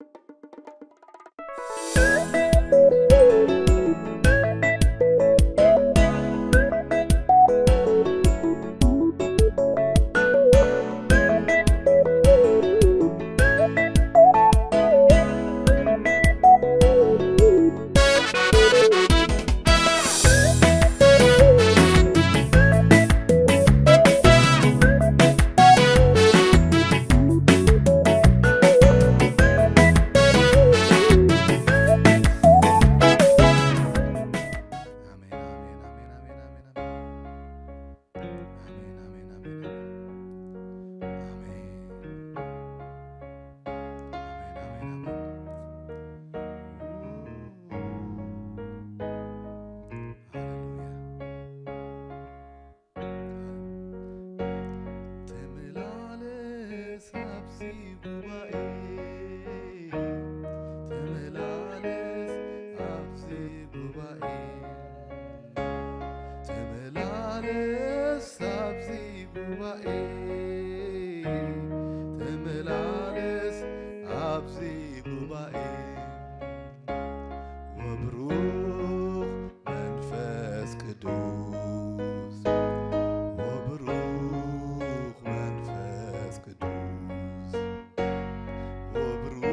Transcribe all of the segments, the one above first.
ኣሜን፣ ኣሜን፣ ኣሜን፣ ኣሜን፣ ኣሜን፣ ኣሜን። ኣሜን፣ ኣሜን፣ ኣሜን፣ ኣሜን። ኣሜን፣ ኣሜን፣ ኣሜን። ሃሌሉያ። ተመላለስ ኣብዚ ጉባኤ፣ ተመላለስ ኣብዚ ጉባኤ፣ ተመላለስ ኣብዚ ጉባኤ፣ ተመላለስ ኣብዚ ጉባኤ። ወብሩኽ መንፈስ ቅዱስ፣ ወብሩኽ መንፈስ ቅዱስ፣ ወብሩኽ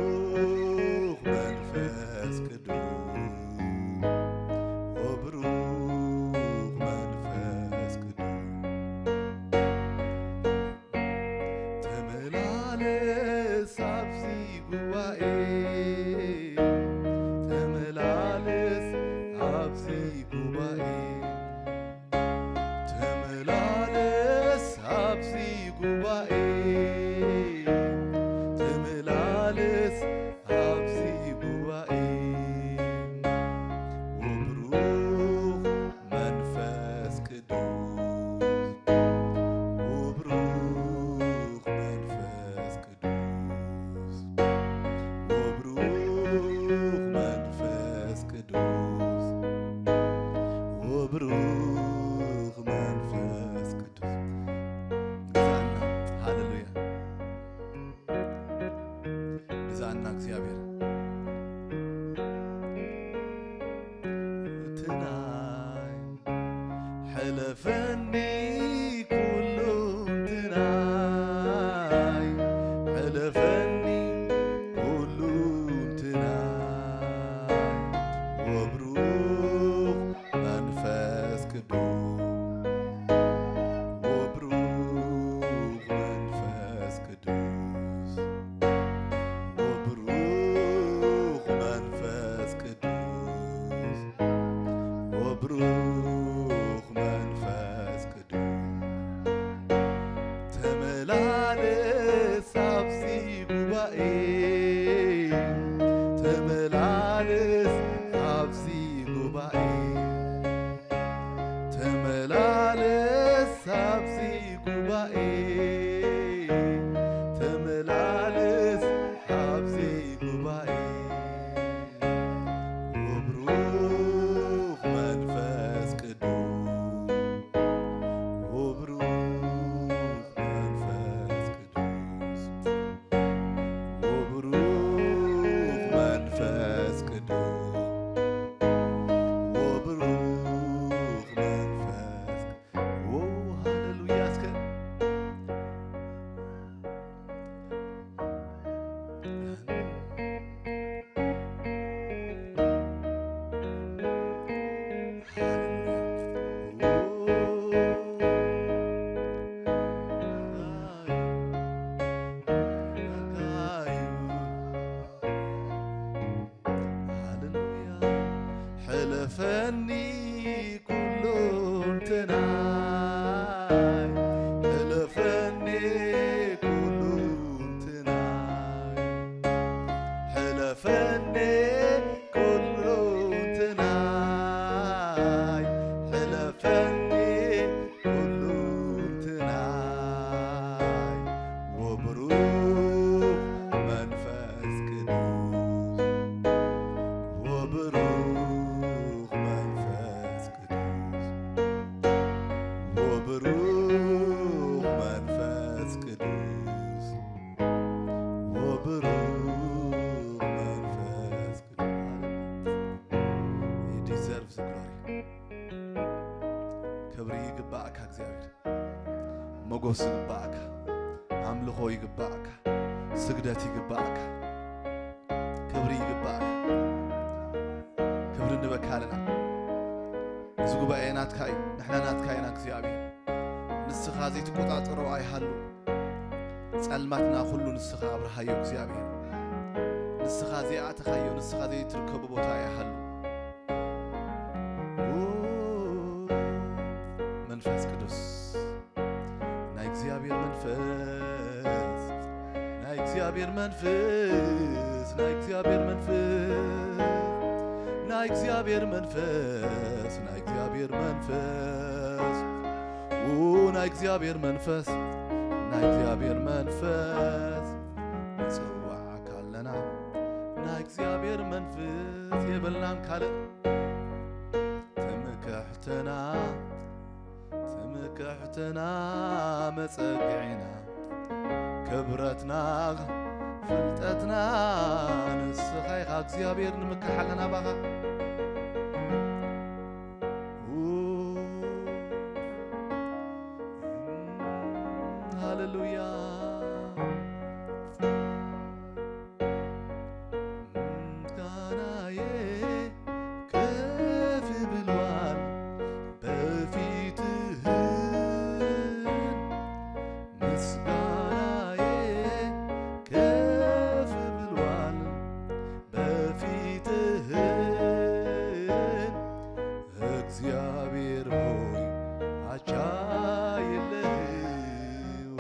መንፈስ ቅዱስ፣ ወብሩኽ መንፈስ ቅዱስ። ተመላለስ ኣብዚ ጉባኤ፣ ተመላለስ ኣብዚ ጉባኤ፣ ተመላለስ ኣብዚ ጉባኤ፣ ተመላለስ ኣብዚ ጉባኤ። ወብሩኽ መንፈስ ቅዱስ፣ ወብሩኽ መንፈስ ቅዱስ፣ ወብሩኽ መንፈስ ቅዱስ፣ ወብሩኽ መንፈስ ቅዱስ። ግዛና። ሃሌሉያ። ግዛና እግዚኣብሔር። ትናይ ሕለፈኒ ኩሉ ትናይ፣ ሕለፈኒ ኩሉ ትናይ። ወብሩኽ መንፈስ ቅዱስ፣ ወብሩኽ መንፈስ ቅዱስ፣ ወብሩኽ መንፈስ ቅዱስ፣ ወብሩኽ መንፈስ ቅዱስ። ተመላለስ ኣብዚ ጉባኤ፣ ተመላለስ ኣብዚ ጉባኤ፣ ተመላለስ ኣብዚ ጉባኤ፣ ተመላለስ ኣብዚ ጉባኤ። ወብሩኽ መንፈስ ቅዱስ፣ ወብሩኽ መንፈስ ቅዱስ፣ ሞጎስ ይግባእካ፣ ኣምልኾ ይግባእካ፣ ስግደት ይግባእካ፣ ክብሪ ይግባእካ። ክብሪ ንበካ ኣለና። እዚ ጉባኤ ናትካ እዩ፣ ንሕና ናትካ ኢና እግዚኣብሔር። ንስኻ ዘይትቆጻጸሮ ኣይሃሉ። ጸልማትና ኩሉ ንስኻ ኣብርሃዮ እግዚኣብሔር። ንስኻ ዘይኣተኻዮ፣ ንስኻ ዘይትርከቡ ቦታ ኣይሃሉ። ኦ፣ መንፈስ ቅዱስ፣ ናይ እግዚኣብሔር መንፈስ፣ ናይ እግዚኣብሔር መንፈስ፣ ናይ እግዚኣብሔር መንፈስ፣ ናይ እግዚኣብሔር መንፈስ፣ ናይ እግዚኣብሔር መንፈስ፣ ኡ፣ ናይ እግዚኣብሔር መንፈስ፣ ናይ እግዚኣብሔር መንፈስ፣ ንጽዋዓካ ኣለና። ናይ እግዚኣብሔር መንፈስ የብልናን ካልእ ትምክሕትና፣ ትምክሕትና መጸግዒና፣ ክብረትና፣ ፍልጠትና ንስኻ ኢኻ እግዚኣብሔር፣ ንምክሕ ኣለና ባኻ። ኡ፣ ሃሌሉያ። ምስጋናዬ ከፍ ብሏል በፊትህ፣ ምስጋናዬ ከፍ ብሏል በፊትህ። እግዚአብሔር ሆይ አቻ የለህም፣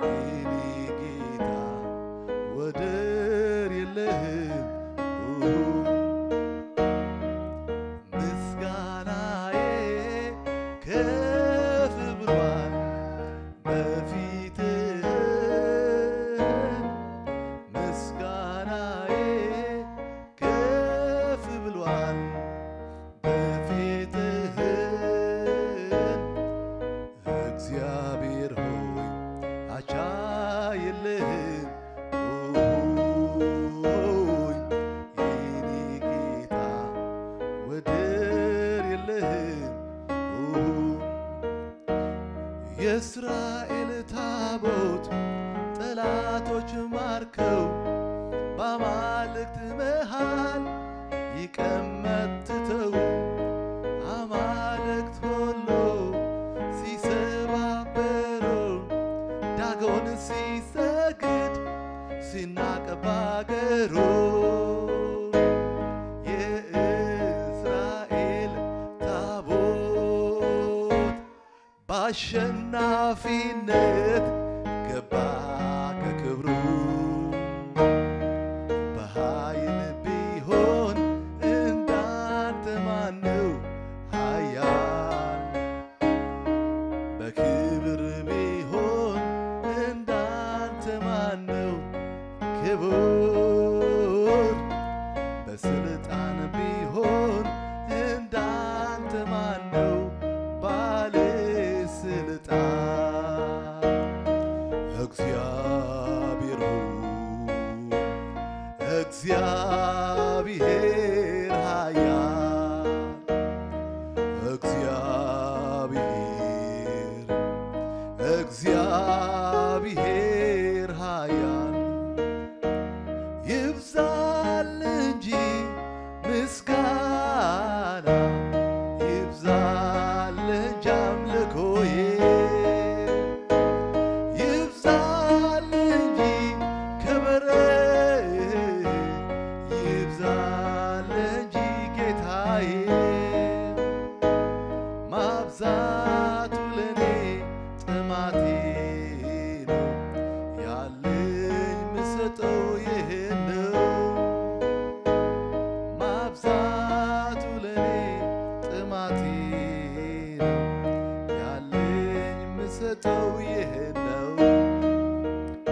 የኔ ጌታ ወደር የለህም። ምስጋናዬ ከፍ ብሏል በፊትህ፣ ምስጋናዬ ከፍ ብሏል በፊትህ። እግዚአብሔር ሆይ አቻ የለህም፣ ኦሆይ የኔ ጌታ ወደር የለህም። ኦሆ የእስራኤል ታቦት ጠላቶች ማርከው በአማልክት መሃል ይቀመጥ ትተው፣ አማልክት ሁሉ ሲሰባበሩ፣ ዳጎን ሲሰግድ ሲናቅ ባገሩ። የእስራኤል ታቦት በአሸናፊነት ገባ ከክብሩ። በኃይል ቢሆን እንዳንተ ማነው ኃያል? በክብር ቢሆን እንዳንተ ማነው ክቡር? በስልጣን ቢሆን እንዳንተ ማነው ባለ ስልጣን? እግዚአብሔር ሆይ፣ እግዚአብሔር ኃያል፣ እግዚአብሔር፣ እግዚአብሔር ኃያል። ይብዛል እንጂ ምስጋና፣ ይብዛል እንጂ አምልኮዬ፣ ይብዛል እንጂ ክብር፣ ይብዛል እንጂ ጌታዬ። ማብዛቱ ለኔ ጥማቴ ነው፣ ያለኝ ምሰጠው ይሄን ነው። ማብዛቱ ለኔ ጥማቴ ነው፣ ያለኝ ምሰጠው ይሄን ነው።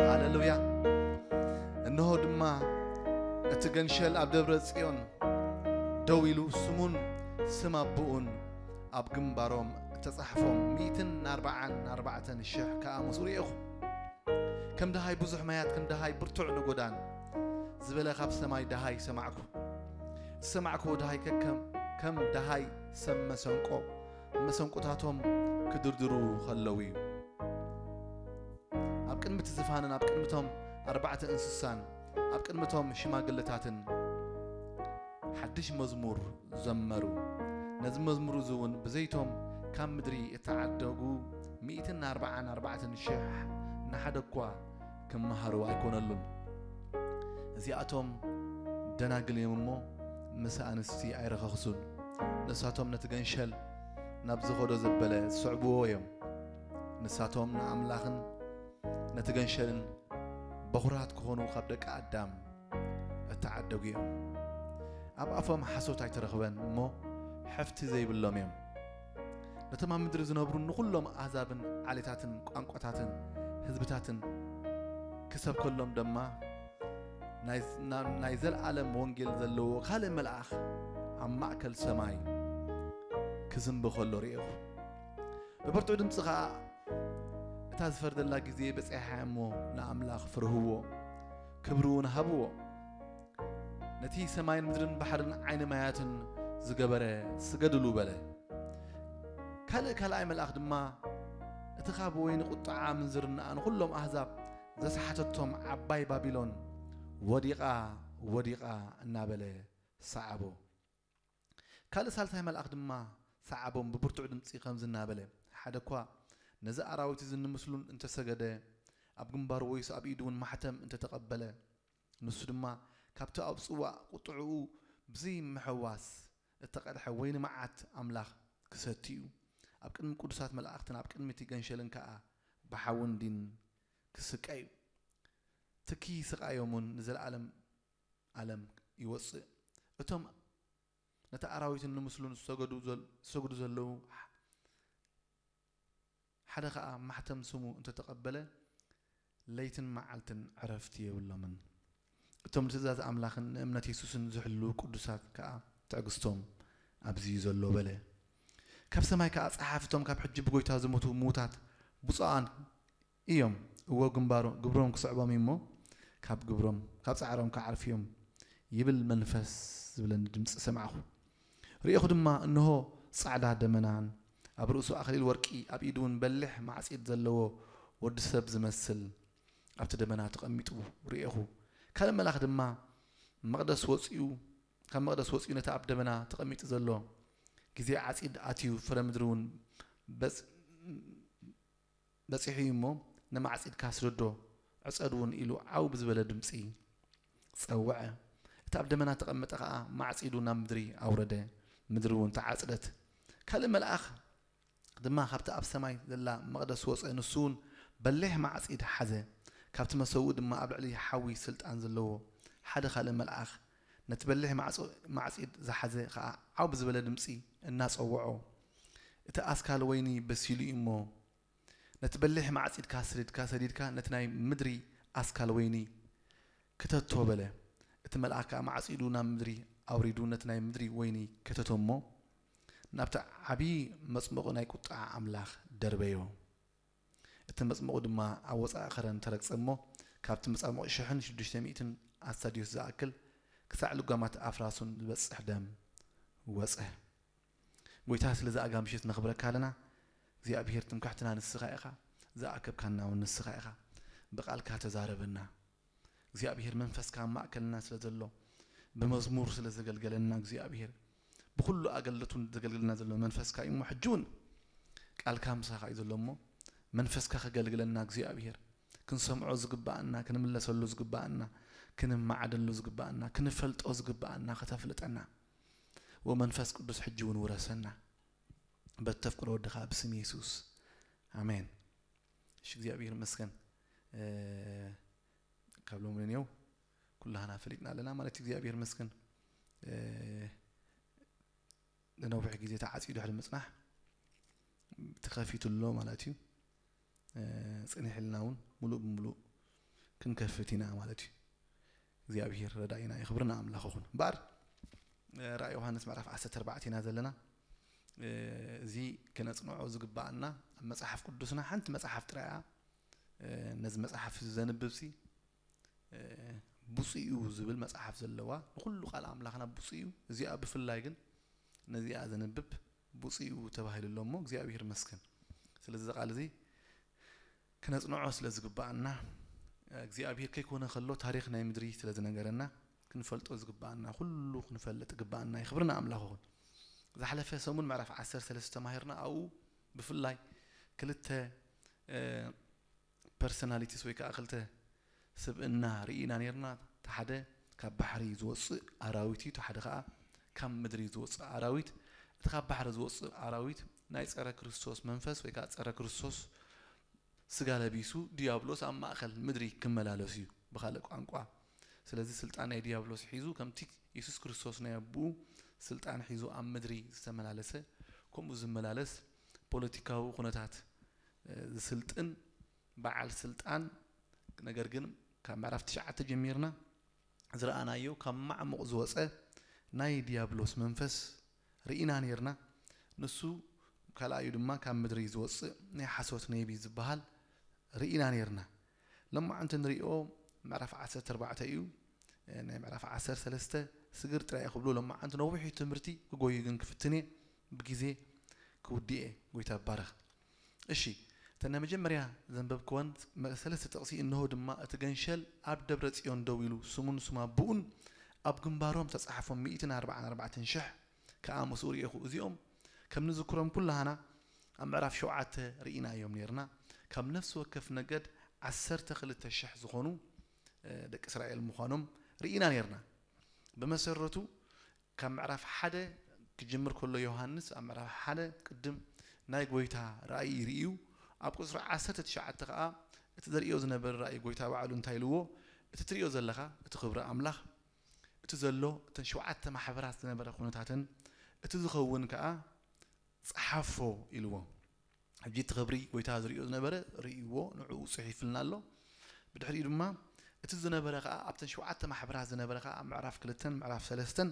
ሃሌሉያ። እነሆ ድማ እቲ ገንሸል ኣብ ደብረ ጽዮን ደው ኢሉ፣ ስሙን ስም ኣቦኡን ኣብ ግንባሮም ተጻሕፎም፣ ሚእትን ኣርባዓን ኣርባዕተን ሽሕ ከኣ ምስኡ ርኤኹ። ከም ደሃይ ብዙሕ ማያት፣ ከም ደሃይ ብርቱዕ ነጎዳን ዝበለ ካብ ሰማይ ደሃይ ሰማዕኩ። ዝሰማዕክዎ ደሃይ ከከም ከም ደሃይ ሰብ መሰንቆ፣ መሰንቆታቶም ክድርድሩ ከለዉ እዩ። ኣብ ቅድሚ እቲ ዝፋንን ኣብ ቅድሚቶም ኣርባዕተ እንስሳን ኣብ ቅድሚቶም ሽማግለታትን ሓድሽ መዝሙር ዘመሩ። ነዚ መዝሙር እዚ እውን ብዘይቶም ካብ ምድሪ እተዓደጉ ሚእትን ኣርባዓን ኣርባዕተን ሽሕ ንሓደ እኳ ክመሃሩ ኣይኮነሉን። እዚኣቶም ደናግል እዮም እሞ ምስ ኣንስቲ ኣይረኸኽሱን። ንሳቶም ነቲ ገንሸል ናብ ዝኸዶ ዘበለ ዝስዕብዎ እዮም። ንሳቶም ንኣምላኽን ነቲ ገንሸልን በኹራት ክኾኑ ካብ ደቂ ኣዳም እተዓደጉ እዮም። ኣብ ኣፎም ሓሶት ኣይተረኽበን እሞ ሕፍቲ ዘይብሎም እዮም። ነቶም ኣብ ምድሪ ዝነብሩ ንኹሎም ኣህዛብን ዓሌታትን ቋንቋታትን ህዝብታትን ክሰብከሎም ድማ ናይ፣ ና-፣ ናይ ዘለዓለም ወንጌል ዘለዎ ካልእ መልኣኽ ኣብ ማእከል ሰማይ ክዝንቢ ከሎ ርእኹ። ብብርቱዕ ድምፂ ኸዓ እታ ዝፈርደላ ግዜ በፂሓ እሞ ንኣምላኽ ፍርህዎ፣ ክብሪ እውን ሃብዎ። ነቲ ሰማይን ምድርን ባሕርን ዓይኒ ማያትን ዝገበረ ስገድሉ በለ። ካልእ ካልኣይ መልኣኽ ድማ እቲ ካብ ወይኒ ቁጥዓ ምንዝርናኣ ንኹሎም ኣህዛብ ዘስሓተቶም ዓባይ ባቢሎን ወዲቓ፣ ወዲቓ እናበለ ሰዓቦ። ካልእ ሳልሳይ መልኣኽ ድማ ሰዓቦም ብብርቱዕ ድምፂ ከምዚ እናበለ፣ ሓደ እኳ ነዚ ኣራዊት እዚ ንምስሉን እንተሰገደ፣ ኣብ ግንባሩ ወይስ ኣብ ኢዱ እውን ማሕተም እንተተቐበለ፣ ንሱ ድማ ካብቲ ኣብ ጽዋእ ቁጥዕኡ ብዘይ ምሕዋስ እተቐድሐ ወይኒ መዓት ኣምላኽ ክሰቲ እዩ። ኣብ ቅድሚ ቅዱሳት መላእኽትን ኣብ ቅድሚ እቲ ገንሸልን ከኣ ብሓውን ዲን ክስቀ እዩ። ትኪ ስቓዮም እውን ንዘለኣለም ኣለም ይወጽእ። እቶም ነቲ ኣራዊትን ንምስሉን ዝሰገዱ ዘል-፣ ዝሰግዱ ዘለዉ ሓደ ኸኣ ማሕተም ስሙ እንተተቐበለ፣ ለይትን መዓልትን ዕረፍቲ የብሎምን። እቶም ንትእዛዝ ኣምላኽን ንእምነት የሱስን ዝሕልዉ ቅዱሳት ከኣ ትዕግስቶም ኣብዚ እዩ ዘሎ በለ። ካብ ሰማይ ከኣ ጸሓፊ፣ እቶም ካብ ሕጂ ብጎይታ ዝሞቱ ምዉታት ብፁዓን እዮም። እወ ግንባሮ-፣ ግብሮም ክስዕቦም እዩ እሞ፣ ካብ ግብሮም፣ ካብ ጻዕሮም ክዓርፉ እዮም ይብል መንፈስ ዝብለኒ ድምጺ ሰማዕኹ። ርኢኹ ድማ፣ እንሆ ጻዕዳ ደመናን ኣብ ርእሱ ኣኽሊል ወርቂ፣ ኣብ ኢዱ እውን በሊሕ ማዕጺድ ዘለዎ ወዲ ሰብ ዝመስል ኣብቲ ደመና ተቐሚጡ ርኤኹ። ካልእ መልኣኽ ድማ መቕደስ ወጺኡ፣ ካብ መቕደስ ወጺኡ ነቲ ኣብ ደመና ተቐሚጡ ዘሎ ግዜ ዓጺድ ኣትዩ፣ ፍረ ምድሪ እውን በጽ-፣ በጺሑ እዩ እሞ፣ ንማዕጺድካ ስደዶ፣ ዕጸድ እውን ኢሉ ዓው ብዝበለ ድምጺ ጸውዐ። እቲ ኣብ ደመና ተቐመጠ ኸኣ ማዕጺዱ ናብ ምድሪ ኣውረደ፣ ምድሪ እውን ተዓጽደት። ካልእ መልኣኽ ድማ ካብቲ ኣብ ሰማይ ዘላ መቕደስ ወጸ፣ ንሱ እውን በሊሕ ማዕጺድ ሓዘ። ካብቲ መሰውኢ ድማ ኣብ ልዕሊ ሓዊ ስልጣን ዘለዎ ሓደ ካልእ መልኣኽ ነቲ በሊሕ ማዕጾ-፣ ማዕጺድ ዝሓዘ ኸኣ ዓው ብዝበለ ድምጺ እናጸውዖ፣ እቲ ኣስካል ወይኒ በሲሉ እዩ እሞ፣ ነቲ በሊሕ ማዕጺድካ ስሪድካ ሰዲድካ ነቲ ናይ ምድሪ ኣስካል ወይኒ ክተቶ በለ። እቲ መልኣክ ከኣ ማዕጺዱ ናብ ምድሪ ኣውሪዱ ነቲ ናይ ምድሪ ወይኒ ከተቶ እሞ፣ ናብቲ ዓብዪ መጽመቑ ናይ ቁጥዓ ኣምላኽ ደርበዮ። እቲ መጽመቑ ድማ ኣብ ወጻኢ ኸረን ተረግጸ እሞ፣ ካብቲ መጻምቑ ሽሕን ሽዱሽተ ሚእትን ኣስታድዮስ ዝኣክል ክሳዕ ልጓማት ኣፍራሱን ዝበጽሕ ደም ወጸ። ጎይታ፣ ስለዚ ኣጋ ምሽት ነኽብረካ ኣለና። እግዚኣብሄር፣ ትምክሕትና ንስኻ ኢኻ፣ ዝኣከብካና እውን ንስኻ ኢኻ። ብቓልካ ተዛረበና። እግዚኣብሄር፣ መንፈስካ ኣብ ማእከልና ስለ ዘሎ፣ ብመዝሙር ስለ ዘገልገለና እግዚኣብሄር፣ ብኹሉ ኣገልግሎቱ ዘገልግለና ዘሎ መንፈስካ እዩ እሞ፣ ሕጂ እውን ቃልካ ምሳኻ እዩ ዘሎ እሞ፣ መንፈስካ ከገልግለና እግዚኣብሄር፣ ክንሰምዖ ዝግባኣና፣ ክንምለሰሉ ዝግባኣና፣ ክንመዓደሉ ዝግባኣና፣ ክንፈልጦ ዝግባኣና ከተፍልጠና። ወመንፈስ ቅዱስ ሕጂ እውን ውረሰና። በተፍቅሮ ወድኻ ብስም የሱስ። ኣሜን። እሺ፣ እግዚኣብሔር ይመስገን። እ፣ ካብ ሎሚ ንኔው ኩላህና ፈሊጥና ኣለና ማለት እዩ። እግዚኣብሔር ይመስገን። እ፣ ንነዊሕ ግዜ ተዓጽዩ ድሕሪ ምጽናሕ ተኸፊቱ ኣሎ ማለት እዩ። እ፣ ጽኒሕልና እውን ሙሉእ ብሙሉእ ክንከፍት ኢና ማለት እዩ። እግዚኣብሔር ረዳኢና እዩ። ክብሪ ንኣምላኽ ይኹን። እምበኣር፣ እ፣ ራእይ ዮሃንስ ምዕራፍ ዓሰርተ ኣርባዕተ ኢና ዘለና። እ፣ እዚ ክነጽንዖ ዝግባኣና ኣብ መጽሓፍ ቅዱስና ሓንቲ መጽሓፍ ጥራይ እያ። እ፣ ነዚ መጽሓፍ እዚ ዘንብብ ሲ፣ እ፣ ብፁዕ እዩ ዝብል መጽሓፍ ዘለዋ፣ ንኹሉ ቃል ኣምላኽና ብፁዕ እዩ። እዚኣ ብፍላይ ግን ነዚኣ ዘንብብ ብፁዕ እዩ ተባሂሉ ኣሎ እሞ እግዚኣብሔር ይመስገን። ስለዚ እዚ ቃል እዚ ክነጽንዖ ስለ ዝግባኣና እግዚኣብሔር ከይኮነ ከሎ ታሪኽ ናይ ምድሪ ስለ ዝነገረና ክንፈልጦ ዝግባኣና ኩሉ ክንፈልጥ ግባኣና እዩ። ክብርና ኣምላኽ ይኹን። ዝሓለፈ ሰሙን ምዕራፍ ዓሰርተ ሰለስተ ተማሂርና ኣብኡ ብፍላይ ክልተ personalities ወይ ከዓ ክልተ ስብእና ርኢና ነርና። እቲ ሓደ ካብ ባሕሪ ዝወፅእ ኣራዊት እዩ፣ እቲ ሓደ ከዓ ካብ ምድሪ ዝወፅእ ኣራዊት። እቲ ካብ ባሕሪ ዝወፅእ ኣራዊት ናይ ፀረ ክርስቶስ መንፈስ ወይ ከዓ ፀረ ክርስቶስ ስጋ ለቢሱ ዲያብሎስ ኣብ ማእኸል ምድሪ ክመላለስ እዩ ብካልእ ቋንቋ። ስለዚ ስልጣን ናይ ዲያብሎስ ሒዙ ከምቲ የሱስ ክርስቶስ ናይ ኣቦኡ ስልጣን ሒዙ ኣብ ምድሪ ዝተመላለሰ ከምኡ ዝመላለስ ፖለቲካዊ ኩነታት ዝስልጥን በዓል ስልጣን። ነገር ግን ካብ ምዕራፍ ትሽዓተ ጀሚርና ዝረኣናዮ ካብ ማዕሙቕ ዝወፀ ናይ ዲያብሎስ መንፈስ ርኢና ነርና። ንሱ ካልኣዩ ድማ ካብ ምድሪ ዝወፅእ ናይ ሓሶት ነቢ ዝበሃል ርኢና ነርና። ለማዓንቲ ንሪኦ ምዕራፍ ዓሰርተ ኣርባዕተ እዩ። ናይ ምዕራፍ ዓሰርተ ሰለስተ ስግር ጥራይ ክብሉ ለማዓንቲ ነዊሕ ትምህርቲ ክጎዩ ግን ክፍትኔ ብግዜ ክውድኤ። ጎይታ ባረኽ። እሺ፣ እተን ናይ መጀመርያ ዘንበብክወን ሰለስተ ጥቕሲ፣ እንሆ ድማ እቲ ገንሸል ኣብ ደብረ ጽዮን ደው ኢሉ ስሙን ስም ኣቦኡን ኣብ ግንባሮም ተጻሕፎም ሚእትን ኣርባዓን ኣርባዕተን ሽሕ ከኣ ምስኡ ርኤኹ። እዚኦም ከም ንዝክሮም ኩላህና ኣብ ምዕራፍ ሸውዓተ ርኢና እዮም ነርና። ካብ ነፍሲ ወከፍ ነገድ ዓሰርተ ክልተ ሽሕ ዝኾኑ ደቂ እስራኤል ምዃኖም ርኢና ነርና። ብመሰረቱ ካብ ምዕራፍ ሓደ ክጅምር ከሎ ዮሃንስ ኣብ ምዕራፍ ሓደ ቅድም ናይ ጎይታ ራእይ ርእዩ ኣብ ቁፅሪ ዓሰርተ ትሽዓተ ከዓ እቲ ዘርእዮ ዝነበረ ራእይ ጎይታ ባዕሉ እንታይ ኢልዎ? እቲ ትርእዮ ዘለኻ እቲ ክብሪ ኣምላኽ እቲ ዘሎ እተን ሸውዓተ ማሕበራት ዝነበረ ኩነታትን እቲ ዝኸውን ከዓ ጸሓፎ ኢልዎ። ሕጂ እቲ ክብሪ ጎይታ ዝርእዮ ዝነበረ ርእይዎ ንዕኡ ጽሒፍልና ኣሎ። ብድሕሪኡ ድማ እቲ ዝነበረ ከዓ ኣብተን ሸውዓተ ማሕበራት ዝነበረ ከዓ ኣብ ምዕራፍ ክልተን ምዕራፍ ሰለስተን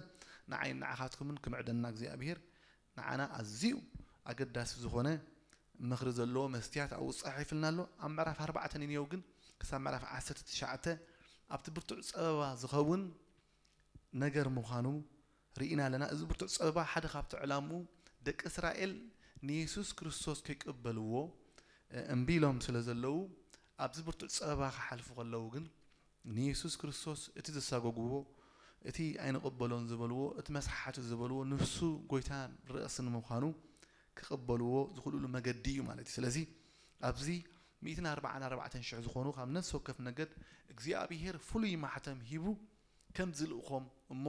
ንዓይን ንዓኻትኩምን ክምዕደና እግዚኣብሔር ንዓና ኣዝዩ ኣገዳሲ ዝኾነ ምኽሪ ዘለዎ መስትያት ኣብኡ ጸሒፍልና ኣሎ። ኣብ ምዕራፍ ኣርባዕተ ንንየው ግን ክሳብ ምዕራፍ ዓሰርተ ትሽዓተ ኣብቲ ብርቱዕ ጸበባ ዝኸውን ነገር ምዃኑ ርኢና ኣለና። እዚ ብርቱዕ ጸበባ ሓደ ካብቲ ዕላምኡ ደቂ እስራኤል ንየሱስ ክርስቶስ ከይቅበልዎ እምቢ ኢሎም ስለ ዘለዉ ኣብዚ ብርቱዕ ጸበባ ክሓልፉ ከለዉ ግን ንየሱስ ክርስቶስ እቲ ዝሳጎግዎ እቲ ኣይንቕበሎን ዝበልዎ እቲ መስሓቲ ዝበልዎ ንሱ ጎይታን ርእስን ምዃኑ ክቕበልዎ ዝኽእልሉ መገዲ እዩ ማለት እዩ። ስለዚ ኣብዚ ሚእትን ኣርባዓን ኣርባዕተን ሽሕ ዝኾኑ ካብ ነፍሲ ወከፍ ነገድ እግዚኣብሔር ፍሉይ ማሕተም ሂቡ ከም ዝልእኾም እሞ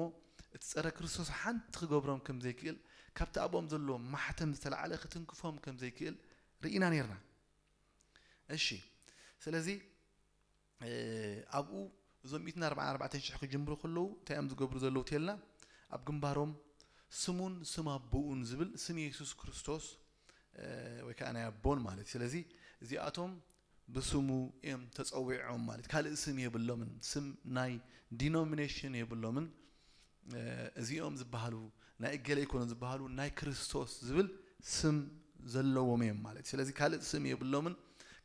እቲ ጸረ ክርስቶስ ሓንቲ ክገብሮም ከም ዘይክእል ካብቲ ኣብኦም ዘሎ ማሕተም ዝተላዕለ ክትንክፎም ከም ዘይክእል ርኢና ነርና። እሺ ስለዚ ኣብኡ እዞም ሚእትን ኣርባዓን ኣርባዕተን ሽሕ ክጅምሩ ከለዉ እንታይ እዮም ዝገብሩ ዘለዉ ተልና ኣብ ግንባሮም ስሙን ስም ኣቦኡን ዝብል ስም የሱስ ክርስቶስ ወይ ከዓ ናይ ኣቦን ማለት እዩ። ስለዚ እዚኣቶም ብስሙ እዮም ተጸዊዖም ማለት ካልእ ስም የብሎምን። ስም ናይ ዲኖሚኔሽን የብሎምን። እዚኦም ዝበሃሉ ናይ እገለ ይኮኑ ዝበሃሉ ናይ ክርስቶስ ዝብል ስም ዘለዎም እዮም ማለት። ስለዚ ካልእ ስም የብሎምን፣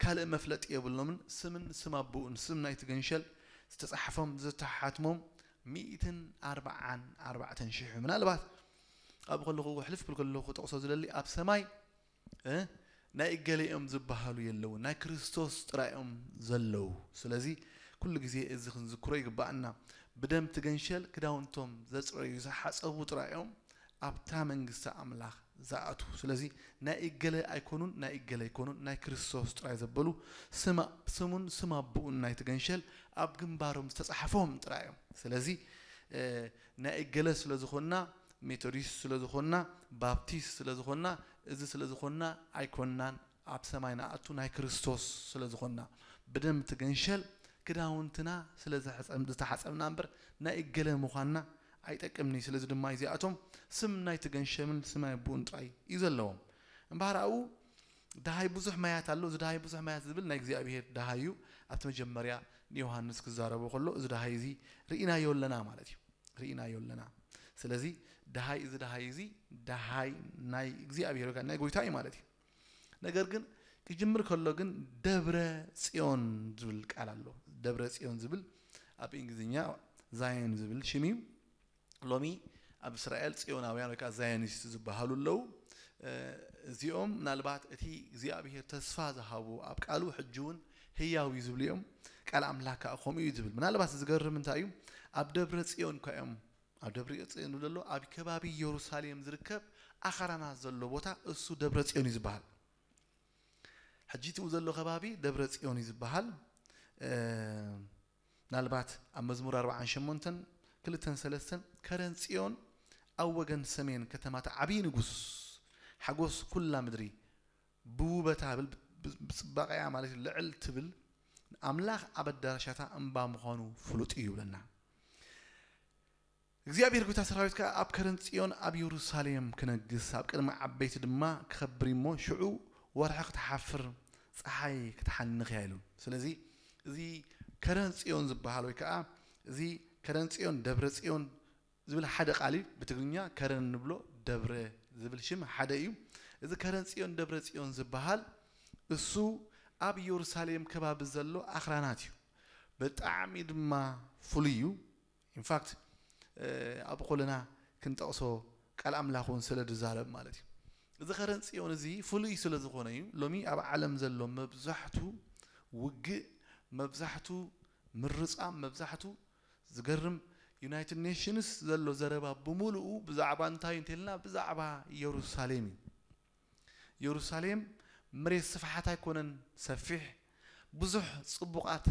ካልእ መፍለጢ የብሎምን። ስምን ስም ኣቦኡን ስም ናይቲ ገንሸል ዝተጻሕፎም ዝተሓትሞም ሚእትን ኣርባዓን ኣርባዕተን ሽሕ ምናልባት ኣብኡ ከለኹ ሕልፍ ክብል ከለኹ ክጠቕሶ ዝደሊ ኣብ ሰማይ ናይ እገሌኦም ዝበሃሉ የለውን፣ ናይ ክርስቶስ ጥራይ እዮም ዘለዉ። ስለዚ ኩሉ ግዜ እዚ ክንዝክሮ ይግባኣና። ብደም ትገንሸል ክዳውንቶም ዘጽረዩ ዝሓጸቡ ጥራይ እዮም ኣብታ መንግስቲ ኣምላኽ ዝኣትዉ። ስለዚ ናይ እገለ ኣይኮኑን፣ ናይ እገለ ኣይኮኑን፣ ናይ ክርስቶስ ጥራይ ዘበሉ ስማ- ስሙን ስም ኣቦኡን ናይ ትገንሸል ኣብ ግንባሮም ዝተጻሕፎም ጥራይ እዮም። ስለዚ ናይ እገለ ስለ ዝኾንና፣ ሜቶዲስት ስለ ዝኾንና፣ ባፕቲስት ስለ ዝኾንና፣ እዚ ስለ ዝኾንና ኣይኮንናን ኣብ ሰማይ ንኣቱ ናይ ክርስቶስ ስለ ዝኾንና። ብደም ትገንሸል ክዳውንትና ስለ ዝተሓጸብና እምበር ናይ እገለ ምዃንና ኣይጠቅምኒ። ስለዚ ድማ እዚኣቶም ስም ናይ ትገንሸምን ስም ናይ ኣቦኡን ጥራይ እዩ ዘለዎም። እምበሃር ኣብኡ ደሃይ ብዙሕ ማያት ኣሎ። እዚ ደሃይ ብዙሕ ማያት ዝብል ናይ እግዚኣብሔር ደሃይ እዩ። ኣብቲ መጀመርያ ንዮሃንስ ክዛረቦ ከሎ እዚ ደሃይ እዚ ርኢናዮ ኣለና ማለት እዩ። ርኢናዮ ኣለና። ስለዚ ደሃይ እዚ ደሃይ እዚ ደሃይ ናይ እግዚኣብሔር ወይ ከዓ ናይ ጎይታ እዩ ማለት እዩ። ነገር ግን ክጅምር ከሎ ግን ደብረ ጽዮን ዝብል ቃል ኣሎ። ደብረ ጽዮን ዝብል ኣብ እንግሊዝኛ ዛዮን ዝብል ሽም እዩ። ሎሚ ኣብ እስራኤል ጽዮናውያን ወይ ከዓ ዛዮኒስት ዝበሃሉ ኣለዉ። እዚኦም ምናልባት እቲ እግዚኣብሔር ተስፋ ዝሃቡ ኣብ ቃሉ ሕጂ እውን ህያው እዩ ዝብሉ እዮም። ቃል ኣምላክ ከዓ ከምኡ እዩ ዝብል። ምናልባት ዝገርም እንታይ እዩ፣ ኣብ ደብረ ጽዮን እኳ እዮም፣ ኣብ ደብረ ጽዮን ዝብሎ ኣብ ከባቢ ኢየሩሳሌም ዝርከብ ኣኽራናት ዘሎ ቦታ እሱ ደብረ ጽዮን እዩ ዝበሃል። ሕጂ ትኡ ዘሎ ከባቢ ደብረ ጽዮን እዩ ዝበሃል። ምናልባት ኣብ መዝሙር ኣርባዓን ሸሞንተን ክልተን ሰለስተን ከረን ጽዮን ኣብ ወገን ሰሜን ከተማታ ዓብዪ ንጉስ ሓጎስ ኩላ ምድሪ ብውበታ ብል ብጽባቐያ ማለት እዩ ልዕል ትብል ኣምላኽ ኣብ ኣዳራሻታ እምባ ምዃኑ ፍሉጥ እዩ ይብለና። እግዚኣብሔር ጎይታ ሰራዊት ከኣ ኣብ ከረን ጽዮን ኣብ የሩሳሌም ክነግስ ኣብ ቅድሚ ዓበይቲ ድማ ክኸብር እሞ ሽዑ ወርሒ ክትሓፍር ፀሓይ ክትሓንኽ እያ ኢሉ። ስለዚ እዚ ከረን ጽዮን ዝበሃል ወይ ከዓ እዚ ከረን ጽዮን ደብረ ጽዮን ዝብል ሓደ ቃል እዩ። ብትግርኛ ከረን እንብሎ ደብረ ዝብል ሽም ሓደ እዩ። እዚ ከረን ጽዮን ደብረ ጽዮን ዝበሃል እሱ ኣብ ኢየሩሳሌም ከባቢ ዘሎ ኣኽራናት እዩ። ብጣዕሚ ድማ ፍሉይ እዩ። ኢንፋክት ኣብ ኮለና ክንጠቕሶ ቃል ኣምላኽ እውን ስለ ዝዛረብ ማለት እዩ። እዚ ከረን ጽዮን እዚ ፍሉይ ስለ ዝኾነ እዩ። ሎሚ ኣብ ዓለም ዘሎ መብዛሕቱ ውግእ፣ መብዛሕቱ ምርጻም፣ መብዛሕቱ ዝገርም ዩናይትድ ኔሽንስ ዘሎ ዘረባ ብምሉኡ ብዛዕባ እንታይ እንተልና ብዛዕባ ኢየሩሳሌም እዩ። ኢየሩሳሌም መሬት ስፍሓት ኣይኮነን ሰፊሕ፣ ብዙሕ ጽቡቓት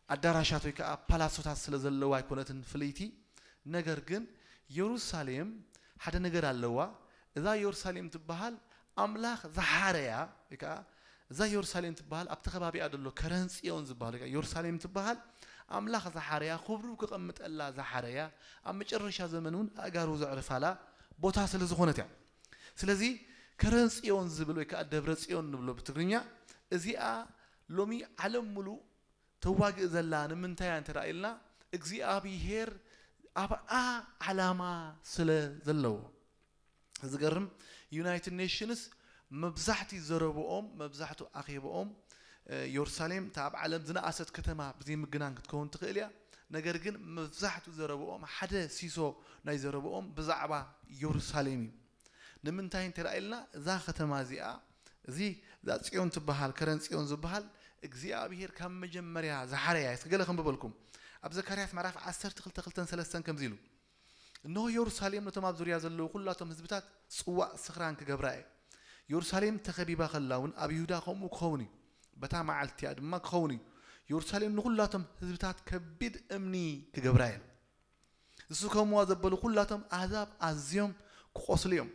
ኣዳራሻት ወይ ከዓ ፓላሶታት ስለ ዘለዋ ኣይኮነትን ፍልይቲ። ነገር ግን ኢየሩሳሌም ሓደ ነገር ኣለዋ። እዛ ኢየሩሳሌም ትበሃል ኣምላኽ ዝሓረያ ወይ ከዓ እዛ ኢየሩሳሌም ትበሃል ኣብቲ ከባቢኣ ዘሎ ከረን ጽዮን ዝበሃል ወይ ከዓ ኢየሩሳሌም ትበሃል ኣምላኽ ዝሓረያ ክብሩ ክቐምጠላ ዝሓረያ ኣብ መጨረሻ ዘመን እውን ኣእጋሩ ዘዕርፋላ ቦታ ስለ ዝኾነት እያ። ስለዚ ከረን ጽዮን ዝብል ወይ ከዓ ደብረ ጽዮን ንብሎ ብትግርኛ እዚኣ ሎሚ ዓለም ሙሉእ ተዋግእ ዘላ ንምንታይ እያ እንተ ኢልና እግዚኣብሄር ኣብኣ ዓላማ ስለ ዘለዎ። ዝገርም ዩናይትድ ኔሽንስ መብዛሕቲ ዘረብኦም መብዛሕቱ ኣኼብኦም ኢየሩሳሌም እታ ኣብ ዓለም ዝነኣሰት ከተማ ብዘይምግናን ክትከውን ትኽእል እያ። ነገር ግን መብዛሕቱ ዘረብኦም ሓደ ሲሶ ናይ ዘረብኦም ብዛዕባ ኢየሩሳሌም እዩ። ንምንታይ እንተ ኢልና እዛ ከተማ እዚኣ እዚ እዛ ጽዮን ትበሃል ከረን ጽዮን ዝበሃል እግዚኣብሄር ካብ መጀመርያ ዝሓረያ እስኪ ገለ ከንብበልኩም። ኣብ ዘካርያስ ምዕራፍ ዓሰርተ ክልተ ክልተን ሰለስተን ከምዚ ኢሉ፣ እንሆ ኢየሩሳሌም ነቶም ኣብ ዙርያ ዘለዉ ኩላቶም ህዝብታት ጽዋእ ስኽራን ክገብራ እየ። ኢየሩሳሌም ተኸቢባ ከላ እውን ኣብ ይሁዳ ከምኡ ክኸውን እዩ። በታ መዓልቲ እያ ድማ ክኸውን እዩ። ኢየሩሳሌም ንኹላቶም ህዝብታት ከቢድ እምኒ ክገብራ እየ። ዝስከምዋ ዘበሉ ኩላቶም ኣህዛብ ኣዝዮም ክቆስሉ እዮም።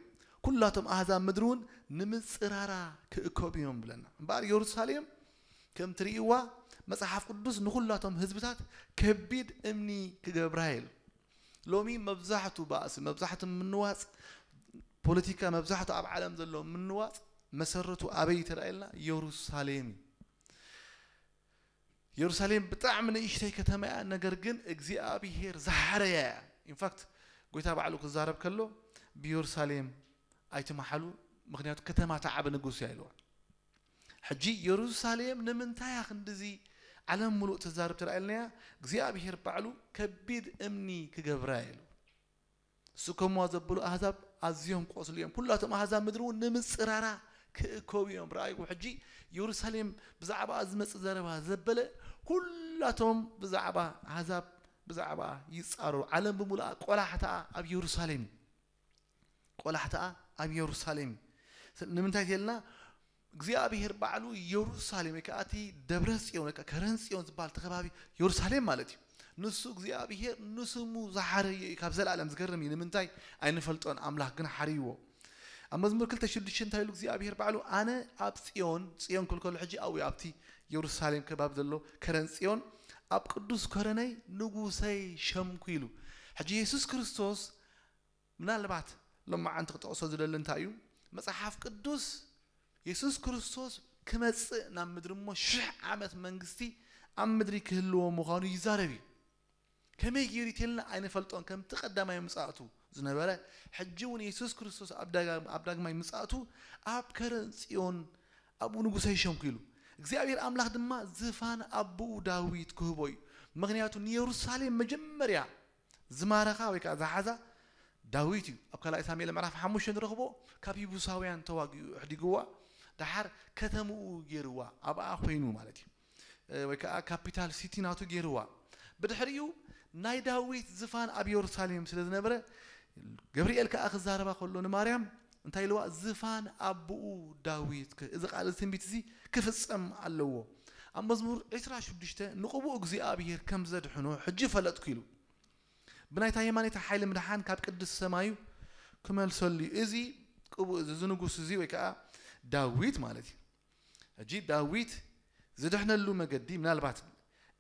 ኩላቶም ኣህዛብ ምድሪ እውን ንምጽራራ ክእከቡ እዮም ብለና። እምበኣር ኢየሩሳሌም ከም ትርእይዋ መጽሓፍ ቅዱስ ንኹላቶም ህዝብታት ከቢድ እምኒ ክገብራ ኢሉ። ሎሚ መብዛሕቱ ባእሲ መብዛሕቱ ምንዋጽ ፖለቲካ መብዛሕቱ ኣብ ዓለም ዘሎ ምንዋጽ መሰረቱ ኣበይ ተራእየልና ኢየሩሳሌም እዩ። ኢየሩሳሌም ብጣዕሚ ንእሽተይ ከተማ እያ፣ ነገር ግን እግዚኣብሄር ዝሓረያ እያ። ኢንፋክት ጎይታ ባዕሉ ክዛረብ ከሎ ብኢየሩሳሌም ኣይትመሓሉ፣ ምክንያቱ ከተማ ተዓቢ ንጉስ እያ ኢልዋ። ሕጂ ኢየሩሳሌም ንምንታይ እያ ክንድዚ ዓለም ሙሉእ ተዛርብ ተራእየልና እያ? እግዚኣብሄር ባዕሉ ከቢድ እምኒ ክገብራ ኢሉ። ዝስከምዋ ዘበሉ ኣህዛብ ኣዝዮም ክቆስሉ እዮም። ኩላቶም ኣህዛብ ምድሪ እውን ንምጽራራ ክእከቡ እዮም። ረኣይዎ ሕጂ ኢየሩሳሌም ብዛዕባ ዝመጽእ ዘረባ ዘበለ ኩላቶም ብዛዕባ ኣህዛብ ብዛዕባ ይጻረሩ። ዓለም ብምሉኣ ቆላሕታኣ ኣብ ኢየሩሳሌም እዩ። ቆላሕታኣ ኣብ ኢየሩሳሌም እዩ። ንምንታይ ተልና እግዚኣብሔር ባዕሉ ኢየሩሳሌም ወይ ከዓ እቲ ደብረ ጽዮን ወይ ከዓ ከረን ጽዮን ዝበሃል እቲ ከባቢ ኢየሩሳሌም ማለት እዩ። ንሱ እግዚኣብሔር ንስሙ ዝሓረየ እዩ ካብ ዘለኣለም። ዝገርም እዩ። ንምንታይ ኣይንፈልጦን፣ ኣምላኽ ግን ሓርይዎ። ኣብ መዝሙር ክልተ ሽዱሽተ እንታይ ኢሉ እግዚኣብሔር ባዕሉ? ኣነ ኣብ ጽዮን፣ ጽዮን ክብል ከሎ ሕጂ ኣብኡ ኣብቲ ኢየሩሳሌም ከባቢ ዘሎ ከረን ጽዮን ኣብ ቅዱስ ከረነይ ንጉሰይ ሸምኩ ኢሉ። ሕጂ የሱስ ክርስቶስ ምናልባት ሎማዓንቲ ክጠቕሶ ዝደሊ እንታይ እዩ? መጽሓፍ ቅዱስ የሱስ ክርስቶስ ክመጽእ ናብ ምድሪ እሞ ሽሕ ዓመት መንግስቲ ኣብ ምድሪ ክህልዎ ምዃኑ ይዛረብ እዩ። ከመይ ገይሩ ይተልና ኣይንፈልጦን። ከምቲ ቀዳማይ ምጽኣቱ ዝነበረ ሕጂ እውን የሱስ ክርስቶስ ኣብ ዳጋ- ኣብ ዳግማይ ምጽኣቱ ኣብ ከረን ጽዮን ኣብኡ ንጉሰ ይሸምኩ ኢሉ። እግዚኣብሔር ኣምላኽ ድማ ዝፋን ኣቦኡ ዳዊት ክህቦ እዩ። ምክንያቱ ንየሩሳሌም መጀመርያ ዝማረኻ ወይ ከዓ ዝሓዛ ዳዊት እዩ። ኣብ ካልኣይ ሳሙኤል ምዕራፍ ሓሙሽተ ንረኽቦ፣ ካብ ይቡሳውያን ተዋጊኡ ኣሕዲግዋ፣ ደሓር ከተምኡ ገይርዋ፣ ኣብኣ ኮይኑ ማለት እዩ። እ፣ ወይ ከዓ ካፒታል ሲቲ ናቱ ገይርዋ። ብድሕሪኡ ናይ ዳዊት ዝፋን ኣብ የሩሳሌም ስለ ዝነበረ፣ ገብርኤል ከዓ ክዛረባ ከሎ ንማርያም እንታይ ኢልዋ? "ዝፋን ኣቦኡ ዳዊት ክ-፣ እዚ ቃል እዚ ትንቢት እዚ ክፍጸም ኣለዎ። ኣብ መዝሙር ዕስራ ሽዱሽተ ንቕቡእ እግዚኣብሔር ከም ዘድሕኖ ሕጂ ፈለጥኩ" ኢሉ። "ብናይታ የማነይቲ ሓይሊ ምድሓን ካብ ቅድስቲ ሰማዩ ክመልሰሉ እዩ።" እዚ ቅቡእ እዚ፣ እዚ ንጉስ እዚ ወይ ከዓ ዳዊት ማለት እዩ። ሕጂ ዳዊት ዝድሕነሉ መገዲ፣ ምናልባት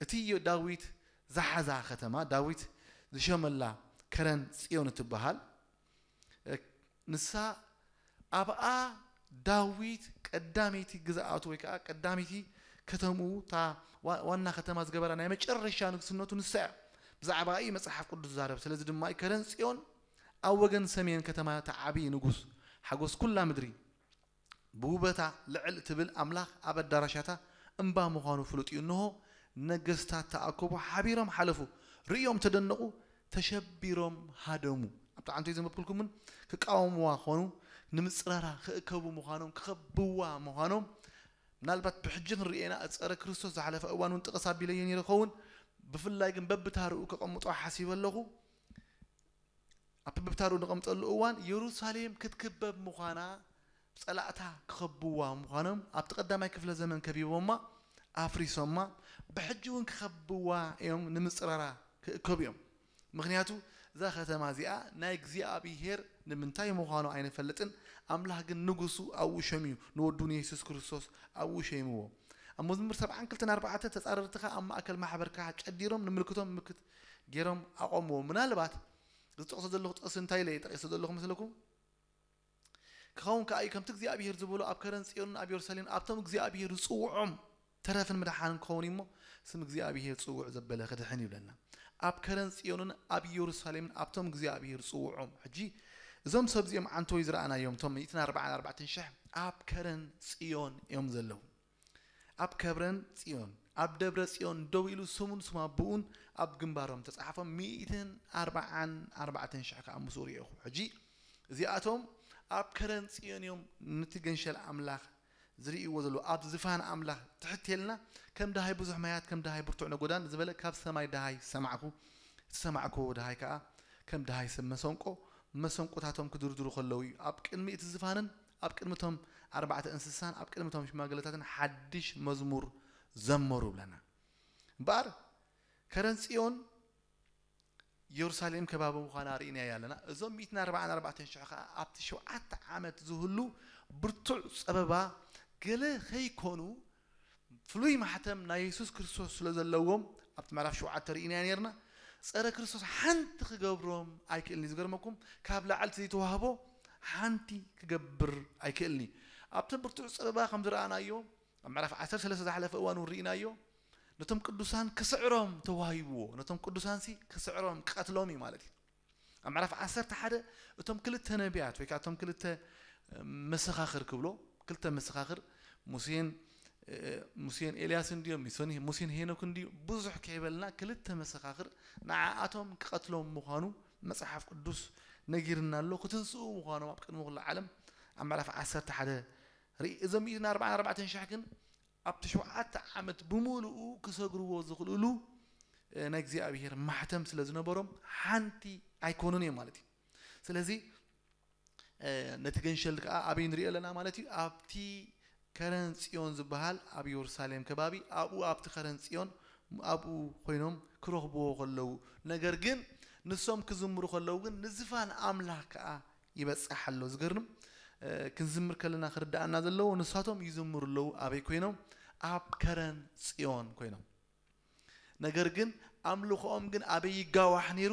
እቲ ዳዊት ዝሓዛ ከተማ፣ ዳዊት ዝሸመላ ከረን ጽዮን እትበሃል፣ እ፣ ንሳ ኣብኣ ዳዊት ቀዳመይቲ ግዝኣቱ ወይ ከዓ ቀዳመይቲ ከተምኡ፣ እታ ዋ-፣ ዋና ከተማ ዝገበራ ናይ መጨረሻ ንግስነቱ ንሳ እያ። ብዛዕባ እዩ መጽሓፍ ቅዱስ ዝዛረብ። ስለዚ ድማ እዩ ከረን ጽዮን ኣብ ወገን ሰሜን ከተማ እታ ዓብዪ ንጉስ፣ ሓጎስ ኩላ ምድሪ፣ ብውበታ ልዕል ትብል ኣምላኽ ኣብ ኣዳራሻታ እምባ ምዃኑ ፍሉጥ እዩ። እንሆ ነገስታት ተኣከቡ፣ ሓቢሮም ሓለፉ፣ ርእዮም ተደነቑ፣ ተሸቢሮም ሃደሙ። ኣብቲ ዓንቶ ዘንበብኩልኩምን ክቃወምዋ ኾኑ፣ ንምጽራራ ክእከቡ ምዃኖም፣ ክኸብዋ ምዃኖም፣ ምናልባት ብሕጂ ክንርእየና ጸረ ክርስቶስ ዝሓለፈ እዋን እውን ጥቕስ ኣቢለዮ ነይረ ኸውን። ብፍላይ ግን በብታርኡ ከቐምጦ ሓሲበ ኣለኹ። ኣብ በብታርኡ ንቐምጠሉ እዋን የሩሳሌም ክትክበብ ምዃና፣ ጸላእታ ክኸብዋ ምዃኖም፣ ኣብቲ ቀዳማይ ክፍለ ዘመን ከቢቦማ፣ ኣፍሪሶማ፣ ብሕጂ እውን ክኸብዋ እዮም፣ ንምጽራራ ክእከቡ እዮም። ምኽንያቱ እዛ ከተማ እዚኣ ናይ እግዚኣብሔር ንምንታይ ምዃኑ ኣይንፈልጥን። ኣምላኽ ግን ንጉሱ ኣብኡ ሸምዩ፣ ንወዱ ንየሱስ ክርስቶስ ኣብኡ ሸይምዎ። ኣብ መዝሙር ሰብዓን ክልተን ኣርባዕተን ተጻረርትኻ ኣብ ማእከል ማሕበርካ ጨዲሮም፣ ንምልክቶም ምልክት ገይሮም ኣቖምዎ። ምናልባት ዝጠቕሶ ዘለኹ ጥቕሲ እንታይ ኢለ ጠቒሶ ዘለኹ መስለኩም? ክኸውን ከኣ እዩ፣ ከምቲ እግዚኣብሔር ዝበሎ፣ ኣብ ከረን ጽዮንን ኣብ የሩሳሌምን ኣብቶም እግዚኣብሔር ዝጽውዖም ተረፍን ምድሓንን ክኸውን እዩ እሞ፣ ስም እግዚኣብሔር ጽውዕ ዘበለ ክድሕን ይብለና። ኣብ ከረን ጽዮንን ኣብ የሩሳሌምን ኣብቶም እግዚኣብሔር ዝጽውዖም። ሕጂ እዞም ሰብ እዚኦም ዓንተወይ ዝረኣናዮም፣ እቶም ሚእትን ኣርባዓን ኣርባዕተን ሽሕ ኣብ ከረን ጽዮን እዮም ዘለዉ። ኣብ ከብረን ጽዮን፣ ኣብ ደብረ ጽዮን ደው ኢሉ ስሙን ስም ኣቦኡን ኣብ ግንባሮም ተጻሕፎም፣ ሚእትን ኣርባዓን ኣርባዕተን ሽሕ ከኣ ምስኡ ርእኹ። ሕጂ እዚኣቶም ኣብ ከረን ጽዮን እዮም ነቲ ገንሸል ኣምላኽ ዝርእይዎ ዘለዉ። ኣብ ዝፋን ኣምላኽ ትሕት ኢልና፣ ከም ደሃይ ብዙሕ ማያት፣ ከም ደሃይ ብርቱዕ ነጎዳን ዝበለ ካብ ሰማይ ደሃይ ሰማዕኩ። እቲ ዝሰማዕክዎ ደሃይ ከኣ ከም ደሃይ ሰብ መሰንቆ፣ መሰንቆታቶም ክድርድሩ ከለዉ እዩ። ኣብ ቅድሚ እቲ ዝፋንን ኣብ ቅድሚ እቶም ኣርባዕተ እንስሳን ኣብ ቅድሚ እቶም ሽማግለታትን ሓድሽ መዝሙር ዘመሩ ብለና። እምበኣር ከረን ጽዮን የሩሳሌም ከባቢ ምዃና ርኢናያ ኣለና። እዞም ሚእትን ኣርባዓን ኣርባዕተን ሽሕ ከኣ ኣብቲ ሸውዓተ ዓመት ዝህሉ ብርቱዕ ጸበባ ገለ ከይኮኑ ፍሉይ ማሕተም ናይ የሱስ ክርስቶስ ስለ ዘለዎም፣ ኣብቲ ምዕራፍ ሸውዓተ ርኢናዮ ኔርና፣ ጸረ ክርስቶስ ሓንቲ ክገብሮም ኣይክእልን እዩ። ዝገርመኩም፣ ካብ ላዕሊ እቲ ዘይተዋህቦ ሓንቲ ክገብር ኣይክእልን እዩ። ኣብቲ ብርቱዕ ጸበባ ከም ዝረኣናዮ፣ ኣብ ምዕራፍ ዓሰርተ ሰለስተ ዝሓለፈ እዋን እውን ርኢናዮ፣ ነቶም ቅዱሳን ክስዕሮም ተዋሂብዎ። ነቶም ቅዱሳንሲ ክስዕሮም፣ ክቐትሎም እዩ ማለት እዩ። ኣብ ምዕራፍ ዓሰርተ ሓደ እቶም ክልተ ነቢያት ወይ ከዓ እቶም ክልተ መሰኻኽር ክብሎ፣ ክልተ መሰኻኽር፣ ሙሴን፣ እ፣ ሙሴን ኤልያስን ድዮም፣ ሙሴን፣ ሙሴን ሄኖክን ድዩ፣ ብዙሕ ከይበልና፣ ክልተ መሰኻኽር፣ ንዓኣቶም ክቐትሎም ምዃኑ መጽሓፍ ቅዱስ ነጊርና ኣሎ። ክትንስኡ ምዃኖም ኣብ ቅድሚ ኩሉ ዓለም ኣብ ምዕራፍ ዓሰርተ ሓደ ርኢ። እዞም ሚእትን ኣርባዓን ኣርባዕተን ሽሕ ግን ኣብቲ ሸውዓተ ዓመት ብምሉኡ ክሰግርዎ ዝኽእልሉ፣ እ፣ ናይ እግዚኣብሔር ማሕተም ስለ ዝነበሮም ሓንቲ ኣይኮኑን እዮም ማለት እዩ። ስለዚ፣ እ፣ ነቲ ገንሸል ከዓ ኣበይ ንሪኦ ኣለና ማለት እዩ? ኣብቲ ከረን ጽዮን ዝበሃል ኣብ የሩሳሌም ከባቢ፣ ኣብኡ ኣብቲ ከረን ጽዮን ኣብኡ ኮይኖም ክረኽብዎ ከለዉ፣ ነገር ግን ንሶም ክዝምሩ ከለዉ ግን ንዝፋን ኣምላኽ ከዓ ይበጽሕ ኣሎ። ዝገርም፣ እ፣ ክንዝምር ከለና ክርድኣና ዘለዎ ንሳቶም ይዝምሩ ኣለዉ ኣበይ ኮይኖም? ኣብ ከረን ጽዮን ኮይኖም። ነገር ግን ኣምልኾኦም ግን ኣበይ ይጋዋሕ ነይሩ?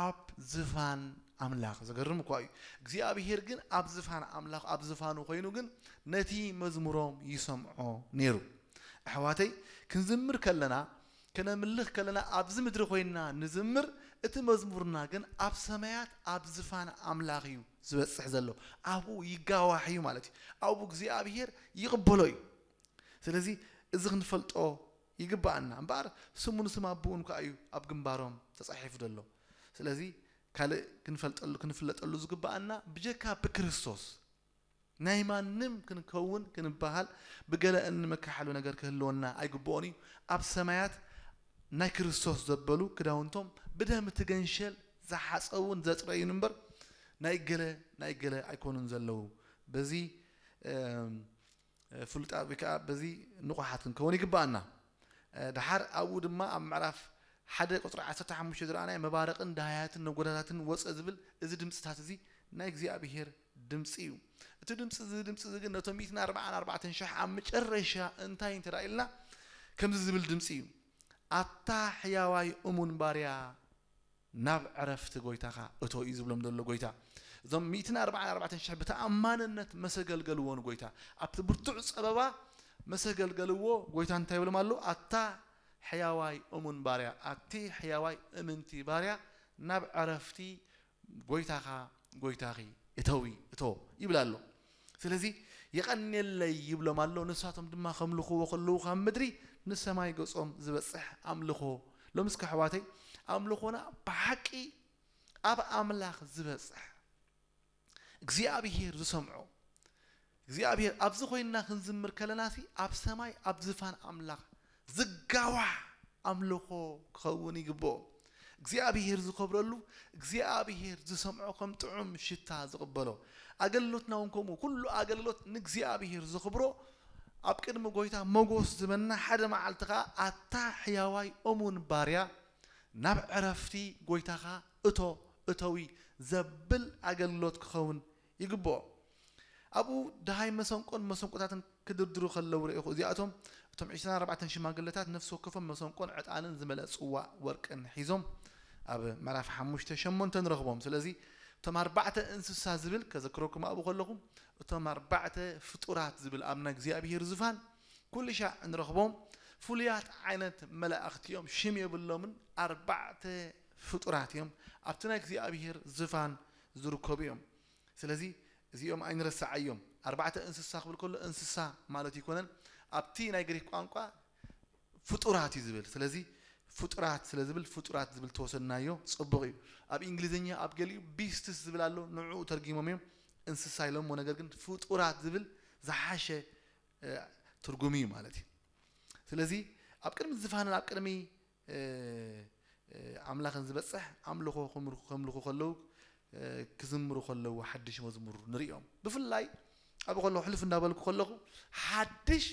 ኣብ ዝፋን ኣምላኽ። ዘገርም እኳ እዩ። እግዚኣብሔር ግን ኣብ ዝፋን ኣምላኽ፣ ኣብ ዝፋኑ ኮይኑ ግን ነቲ መዝሙሮም ይሰምዖ ነይሩ። ኣሕዋተይ፣ ክንዝምር ከለና፣ ክነምልኽ ከለና ኣብዚ ምድሪ ኮይንና ንዝምር፣ እቲ መዝሙርና ግን ኣብ ሰማያት ኣብ ዝፋን ኣምላኽ እዩ ዝበጽሕ ዘሎ። ኣብኡ ይጋዋሕ እዩ ማለት እዩ። ኣብኡ እግዚኣብሔር ይቕበሎ እዩ። ስለዚ እዚ ክንፈልጦ ይግባኣና። እምበኣር ስሙን ስም ኣቦኡን ከኣ እዩ ኣብ ግንባሮም ተጻሒፉ ዘሎ። ስለዚ ካልእ ክንፈልጠሉ ክንፍለጠሉ ዝግባኣና ብጀካ ብክርስቶስ ናይ ማንም ክንከውን ክንበሃል ብገለ እንመካሓሉ ነገር ክህልወና ኣይግብኦን እዩ። ኣብ ሰማያት ናይ ክርስቶስ ዘበሉ ክዳውንቶም ብደም እቲ ገንሸል ዝሓጸውን ዘጽረዩን እምበር ናይ ገለ ናይ ገለ ኣይኮኑን ዘለዉ። በዚ ፍሉጣት ወይ ከዓ በዚ ንቑሓት ክንከውን ይግባኣና። ድሓር ኣብኡ ድማ ኣብ ምዕራፍ ሓደ ቁፅሪ ዓሰርተ ሓሙሽተ ዝረኣናይ መባረቕን ዳህያትን ነጎዳታትን ወፀ ዝብል እዚ ድምፅታት እዚ ናይ እግዚኣብሄር ድምፂ እዩ። እቲ ድምፂ እዚ ድምፂ እዚ ግን ነቶም ሚእትን ኣርባዓን ኣርባዕተን ሽሕ ኣብ መጨረሻ እንታይ እንተ ኢልና ከምዚ ዝብል ድምፂ እዩ። ኣታ ሕያዋይ እሙን ባርያ ናብ ዕረፍቲ ጎይታኻ እቶ እዩ ዝብሎም ዘሎ ጎይታ። እዞም ሚእትን ኣርባዓን ኣርባዕተን ሽሕ ብተኣማንነት መሰገልገልዎ ንጎይታ ኣብቲ ብርቱዕ ፀበባ መሰገልገልዎ ጎይታ እንታይ ይብሎም ኣሎ? ኣታ ሕያዋይ እሙን ባርያ፣ ኣቲ ሕያዋይ እምንቲ ባርያ ናብ ዕረፍቲ ጎይታኻ ጎይታኺ እተዊ እቶ ይብል ኣሎ። ስለዚ የቐንየለይ ይብሎም ኣሎ። ንሳቶም ድማ ከምልኽዎ ከለዉ ካብ ምድሪ ንሰማይ ገጾም ዝበጽሕ ኣምልኾ። ሎምስ ከሕዋተይ ኣምልኾና ብሓቂ ኣብ ኣምላኽ ዝበጽሕ እግዚኣብሄር ዝሰምዖ እግዚኣብሄር ኣብዚ ኮይንና ክንዝምር ከለናሲ ኣብ ሰማይ ኣብ ዝፋን ኣምላኽ ዝጋዋሕ ኣምልኾ ክኸውን ይግብኦ። እግዚኣብሄር ዝኸብረሉ እግዚኣብሄር ዝሰምዖ ከም ጥዑም ሽታ ዝቕበሎ ኣገልግሎትና እውን ከምኡ ኩሉ ኣገልግሎት ንእግዚኣብሄር ዘኽብሮ ኣብ ቅድሚ ጎይታ መጎስ ዝበና ሓደ መዓልቲ ከዓ ኣታ ሕያዋይ እሙን ባርያ ናብ ዕረፍቲ ጎይታኻ እቶ እተዊ ዘብል ኣገልግሎት ክኸውን ይግብኦ። ኣብኡ ደሃይ መሰንቆን መሰንቆታትን ክድርድሩ ከለዉ ርኢኹ። እዚኣቶም እቶም ዕስራን ኣርባዕተን ሽማግለታት ነፍሲ ወከፎም መሰንቆን ዕጣንን ዝመልአ ጽዋእ ወርቅን ሒዞም ኣብ ምዕራፍ ሓሙሽተ ሸሞንተ ንረኽቦም። ስለዚ እቶም ኣርባዕተ እንስሳ ዝብል ከዘክረኩም ኣብኡ ከለኹም እቶም ኣርባዕተ ፍጡራት ዝብል ኣብ ናይ እግዚኣብሄር ዙፋን ኩሉ ሻዕ እንረኽቦም ፍሉያት ዓይነት መላእኽቲ እዮም። ሽም የብሎምን ኣርባዕተ ፍጡራት እዮም ኣብቲ ናይ እግዚኣብሄር ዝፋን ዝርከቡ እዮም። ስለዚ እዚኦም ኣይንረስዓዮም። ኣርባዕተ እንስሳ ክብል ከሎ እንስሳ ማለት ይኮነን። ኣብቲ ናይ ግሪክ ቋንቋ ፍጡራት እዩ ዝብል። ስለዚ ፍጡራት ስለ ዝብል ፍጡራት ዝብል ተወሰድናዮ ጽቡቕ እዩ። ኣብ እንግሊዝኛ ኣብ ገሊኡ ቢስትስ ዝብል ኣሎ፣ ንዕኡ ተርጊሞም እዮም እንስሳ ኢሎምዎ። ነገር ግን ፍጡራት ዝብል ዝሓሸ ትርጉም እዩ ማለት እዩ። ስለዚ ኣብ ቅድሚ ዝፋንን ኣብ ቅድሚ ኣምላኽን ዝበፅሕ ኣምልኾ ከምልኹ ከለዉ ክዝምሩ ከለዉ ሓድሽ መዝሙር ንሪኦም። ብፍላይ ኣብ ከለኹ ሕልፍ እንዳበልኩ ከለኹ ሓድሽ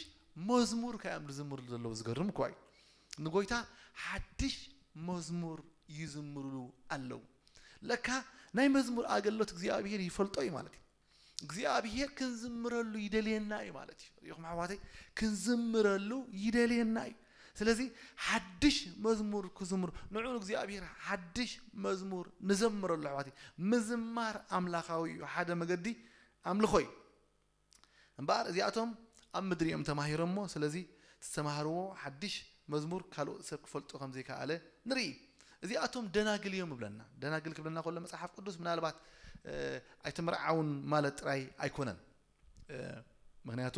መዝሙር ካዮም ዝዝምሩ ዘለዉ። ዝገርም እኳ እዩ። ንጎይታ ሓድሽ መዝሙር ይዝምርሉ ኣለዉ። ለካ ናይ መዝሙር ኣገልግሎት እግዚኣብሄር ይፈልጦ እዩ ማለት እዩ። እግዚኣብሄር ክንዝምረሉ ይደልየና እዩ ማለት እዩ። ሪኢኹም ኣሕዋተይ፣ ክንዝምረሉ ይደልየና እዩ። ስለዚ ሓድሽ መዝሙር ክዝምሩ ንዑ ንእግዚኣብሄር ሓድሽ መዝሙር ንዘምረሉ ኣሕዋተይ። ምዝማር ኣምላኻዊ እዩ፣ ሓደ መገዲ ኣምልኾ እዩ። እምበኣር እዚኣቶም ኣብ ምድሪ እዮም ተማሂሮሞ። ስለዚ ዝተማሃርዎ ሓድሽ መዝሙር ካልእ ሰብ ክፈልጦ ከም ዘይከኣለ ንርኢ። እዚኣቶም ደናግል እዮም ይብለና። ደናግል ክብለና ከሎ መጽሓፍ ቅዱስ ምናልባት ኣይተመርዓውን ማለት ጥራይ ኣይኮነን። ምክንያቱ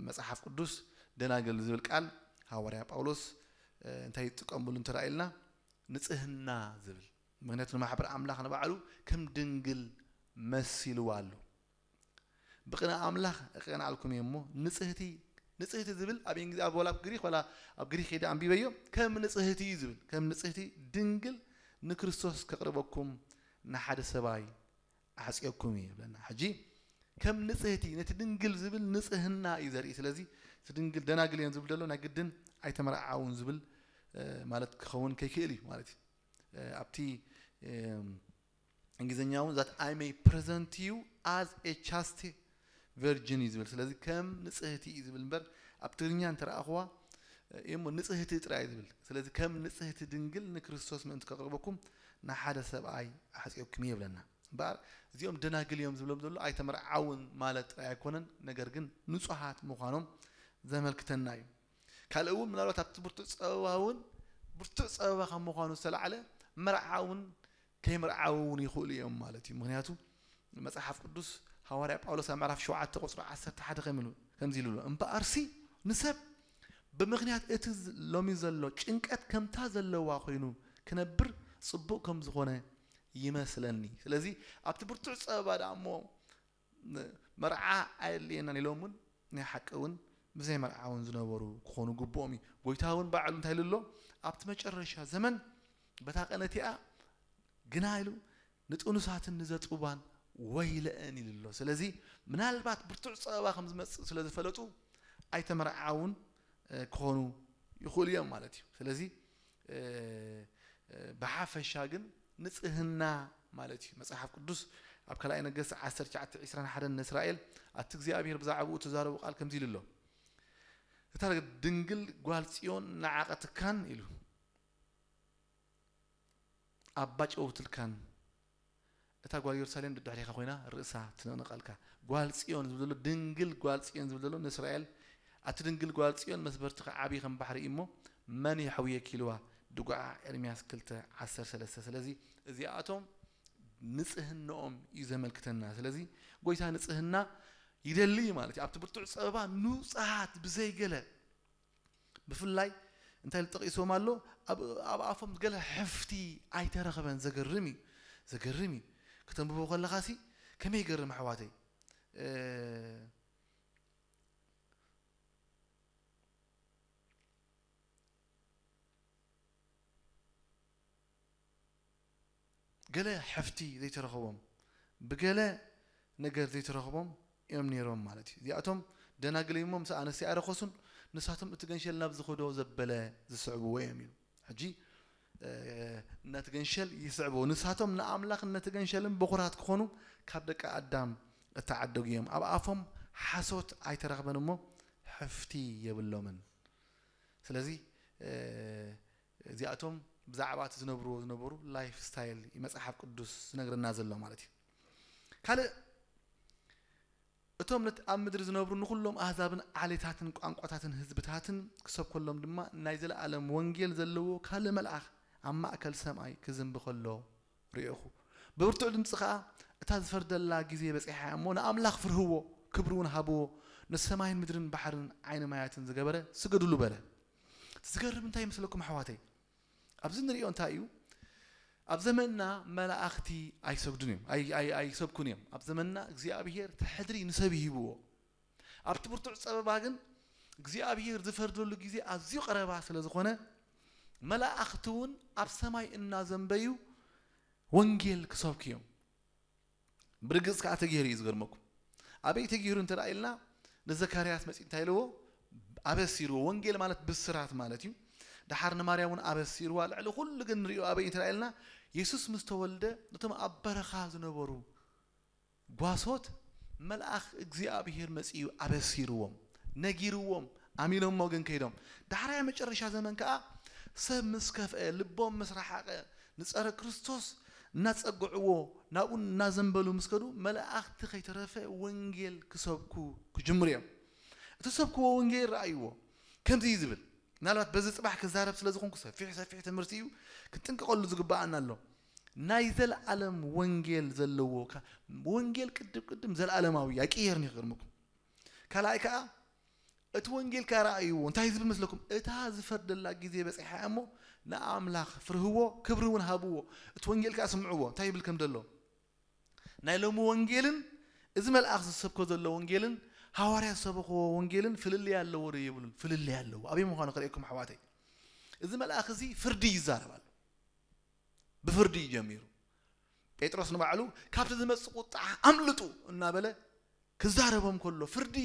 መጽሓፍ ቅዱስ ደናግል ዝብል ቃል ሃዋርያ ጳውሎስ እንታይ ይጥቀምሉ እንተረኣይልና ንጽህና ዝብል። ምክንያቱ ንማሕበር ኣምላኽ ንባዕሉ ከም ድንግል መሲልዋ ኣሎ። ብቕነ ኣምላኽ እቐንዓልኩም እየ እሞ ንጽህቲ ንጽህቲ ዝብል ኣብ እንግሊዝ ኣብ ወላ ኣብ ግሪክ ወላ ኣብ ግሪክ ከይደ ኣንቢበዮ ከም ንጽህቲ እዩ ዝብል። ከም ንጽህቲ ድንግል ንክርስቶስ ከቕርበኩም ንሓደ ሰብኣይ ኣሕጽየኩም እዩ ይብለና። ሕጂ ከም ንጽህቲ ነቲ ድንግል ዝብል ንጽህና እዩ ዘርኢ። ስለዚ እቲ ድንግል ደናግል እዮም ዝብል ዘሎ ናይ ግድን ኣይተመርዓውን ዝብል ማለት ክኸውን ከይክእል እዩ ማለት እዩ። ኣብቲ እንግሊዝኛ እውን that I may present you as a chaste virgin እዩ ዝብል። ስለዚ ከም ንጽህቲ እዩ ዝብል እምበር ኣብ ትግርኛ እንተረኣኽዋ እሞ ንጽህቲ ጥራይ እዩ ዝብል። ስለዚ ከም ንጽህቲ ድንግል ንክርስቶስ ምእንቲ ከቕርበኩም ንሓደ ሰብኣይ ኣሕጽየኩም እየ ይብለና። እምበኣር እዚኦም ደናግል እዮም ዝብሎም ዘሎ ኣይተመርዓውን ማለት ጥራይ ኣይኮነን፣ ነገር ግን ንጹሃት ምዃኖም ዘመልክተና እዩ። ካልእ እውን ምናልባት ኣብቲ ብርቱዕ ጸበባ እውን ብርቱዕ ጸበባ ካብ ምዃኑ ዝተላዕለ መርዓ እውን ከይምርዓው እውን ይኽእሉ እዮም ማለት እዩ። ምክንያቱ መጽሓፍ ቅዱስ ሃዋርያ ጳውሎስ ኣብ ምዕራፍ ሸውዓተ ቁጽሪ ዓሰርተ ሓደ ከም ኢሉ ከምዚ ኢሉ ኣሎ፣ እምበኣርሲ ንሰብ ብምክንያት እቲ ሎሚ ዘሎ ጭንቀት ከምታ ዘለዋ ኮይኑ ክነብር ጽቡቕ ከም ዝኾነ ይመስለኒ። ስለዚ ኣብቲ ብርቱዕ ጸበባ ደኣ እሞ መርዓ ኣየድልየናን ኢሎም እውን ናይ ሓቂ እውን ብዘይ መርዓ እውን ዝነበሩ ክኾኑ ግብኦም እዩ። ጎይታ እውን ባዕሉ እንታይ ኢሉ ኣሎ? ኣብቲ መጨረሻ ዘመን በታ ቀን እቲኣ ግና ኢሉ ንጥኑሳትን ንዘጥቡባን ወይለአን ኢሉ ኣሎ። ስለዚ ምናልባት ብርቱዕ ጸበባ ከም ዝመጽእ ስለ ዝፈለጡ ኣይተመርዓውን ክኾኑ ይኽእሉ እዮም ማለት እዩ። ስለዚ ብሓፈሻ ግን ንጽህና ማለት እዩ። መጽሓፍ ቅዱስ ኣብ ካልኣይ ነገስት ዓሰርተ ትሽዓተ ዕስራን ሓደን ንእስራኤል ኣቲ እግዚኣብሔር ብዛዕባኡ እተዛረቡ ቃል ከምዚ ኢሉ ኣሎ። እታ ድንግል ጓል ጽዮን ንዓቐትካን ኢሉ ኣባ ጨውትልካን እታ ጓል ኢየሩሳሌም ድድሕሪኻ ኮይና ርእሳ ትንቕንቐልካ። ጓል ጽዮን ዝብል ዘሎ ድንግል ጓል ጽዮን ዝብል ዘሎ ንእስራኤል ኣቲ ድንግል ጓል ጽዮን መስበርትኻ ዓብዪ ከም ባሕሪ እዩ እሞ መን የሕውየኪ ኢልዋ ድጉዓ ኤርምያስ ክልተ ዓሰርተ ሰለስተ። ስለዚ እዚኣቶም ንጽህናኦም እዩ ዘመልክተና። ስለዚ ጎይታ ንጽህና ይደሊ እዩ ማለት እዩ። ኣብቲ ብርቱዕ ጸበባ ንጹሃት ብዘይገለ ብፍላይ እንታይ ኢሉ ጠቒስዎም ኣሎ? ኣብ ኣፎም ገለ ሕፍቲ ኣይተረኸበን። ዘገርም እዩ። ዘገርም እዩ። ከተንብቦ ከለኻሲ ከመይ ይገርም ኣሕዋተይ። ገለ ሕፍቲ ዘይተረኸቦም ብገለ ነገር ዘይተረኸቦም እዮም ነይሮም ማለት እዩ። እዚኣቶም ደናግል እዮም እሞ ምስ ኣነስቲ ኣይረኸሱን። ንሳቶም እቲ ገንሸል ናብ ዝኸዶ ዘበለ ዝስዕብዎ እዮም ኢሉ። ሕጂ ነቲ ገንሸል ይስዕብዎ። ንሳቶም ንኣምላኽን ነቲ ገንሸልን በኹራት ክኾኑ ካብ ደቂ ኣዳም እተዓደጉ እዮም። ኣብ ኣፎም ሓሶት ኣይተረኽበን እሞ ሕፍቲ የብሎምን። ስለዚ እዚኣቶም ብዛዕባ እቲ ዝነብርዎ ዝነበሩ ላይፍ ስታይል እዩ መጽሓፍ ቅዱስ ዝነግረና ዘሎ ማለት እዩ። ካልእ እቶም ነት ኣብ ምድሪ ዝነብሩ ንኹሎም ኣህዛብን ዓሌታትን ቋንቋታትን ህዝብታትን ክሰብከሎም ድማ ናይ ዘለኣለም ወንጌል ዘለዎ ካልእ መልኣኽ ኣብ ማእከል ሰማይ ክዝንቢ ከሎ ርኤኹ። ብብርቱዕ ድምፂ ኸዓ እታ ዝፈርደላ ግዜ በፂሓ እሞ ንኣምላኽ ፍርህዎ፣ ክብሪ እውን ሃብዎ፣ ንሰማይን ምድርን ባሕርን ዓይኒ ማያትን ዝገበረ ስገዱሉ በለ። ዝገርም እንታይ ይመስለኩም ኣሕዋተይ? ኣብዚ ንሪኦ እንታይ እዩ? ኣብ ዘመንና መላእኽቲ ኣይሰግዱን እዮም፣ ኣይ- ኣይ- ኣይሰብኩን እዮም። ኣብ ዘመንና እግዚኣብሄር እቲ ሕድሪ ንሰብ ይህብዎ። ኣብቲ ብርቱዕ ጸበባ ግን እግዚኣብሄር ዝፈርደሉ ግዜ ኣዝዩ ቀረባ ስለ ዝኾነ መላእኽቲ እውን ኣብ ሰማይ እናዘንበዩ ወንጌል ክሰብኩ እዮም። ብርግጽ ከኣ ተገይሩ እዩ። ዝገርመኩም ኣበይ ተገይሩ እንተ ኢልና ንዘካርያስ መጺኡ እንታይ ኢልዎ? ኣበሲርዎ። ወንጌል ማለት ብስራት ማለት እዩ። ደሓር ንማርያም እውን ኣበሲርዋ። ልዕሊ ኩሉ ግን ንሪኦ ኣበይ እንተ ኢልና የሱስ ምስ ተወልደ ነቶም ኣብ በረኻ ዝነበሩ ጓሶት መልኣኽ እግዚኣብሔር መጺኡ ኣበሲርዎም፣ ነጊርዎም፣ ኣሚኖሞ ግን ከይዶም። ዳሕራይ መጨረሻ ዘመን ከኣ ሰብ ምስ ከፍአ፣ ልቦም ምስ ረሓቐ፣ ንጸረ ክርስቶስ እናጸግዕዎ፣ ናብኡ እናዘንበሉ ምስ ከዱ፣ መላእኽቲ ከይተረፈ ወንጌል ክሰብኩ ክጅምሩ እዮም። እቲ ሰብክዎ ወንጌል ረኣይዎ። ከምዚ እዩ ዝብል፣ ምናልባት በዚ ጽባሕ ክዛረብ ስለ ዝኾንኩ ሰፊሕ ሰፊሕ ትምህርቲ እዩ፣ ክንጥንቀቐሉ ዝግባኣና ኣሎ። ናይ ዘለኣለም ወንጌል ዘለዎ፣ ወንጌል ቅድም ቅድም ዘለኣለማዊ ኣይቅየርን እዩ ክገርመኩም። ካልኣይ ከኣ እቲ ወንጌል ከኣ ረኣይዎ እንታይ ዝብል መስለኩም? እታ ዝፈርደላ ግዜ በጺሓ እሞ ንኣምላኽ ፍርህዎ፣ ክብሪ እውን ሃብዎ። እቲ ወንጌል ከኣ ስምዕዎ እንታይ ይብል ከም ዘሎ። ናይ ሎሚ ወንጌልን እዚ መልኣኽ ዝሰብኮ ዘሎ ወንጌልን ሃዋርያ ዝሰበኽዎ ወንጌልን ፍልልይ ኣለዎ ዶ የብሉን? ፍልልይ ኣለዎ። ኣበይ ምዃኑ ክርእየኩም ኣሕዋተይ። እዚ መልኣኽ እዚ ፍርዲ ይዛረብ ኣሎ። ብፍርዲ እዩ ጀሚሩ። ጴጥሮስ ንባዕሉ ካብቲ ዝመጽእ ቁጥዓ ኣምልጡ እናበለ ክዛረቦም ከሎ፣ ፍርዲ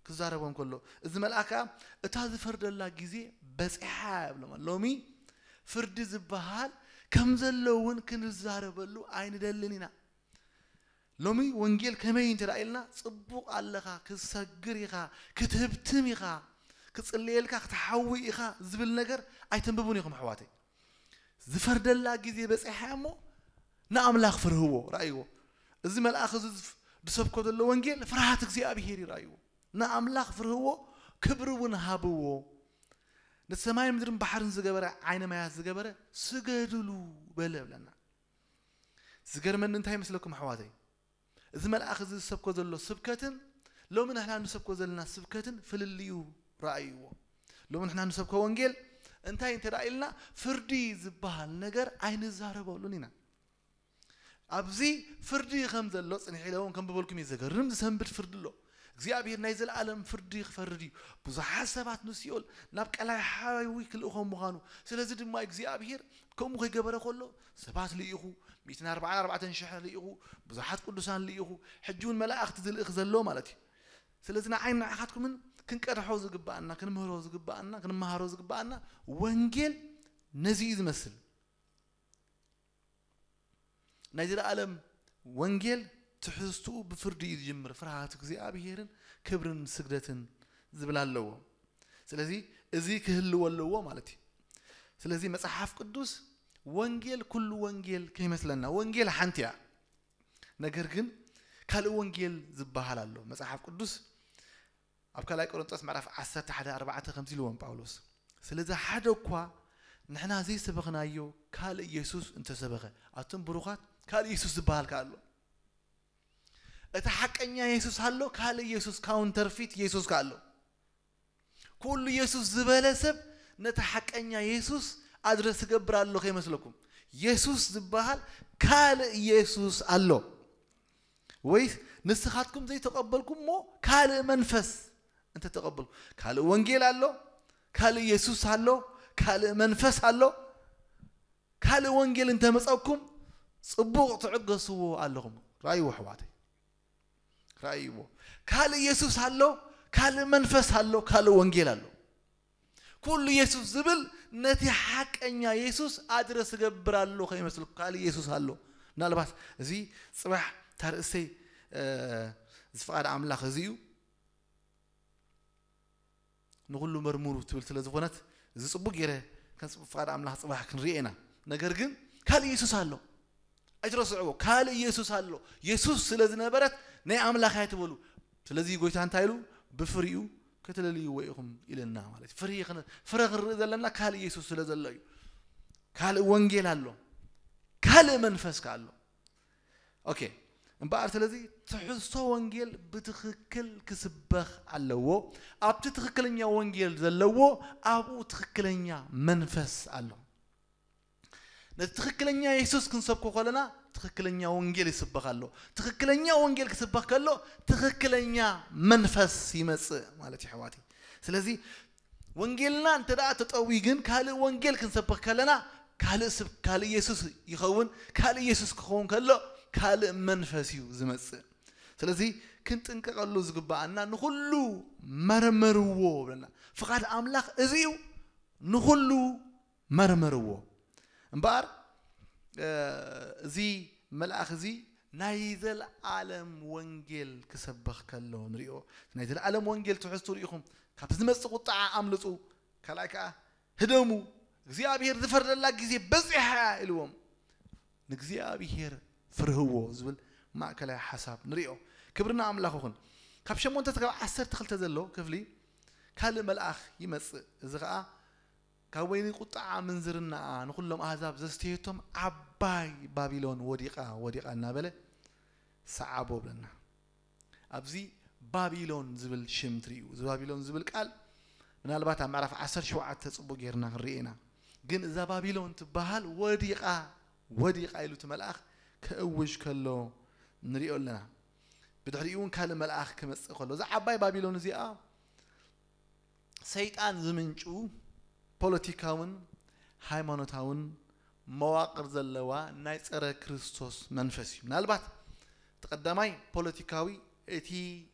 ክዛረቦም ከሎ፣ እዚ መልኣኽ ከኣ እታ ዝፈርደላ ግዜ በጺሓ ይብሎም። ሎሚ ፍርዲ ዝበሃል ከም ዘሎ እውን ክንዛረበሉ ኣይንደልን ኢና። ሎሚ ወንጌል ከመይ እንተ ኢልና፣ ጽቡቕ ኣለኻ፣ ክትሰግር ኢኻ፣ ክትህብትም ኢኻ፣ ክጽልየልካ ክትሓዊ ኢኻ ዝብል ነገር ኣይተንብቡን ኢኹም ኣሕዋተይ። ዝፈርደላ ግዜ በጺሓ እሞ ንኣምላኽ ፍርህዎ። ረኣይዎ። እዚ መልኣኽ እዚ ዝፍ- ዝሰብኮ ዘሎ ወንጌል ፍርሃት እግዚኣብሄር እዩ። ረኣይዎ። ንኣምላኽ ፍርህዎ፣ ክብሪ እውን ሃብዎ። ንሰማይ ምድርን ባሕርን ዝገበረ፣ ዓይነ ማያት ዝገበረ ስገድሉ በለ ብለና። ዝገርመኒ እንታይ ይመስለኩም ኣሕዋተይ? እዚ መልኣኽ እዚ ዝሰብኮ ዘሎ ስብከትን ሎሚ ንሕና ንሰብኮ ዘለና ስብከትን ፍልልዩ ረኣይዎ። ሎሚ ንሕና ንሰብኮ ወንጌል እንታይ እንተ ደኣ ኢልና ፍርዲ ዝበሃል ነገር ኣይንዛረበሉን ኢና። ኣብዚ ፍርዲ ከም ዘሎ ጽንሕ ኢለ እውን ከም ብበልኩም እዩ። ዘገርም ዝሰንብድ ፍርዲ ኣሎ። እግዚኣብሔር ናይ ዘለኣለም ፍርዲ ክፈርድ እዩ። ብዙሓት ሰባት ንሲኦል ናብ ቀላይ ሓዊ ክልእኾም ምዃኑ። ስለዚ ድማ እግዚኣብሔር ከምኡ ከይገበረ ከሎ ሰባት ልኢኹ፣ ሚእትን ኣርባዓን ኣርባዕተን ሽሕ ልኢኹ፣ ብዙሓት ቅዱሳን ልኢኹ፣ ሕጂ እውን መላእኽቲ ዝልእኽ ዘሎ ማለት እዩ። ስለዚ ንዓይን ንዓኻትኩምን ክንቀድሖ ዝግባኣና፣ ክንምህሮ ዝግባኣና፣ ክንመሃሮ ዝግባኣና ወንጌል ነዚ እዩ ዝመስል። ናይ ዘለኣለም ወንጌል ትሕዝትኡ ብፍርዲ እዩ ዝጅምር። ፍርሃት እግዚኣብሔርን ክብርን ስግደትን ዝብል ኣለዎ። ስለዚ እዚ ክህልዎ ኣለዎ ማለት እዩ። ስለዚ መጽሓፍ ቅዱስ ወንጌል ኩሉ ወንጌል ከይመስለና፣ ወንጌል ሓንቲ እያ። ነገር ግን ካልእ ወንጌል ዝበሃል ኣሎ። መጽሓፍ ቅዱስ ኣብ ካልኣይ ቆሮንጦስ ምዕራፍ ዓሰርተ ሓደ ኣርባዕተ ከምዚ ኢልዎም ጳውሎስ፣ ስለዚ ሓደ እኳ ንሕና ዘይሰበኽናዮ ካልእ ኢየሱስ እንተሰበኸ፣ ኣቱም ብሩኻት፣ ካልእ ኢየሱስ ዝበሃል ከ ኣሎ። እቲ ሓቀኛ ኢየሱስ ኣሎ፣ ካልእ ኢየሱስ፣ ካውንተርፊት ኢየሱስ ከ ኣሎ። ኩሉ ኢየሱስ ዝበለ ሰብ ነቲ ሓቀኛ ኢየሱስ ኣድረስ ይገብር ኣሎ ከይመስለኩም። ኢየሱስ ዝበሃል ካልእ ኢየሱስ ኣሎ። ወይስ ንስኻትኩም ዘይተቐበልኩሞ ካልእ መንፈስ እንተተቐበልኩ፣ ካልእ ወንጌል ኣሎ፣ ካልእ ኢየሱስ ኣሎ፣ ካልእ መንፈስ ኣሎ። ካልእ ወንጌል እንተመጸኩም ጽቡቕ ትዕገስዎ ኣለኹም። ራእይዎ ኣሕዋተይ፣ ራእይዎ። ካልእ ኢየሱስ ኣሎ፣ ካልእ መንፈስ ኣሎ፣ ካልእ ወንጌል ኣሎ። ኩሉ ኢየሱስ ዝብል ነቲ ሓቀኛ ኢየሱስ ኣድረስ ዝገብር ኣሎ ከይመስልኩ፣ ካልእ ኢየሱስ ኣሎ። ምናልባት እዚ ጽባሕ ታርእሰይ እዚ ፍቓድ ኣምላኽ እዚ እዩ፣ ንኹሉ መርምሩ ትብል ስለ ዝኾነት፣ እዚ ጽቡቕ ገይረ ከም ጽቡቕ ፍቓድ ኣምላኽ ጽባሕ ክንርኢ ኢና። ነገር ግን ካልእ ኢየሱስ ኣሎ። ኣይትረስዕዎ፣ ካልእ ኢየሱስ ኣሎ። ኢየሱስ ስለ ዝነበረት ናይ ኣምላኽ ኣይትበሉ። ስለዚ ጎይታ እንታይ ኢሉ? "ብፍሪኡ ክትለልይዎ ኢኹም" ኢለና ማለት እዩ። ፍሪ ክን-፣ ፍረ ክንርኢ ዘለና ካልእ ኢየሱስ ስለ ዘሎ እዩ። ካልእ ወንጌል ኣሎ። ካልእ መንፈስ ከ ኣሎ። ኦኬ። እምበኣር ስለዚ ትሕዝቶ ወንጌል ብትኽክል ክስበኽ ኣለዎ። ኣብቲ ትኽክለኛ ወንጌል ዘለዎ ኣብኡ ትኽክለኛ መንፈስ ኣሎ። ነቲ ትኽክለኛ የሱስ ክንሰብኮ ከለና ትኽክለኛ ወንጌል ይስበኽ ኣሎ። ትኽክለኛ ወንጌል ክስበኽ ከሎ ትኽክለኛ መንፈስ ይመጽእ ማለት እዩ ኣሕዋተይ። ስለዚ ወንጌልና እንተ ደኣ ተጠውዩ ግን ካልእ ወንጌል ክንሰብኽ ከለና ካልእ ስብ-፣ ካልእ የሱስ ይኸውን። ካልእ የሱስ ክኸውን ከሎ ካልእ መንፈስ እዩ ዝመጽእ። ስለዚ ክንጥንቀቐሉ ዝግባኣና ንኹሉ መርምርዎ ብለና። ፍቓድ ኣምላኽ እዚ እዩ፣ ንኹሉ መርምርዎ። እምበኣር እዚ መልኣኽ እዚ ናይ ዘለኣለም ወንጌል ክሰብኽ ከሎ ንሪኦ። ናይ ዘለኣለም ወንጌል ትሕዝቱ ርኢኹም፣ ካብ ዝመጽእ ቁጥዓ ኣምልጡ፣ ካልኣይ ከኣ ህደሙ፣ እግዚኣብሔር ዝፈርደላ ግዜ በጺሓ እያ ኢልዎም። ንእግዚኣብሔር ፍርህዎ ዝብል ማእከላይ ሓሳብ ንሪኦ። ክብርና ኣምላኽ ይኹን። ካብ ሸሞንተ ክሳብ ዓሰርተ ክልተ ዘሎ ክፍሊ ካልእ መልኣኽ ይመጽእ። እዚ ኸኣ ካብ ወይኒ ቁጥዓ ምንዝርናኣ ንኹሎም ኣህዛብ ዘስተየቶም ዓባይ ባቢሎን ወዲቓ፣ ወዲቓ እናበለ ሰዓቦ ብለና። ኣብዚ ባቢሎን ዝብል ሽም ትርእዩ። እዚ ባቢሎን ዝብል ቃል ምናልባት ኣብ ምዕራፍ ዓሰርተ ሸውዓተ ጽቡቕ ጌርና ክንርኢ ኢና። ግን እዛ ባቢሎን ትበሃል ወዲቓ፣ ወዲቓ ኢሉ እቲ መልኣኽ ከእውጅ ከሎ ንሪኦ ኣለና። ብድሕሪኡ እውን ካልእ መልኣኽ ክመጽእ ከሎ፣ እዛ ዓባይ ባቢሎን እዚኣ ሰይጣን ዝምንጩ ፖለቲካውን ሃይማኖታውን መዋቕር ዘለዋ ናይ ጸረ ክርስቶስ መንፈስ እዩ። ምናልባት እቲ ቀዳማይ ፖለቲካዊ፣ እቲ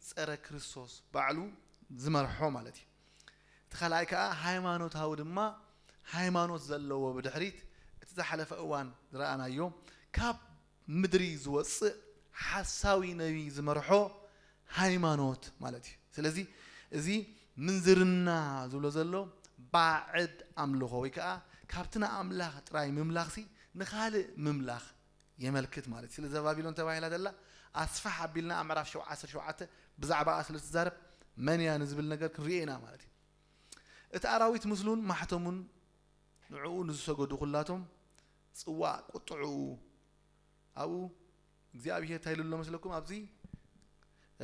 ጸረ ክርስቶስ ባዕሉ ዝመርሖ ማለት እዩ። እቲ ካልኣይ ከኣ ሃይማኖታዊ ድማ ሃይማኖት ዘለዎ ብድሕሪት እቲ ዝሓለፈ እዋን ዝረኣናዮ ካብ ምድሪ ዝወጽእ ሓሳዊ ነቢይ ዝመርሖ ሃይማኖት ማለት እዩ። ስለዚ እዚ ምንዝርና ዝብሎ ዘሎ ባዕድ ኣምልኾ ወይ ከኣ ካብቲ ንኣምላኽ ጥራይ ምምላኽሲ ንኻልእ ምምላኽ የመልክት ማለት እዩ። ስለዚ እዛ ባቢሎን ተባሂላ ዘላ ኣስፍሕ ኣቢልና ኣብ ምዕራፍ ሸውዓተ ዓሰርተ ሸውዓተ ብዛዕባኣ ስለ ትዛረብ መን እያ ንዝብል ነገር ክንርእዮ ኢና ማለት እዩ። እቲ ኣራዊት ምስሉን ማሕተሙን ንዕኡ ንዝሰገዱ ኩላቶም ጽዋእ ቁጥዕኡ ኣብኡ እግዚኣብሔር እንታይ ኢሉ ኣሎ መስለኩም? ኣብዚ፣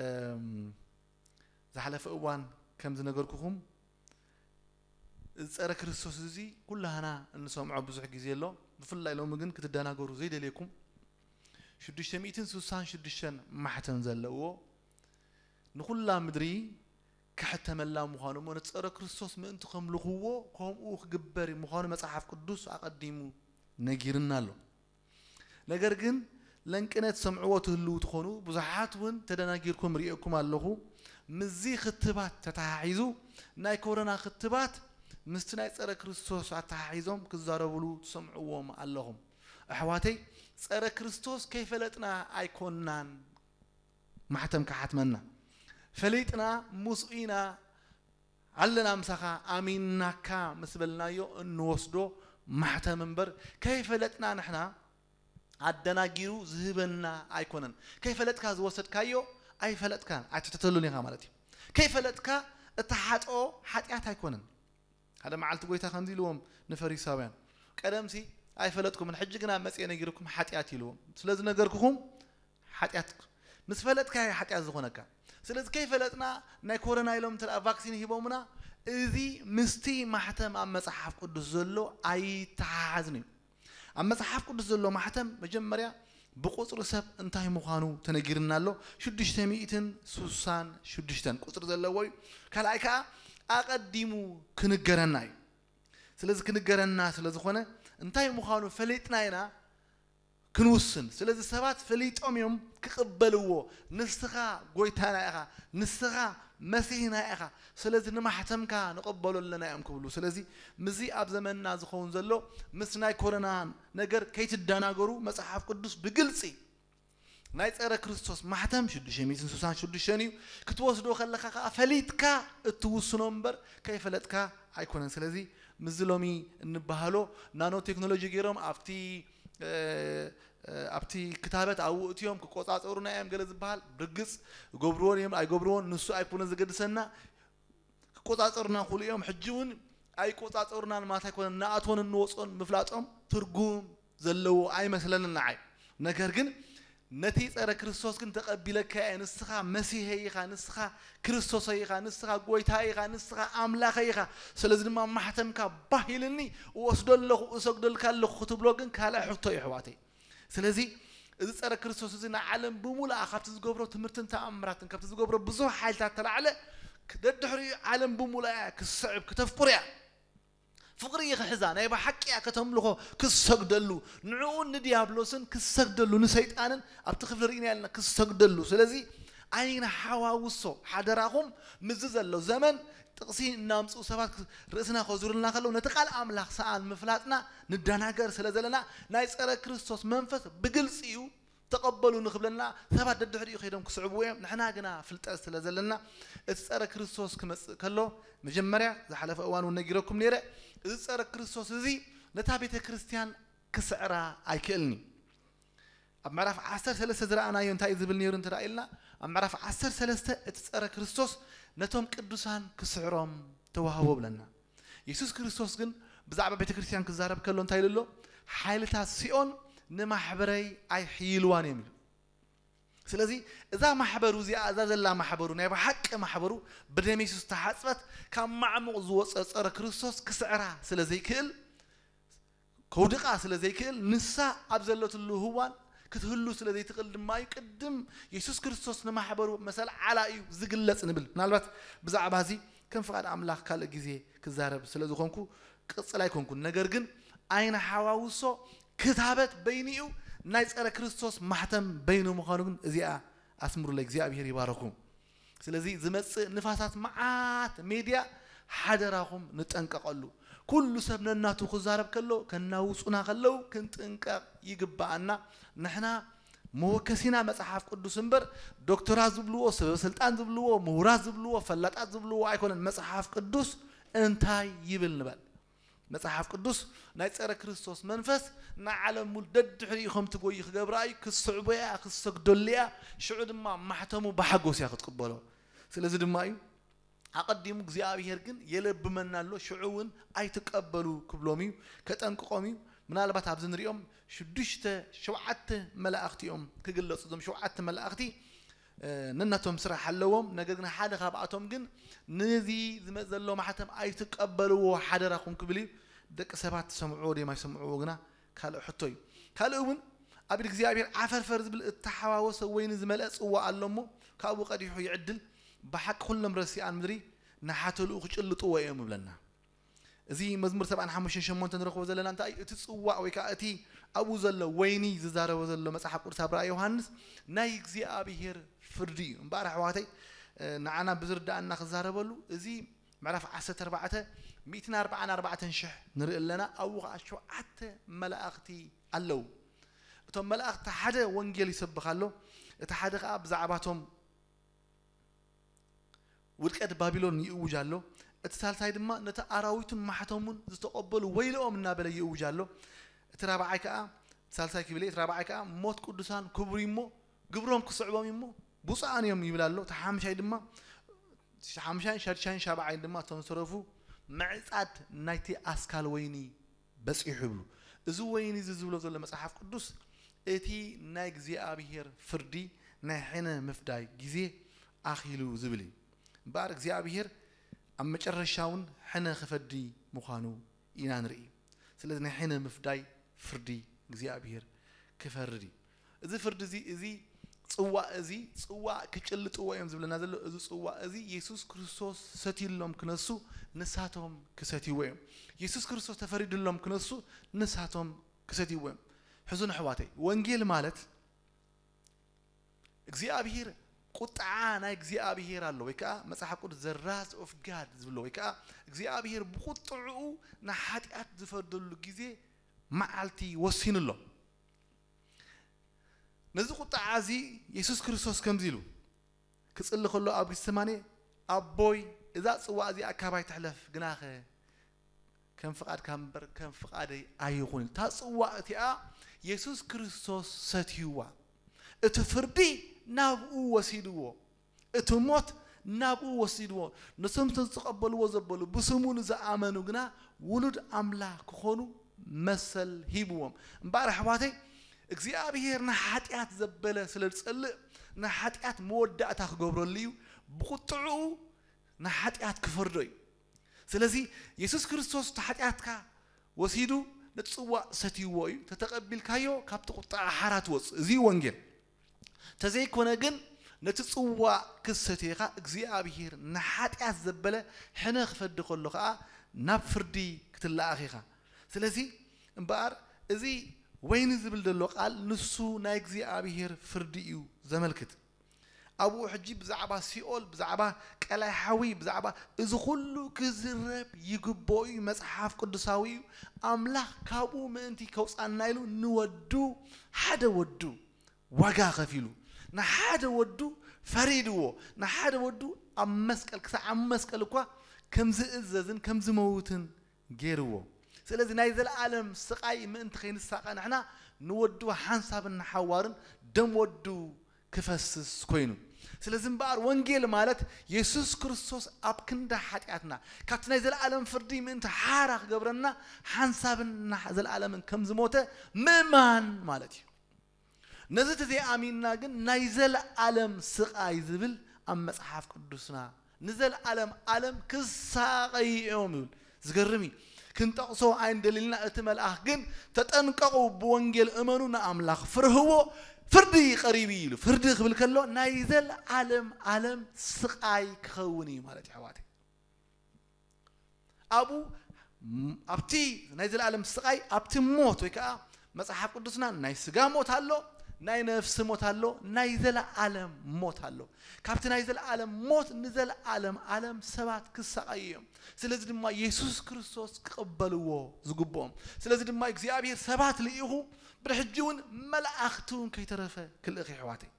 እም፣ ዝሓለፈ እዋን ከም ዝነገርኩኹም፣ እዚ ጸረ ክርስቶስ እዚ ኩላህና እንሰምዖ ብዙሕ ግዜ ኣሎ። ብፍላይ ሎሚ ግን ክትደናገሩ ዘይደልየኩም፣ ሽዱሽተ ሚእትን ስሳን ሽዱሽተን ማሕተም ዘለዎ ንኹላ ምድሪ ክሕተመላ ምዃኑ እሞ ንጸረ ክርስቶስ ምእንቲ ከምልኽዎ ከምኡ ክግበር ምዃኑ መጽሓፍ ቅዱስ ኣቐዲሙ ነጊርና ኣሎ። ነገር ግን ለንቅነት ሰምዕዎ ትህልው ትኾኑ ብዙሓት እውን ተደናጊርኩም ርእየኩም ኣለኹ። ምዚ ክትባት ተተሓሒዙ ናይ ኮሮና ክትባት ምስቲ ናይ ጸረ ክርስቶስ ኣተሓሒዞም ክዛረብሉ ትሰምዕዎም ኣለኹም። ኣሕዋተይ ጸረ ክርስቶስ ከይፈለጥና ኣይኮናን ማሕተም ክሓትመና ፈሊጥና ምስኡ ኢና ኣለና ምሳኻ ኣሚናካ ምስ በልናዮ እንወስዶ ማሕተም እምበር ከይፈለጥና ንሕና ኣደናጊሩ ዝህበና ኣይኮነን። ከይፈለጥካ ዝወሰድካዮ ኣይፈለጥካን ኣይትሕተተሉን ኢኻ ማለት እዩ። ከይፈለጥካ እተሓጥኦ ሓጢኣት ኣይኮነን። ሓደ መዓልቲ ጎይታ ከምዚ ኢልዎም ንፈሪሳውያን፣ ቀደምሲ ኣይፈለጥኩምን ሕጂ ግና መጽየ ነጊርኩም ሓጢኣት ኢልዎም። ስለ ዝነገርኩኹም ሓጢኣት ምስ ፈለጥካ ሓጢኣት ዝኾነካ። ስለዚ ከይፈለጥና ናይ ኮሮና ኢሎም እንተ ቫክሲን ሂቦምና እዚ ምስቲ ማሕተም ኣብ መጽሓፍ ቅዱስ ዘሎ ኣይተሓሓዝን እዩ። ኣብ መጽሓፍ ቅዱስ ዘሎ ማሕተም መጀመርያ ብቁጽሪ ሰብ እንታይ ምዃኑ ተነጊርና ኣሎ። ሽዱሽተ ሚእትን ስሳን ሽዱሽተን ቁጽሪ ዘለዎ እዩ። ካልኣይ ከዓ ኣቐዲሙ ክንገረና እዩ። ስለዚ ክንገረና ስለ ዝኾነ እንታይ ምዃኑ ፈሊጥና ኢና ክንውስን። ስለዚ ሰባት ፈሊጦም እዮም ክቕበልዎ። ንስኻ ጎይታና ኢኻ፣ ንስኻ መሲሕና ኢኻ፣ ስለዚ ንማሕተምካ ንቕበሎ ኣለና እዮም ክብሉ። ስለዚ ምዚ ኣብ ዘመንና ዝኸውን ዘሎ ምስ ናይ ኮረና ነገር ከይትደናገሩ መጽሓፍ ቅዱስ ብግልጺ ናይ ጸረ ክርስቶስ ማሕተም ሽዱሽተ ሚእትን ስሳን ሽዱሽተን እዩ። ክትወስዶ ከለኻ ከዓ ፈሊጥካ እትውስኖ እምበር ከይፈለጥካ ኣይኮነን። ስለዚ ምዚ ሎሚ እንበሃሎ ናኖ ቴክኖሎጂ ገይሮም ኣብቲ ኣብቲ ክታበት ኣብኡ እትዮም ክቆጻጸሩና እዮም ገለ ዝበሃል ርግጽ ገብርዎን እዮም ኣይገብርዎን ንሱ ኣይኮነ ዘገድሰና። ክቆጻጸሩና ክሉ እዮም። ሕጂ እውን ኣይቆጻጸሩናን ማለት ኣይኮነን። ንኣትዎን እንወፅኦን ምፍላጦም ትርጉም ዘለዎ ኣይመስለንን ንዓይ። ነገር ግን ነቲ ጸረ ክርስቶስ ግን ተቐቢለካ እየ። ንስኻ መሲሐይ ኢኻ፣ ንስኻ ክርስቶሰይ ኢኻ፣ ንስኻ ጎይታይ ኢኻ፣ ንስኻ ኣምላኸይ ኢኻ። ስለዚ ድማ ማሕተምካ ባህ ኢልኒ እወስዶ ኣለኹ፣ እሰግደልካ ኣለኹ ክትብሎ ግን ካልእ ሕቶ እዩ ኣሕዋተይ። ስለዚ እዚ ጸረ ክርስቶስ እዚ ንዓለም ብሙሉኣ ካብቲ ዝገብሮ ትምህርትን ተኣምራትን ካብቲ ዝገብሮ ብዙሕ ሓይልታት ተላዕለ ደድሕሪኡ ዓለም ብሙሉኣ እያ ክስዕብ ክተፍቁር እያ። ፍቕሪ እዩ ክሕዛ ናይ ብሓቂ እያ ከተምልኾ ክሰግደሉ ንዕኡን ንዲያብሎስን ክሰግደሉ ንሰይጣንን ኣብቲ ክፍሊ ርኢና ያለና ክሰግደሉ። ስለዚ ኣይንሓዋውሶ ሓደራኹም። ምዚ ዘሎ ዘመን ጥቕሲ እናምፅኡ ሰባት ርእስና ከዙርልና ከለዉ ነቲ ቃል ኣምላኽ ሰኣን ምፍላጥና ንደናገር ስለ ዘለና ናይ ፀረ ክርስቶስ መንፈስ ብግልፂ እዩ። ተቐበሉ ንክብለና ሰባት ደድሕሪኡ ከይዶም ክስዕብዎ እዮም። ንሕና ግና ፍልጠት ስለ ዘለና እቲ ፀረ ክርስቶስ ክመፅእ ከሎ መጀመርያ ዝሓለፈ እዋን እውን ነጊረኩም ነይረ። እዚ ፀረ ክርስቶስ እዚ ነታ ቤተ ክርስቲያን ክስዕራ ኣይክእልን እዩ። ኣብ ምዕራፍ ዓሰርተ ሰለስተ ዝረኣናዮ እንታይ ዝብል ነይሩ እንተ ኢልና ኣብ ምዕራፍ ዓሰርተ ሰለስተ እቲ ፀረ ክርስቶስ ነቶም ቅዱሳን ክስዕሮም ተዋህቦ ብለና። የሱስ ክርስቶስ ግን ብዛዕባ ቤተ ክርስቲያን ክዛረብ ከሎ እንታይ ኢሉ ኣሎ? ሓይልታት ሲኦል ንማሕበረይ ኣይሕይልዋን እዮም ኢሉ። ስለዚ እዛ ማሕበሩ እዚኣ እዛ ዘላ ማሕበሩ ናይ ብሓቂ ማሕበሩ ብደም የሱስ ተሓፅበት ካብ ማዕሙቕ ዝወፀ ፀረ ክርስቶስ ክስዕራ ስለ ዘይክእል ከውድቓ ስለ ዘይክእል ንሳ ኣብ ዘለትሉ ህዋን ክትህሉ ስለ ዘይትኽእል ድማ እዩ ቅድም የሱስ ክርስቶስ ንማሕበሩ መሰል ዓላ እዩ ዝግለጽ ንብል። ምናልባት ብዛዕባ እዚ ከም ፍቓድ ኣምላኽ ካልእ ግዜ ክዛረብ ስለ ዝኾንኩ ቅጽል ኣይኮንኩን። ነገር ግን ኣይንሓዋውሶ ክታበት በይኑ እዩ ናይ ጸረ ክርስቶስ ማሕተም በይኑ ምዃኑ ግን እዚኣ ኣስምሩለይ። እግዚኣብሔር ይባረኩም። ስለዚ ዝመጽእ ንፋሳት መዓት ሜድያ ሓደራኹም ንጠንቀቐሉ። ኩሉ ሰብ ነናቱ ክዛረብ ከሎ ከናውጹና ከለዉ ክንጥንቀቕ ይግብኣና። ንሕና መወከሲና መጽሓፍ ቅዱስ እምበር ዶክተራት ዝብልዎ፣ ሰበ ስልጣን ዝብልዎ፣ ምሁራት ዝብልዎ፣ ፈላጣት ዝብልዎ ኣይኮነን። መጽሓፍ ቅዱስ እንታይ ይብል ንበል። መጽሓፍ ቅዱስ ናይ ጸረ ክርስቶስ መንፈስ ንዓለም ሙሉ ደድሕሪኡ ከም ትጎይ ክገብራ እዩ። ክስዕቦ እያ፣ ክሰግደሉ እያ። ሽዑ ድማ ማሕተሙ ብሓጎስ እያ ክትቅበሎ። ስለዚ ድማ እዩ ኣቐዲሙ እግዚኣብሔር ግን የለብመና ኣሎ። ሽዑ እውን ኣይትቀበሉ ክብሎም እዩ፣ ከጠንቅቖም እዩ። ምናልባት ኣብዚ ንሪኦም ሽዱሽተ ሸውዓተ መላእኽቲ እዮም ክግለጹ። እዞም ሸውዓተ መላእኽቲ ነናቶም ስራሕ ኣለዎም። ነገር ግን ሓደ ካብኣቶም ግን ነዚ ዝመጽእ ዘሎ ማሕተም ኣይትቀበልዎ ሓደራኹም ክብል እዩ። ደቂ ሰባት ትሰምዕዎ ድዮም ኣይሰምዕዎ ግና ካልእ ሕቶ እዩ። ካልእ እውን ኣብ ኢድ እግዚኣብሔር ዓፈርፈር ዝብል እተሓዋወሰ ወይኒ ዝመልአ ጽዋእ ኣሎ እሞ፣ ካብኡ ቀዲሑ ይዕድል። ብሓቂ ኩሎም ረሲኣን ምድሪ ንሓተልኡ ክጭልጥዎ እዮም ይብለና። እዚ መዝሙር ሰብዓን ሓሙሽተን ሸሞንተ ንረኽቦ ዘለና እንታይ እዩ? እቲ ጽዋእ ወይ ከዓ እቲ ኣብኡ ዘሎ ወይኒ ዝዛረቦ ዘሎ መጽሓፍ ቅዱስ ኣብ ራእይ ዮሃንስ ናይ እግዚኣብሔር ፍርዲ እዩ። እምበኣር ኣሕዋተይ፣ እ፣ ንዓና ብዝርዳእና ክዛረበሉ፣ እዚ ምዕራፍ ዓሰርተ ኣርባዕተ፣ ሚእትን ኣርባዓን ኣርባዕተን ሽሕ ንርኢ ኣለና። ኣብኡ ከዓ ሸውዓተ መላእኽቲ ኣለዉ። እቶም መላእኽቲ ሓደ ወንጌል ይሰብኽ ኣሎ፣ እቲ ሓደ ከዓ ብዛዕባቶም ውድቀት ባቢሎን ይእውጅ ኣሎ፣ እቲ ሳልሳይ ድማ ነቲ ኣራዊቱን ማሕተሙን ዝተቐበሉ ወይልኦም እናበለ ይእውጅ ኣሎ። እቲ ራብዓይ ከዓ፣ እቲ ሳልሳይ ክብል እየ፣ እቲ ራብዓይ ከዓ ሞት ቅዱሳን ክቡር እዩ እሞ ግብሮም ክስዕቦም እዩ እሞ ብፁዓን እዮም ይብል ኣሎ። እቲ ሓምሻይ ድማ፣ ሓምሻይን ሻድሻይን ሻብዓይን ድማ እቶም ዝተረፉ ምዕጻድ ናይቲ ኣስካል ወይኒ በጺሑ ይብሉ። እዚ ወይኒ እዚ ዝብሎ ዘሎ መጽሓፍ ቅዱስ እቲ ናይ እግዚኣብሔር ፍርዲ ናይ ሕነ ምፍዳይ ግዜ ኣኺሉ ዝብል እዩ። እምበኣር እግዚኣብሔር ኣብ መጨረሻ እውን ሕነ ክፈዲ ምዃኑ ኢና ንርኢ። ስለዚ ናይ ሕነ ምፍዳይ ፍርዲ እግዚኣብሔር ክፈርድ እዩ። እዚ ፍርዲ እዚ፣ እዚ ጽዋእ እዚ፣ ጽዋእ ክጭልጥዎ እዮም ዝብለና ዘሎ። እዚ ጽዋእ እዚ የሱስ ክርስቶስ ሰትዩሎም ክነሱ ንሳቶም ክሰትይዎ እዮም። የሱስ ክርስቶስ ተፈሪድሎም ክነሱ ንሳቶም ክሰትይዎ እዮም። ሕዙን ኣሕዋተይ፣ ወንጌል ማለት እግዚኣብሔር ቁጥዓ ናይ እግዚኣብሔር ኣሎ ወይ ከዓ መጽሓፍ ቅዱስ the wrath of God ዝብሎ ወይ ከዓ እግዚኣብሔር ብቁጥዕኡ ንሓጢኣት ዝፈርደሉ ግዜ መዓልቲ ወሲኑ ኣሎ። ነዚ ቁጥዓ እዚ የሱስ ክርስቶስ ከምዚ ኢሉ ክጽሊ ከሎ ኣብ ጌተሰማኔ፣ ኣቦይ፣ እዛ ጽዋእ እዚኣ ካባይ ትሕለፍ፣ ግናኸ ከም ፍቓድካ እምበር ከም ፍቓደይ ኣይኹን። እታ ጽዋእ እቲኣ የሱስ ክርስቶስ ሰትይዋ። እቲ ፍርዲ ናብኡ ወሲድዎ። እቲ ሞት ናብኡ ወሲድዎ። ነቶም ዝተቐበልዎ ዘበሉ፣ ብስሙ ንዝኣመኑ ግና ውሉድ ኣምላኽ ክኾኑ መሰል ሂብዎም። እምበኣር ኣሕዋተይ፣ እግዚኣብሔር ንሓጢኣት ዘበለ ስለ ዝጸልእ፣ ንሓጢኣት መወዳእታ ክገብረሉ እዩ። ብቁጥዕኡ ንሓጢኣት ክፈርዶ እዩ። ስለዚ የሱስ ክርስቶስ እቲ ሓጢኣትካ ወሲዱ ነቲ ጽዋእ ሰትይዎ እዩ። ተተቐቢልካዮ ካብቲ ቁጥዓ ሓራ ትወጽእ። እዚ እዩ ወንጌል። ተዘይኮነ ግን ነቲ ጽዋእ ክትሰትየኻ እግዚኣብሔር ንሓጢኣት ዘበለ ሕነ ክፈዲ ከሎ ኸኣ ናብ ፍርዲ ክትለኣኽ ኢኻ። ስለዚ እምበኣር እዚ ወይኒ ዝብል ዘሎ ቃል ንሱ ናይ እግዚኣብሔር ፍርዲ እዩ ዘመልክት። ኣብኡ ሕጂ ብዛዕባ ሲኦል፣ ብዛዕባ ቀላይ ሓዊ፣ ብዛዕባ እዚ ኩሉ ክዝረብ ይግብኦ እዩ። መጽሓፍ ቅዱሳዊ እዩ። ኣምላኽ ካብኡ ምእንቲ ከውጻና ኢሉ ንወዱ፣ ሓደ ወዱ ዋጋ ከፊሉ፣ ንሓደ ወዱ ፈሪድዎ፣ ንሓደ ወዱ ኣብ መስቀል፣ ክሳዕ ኣብ መስቀል እኳ ከም ዝእዘዝን ከም ዝመውትን ገይርዎ። ስለዚ ናይ ዘለኣለም ስቓይ ምእንቲ ከይንሳቐ ንሕና ንወዱ ሓንሳብን ንሓዋርን ደም ወዱ ክፈስስ ኮይኑ። ስለዚ እምበኣር ወንጌል ማለት የሱስ ክርስቶስ ኣብ ክንዳ ሓጢኣትና ካብቲ ናይ ዘለኣለም ፍርዲ ምእንቲ ሓራ ክገብረና ሓንሳብን ንሓ-፣ ዘለኣለምን ከም ዝሞተ ምእማን ማለት እዩ። ነዚ ተዘይኣሚንና ግን ናይ ዘለኣለም ስቓይ ዝብል ኣብ መጽሓፍ ቅዱስና ንዘለኣለም ኣለም ክሳቐዩ እዮም ይብል። ዝገርም እዩ። ክንጠቕሶ ኣይንደልልና። እቲ መልኣኽ ግን "ተጠንቀቑ፣ ብወንጌል እመኑ፣ ንኣምላኽ ፍርህዎ፣ ፍርዲ ቀሪቡ" እዩ ኢሉ። ፍርዲ ክብል ከሎ ናይ ዘለኣለም ኣለም ስቓይ ክኸውን እዩ ማለት እዩ ኣሕዋተይ። ኣብኡ ም-፣ ኣብቲ ናይ ዘለኣለም ስቓይ፣ ኣብቲ ሞት ወይ ከዓ መጽሓፍ ቅዱስና ናይ ስጋ ሞት ኣሎ፣ ናይ ነፍሲ ሞት ኣሎ፣ ናይ ዘለኣለም ሞት ኣሎ። ካብቲ ናይ ዘለኣለም ሞት ንዘለኣለም ኣለም ሰባት ክሳቐዩ እዮም። ስለዚ ድማ የሱስ ክርስቶስ ክቕበልዎ ዝግብኦም። ስለዚ ድማ እግዚኣብሔር ሰባት ልኢኹ፣ ብድሕጂ እውን መላእኽቲ እውን ከይተረፈ ክልእኽ የሕዋተይ።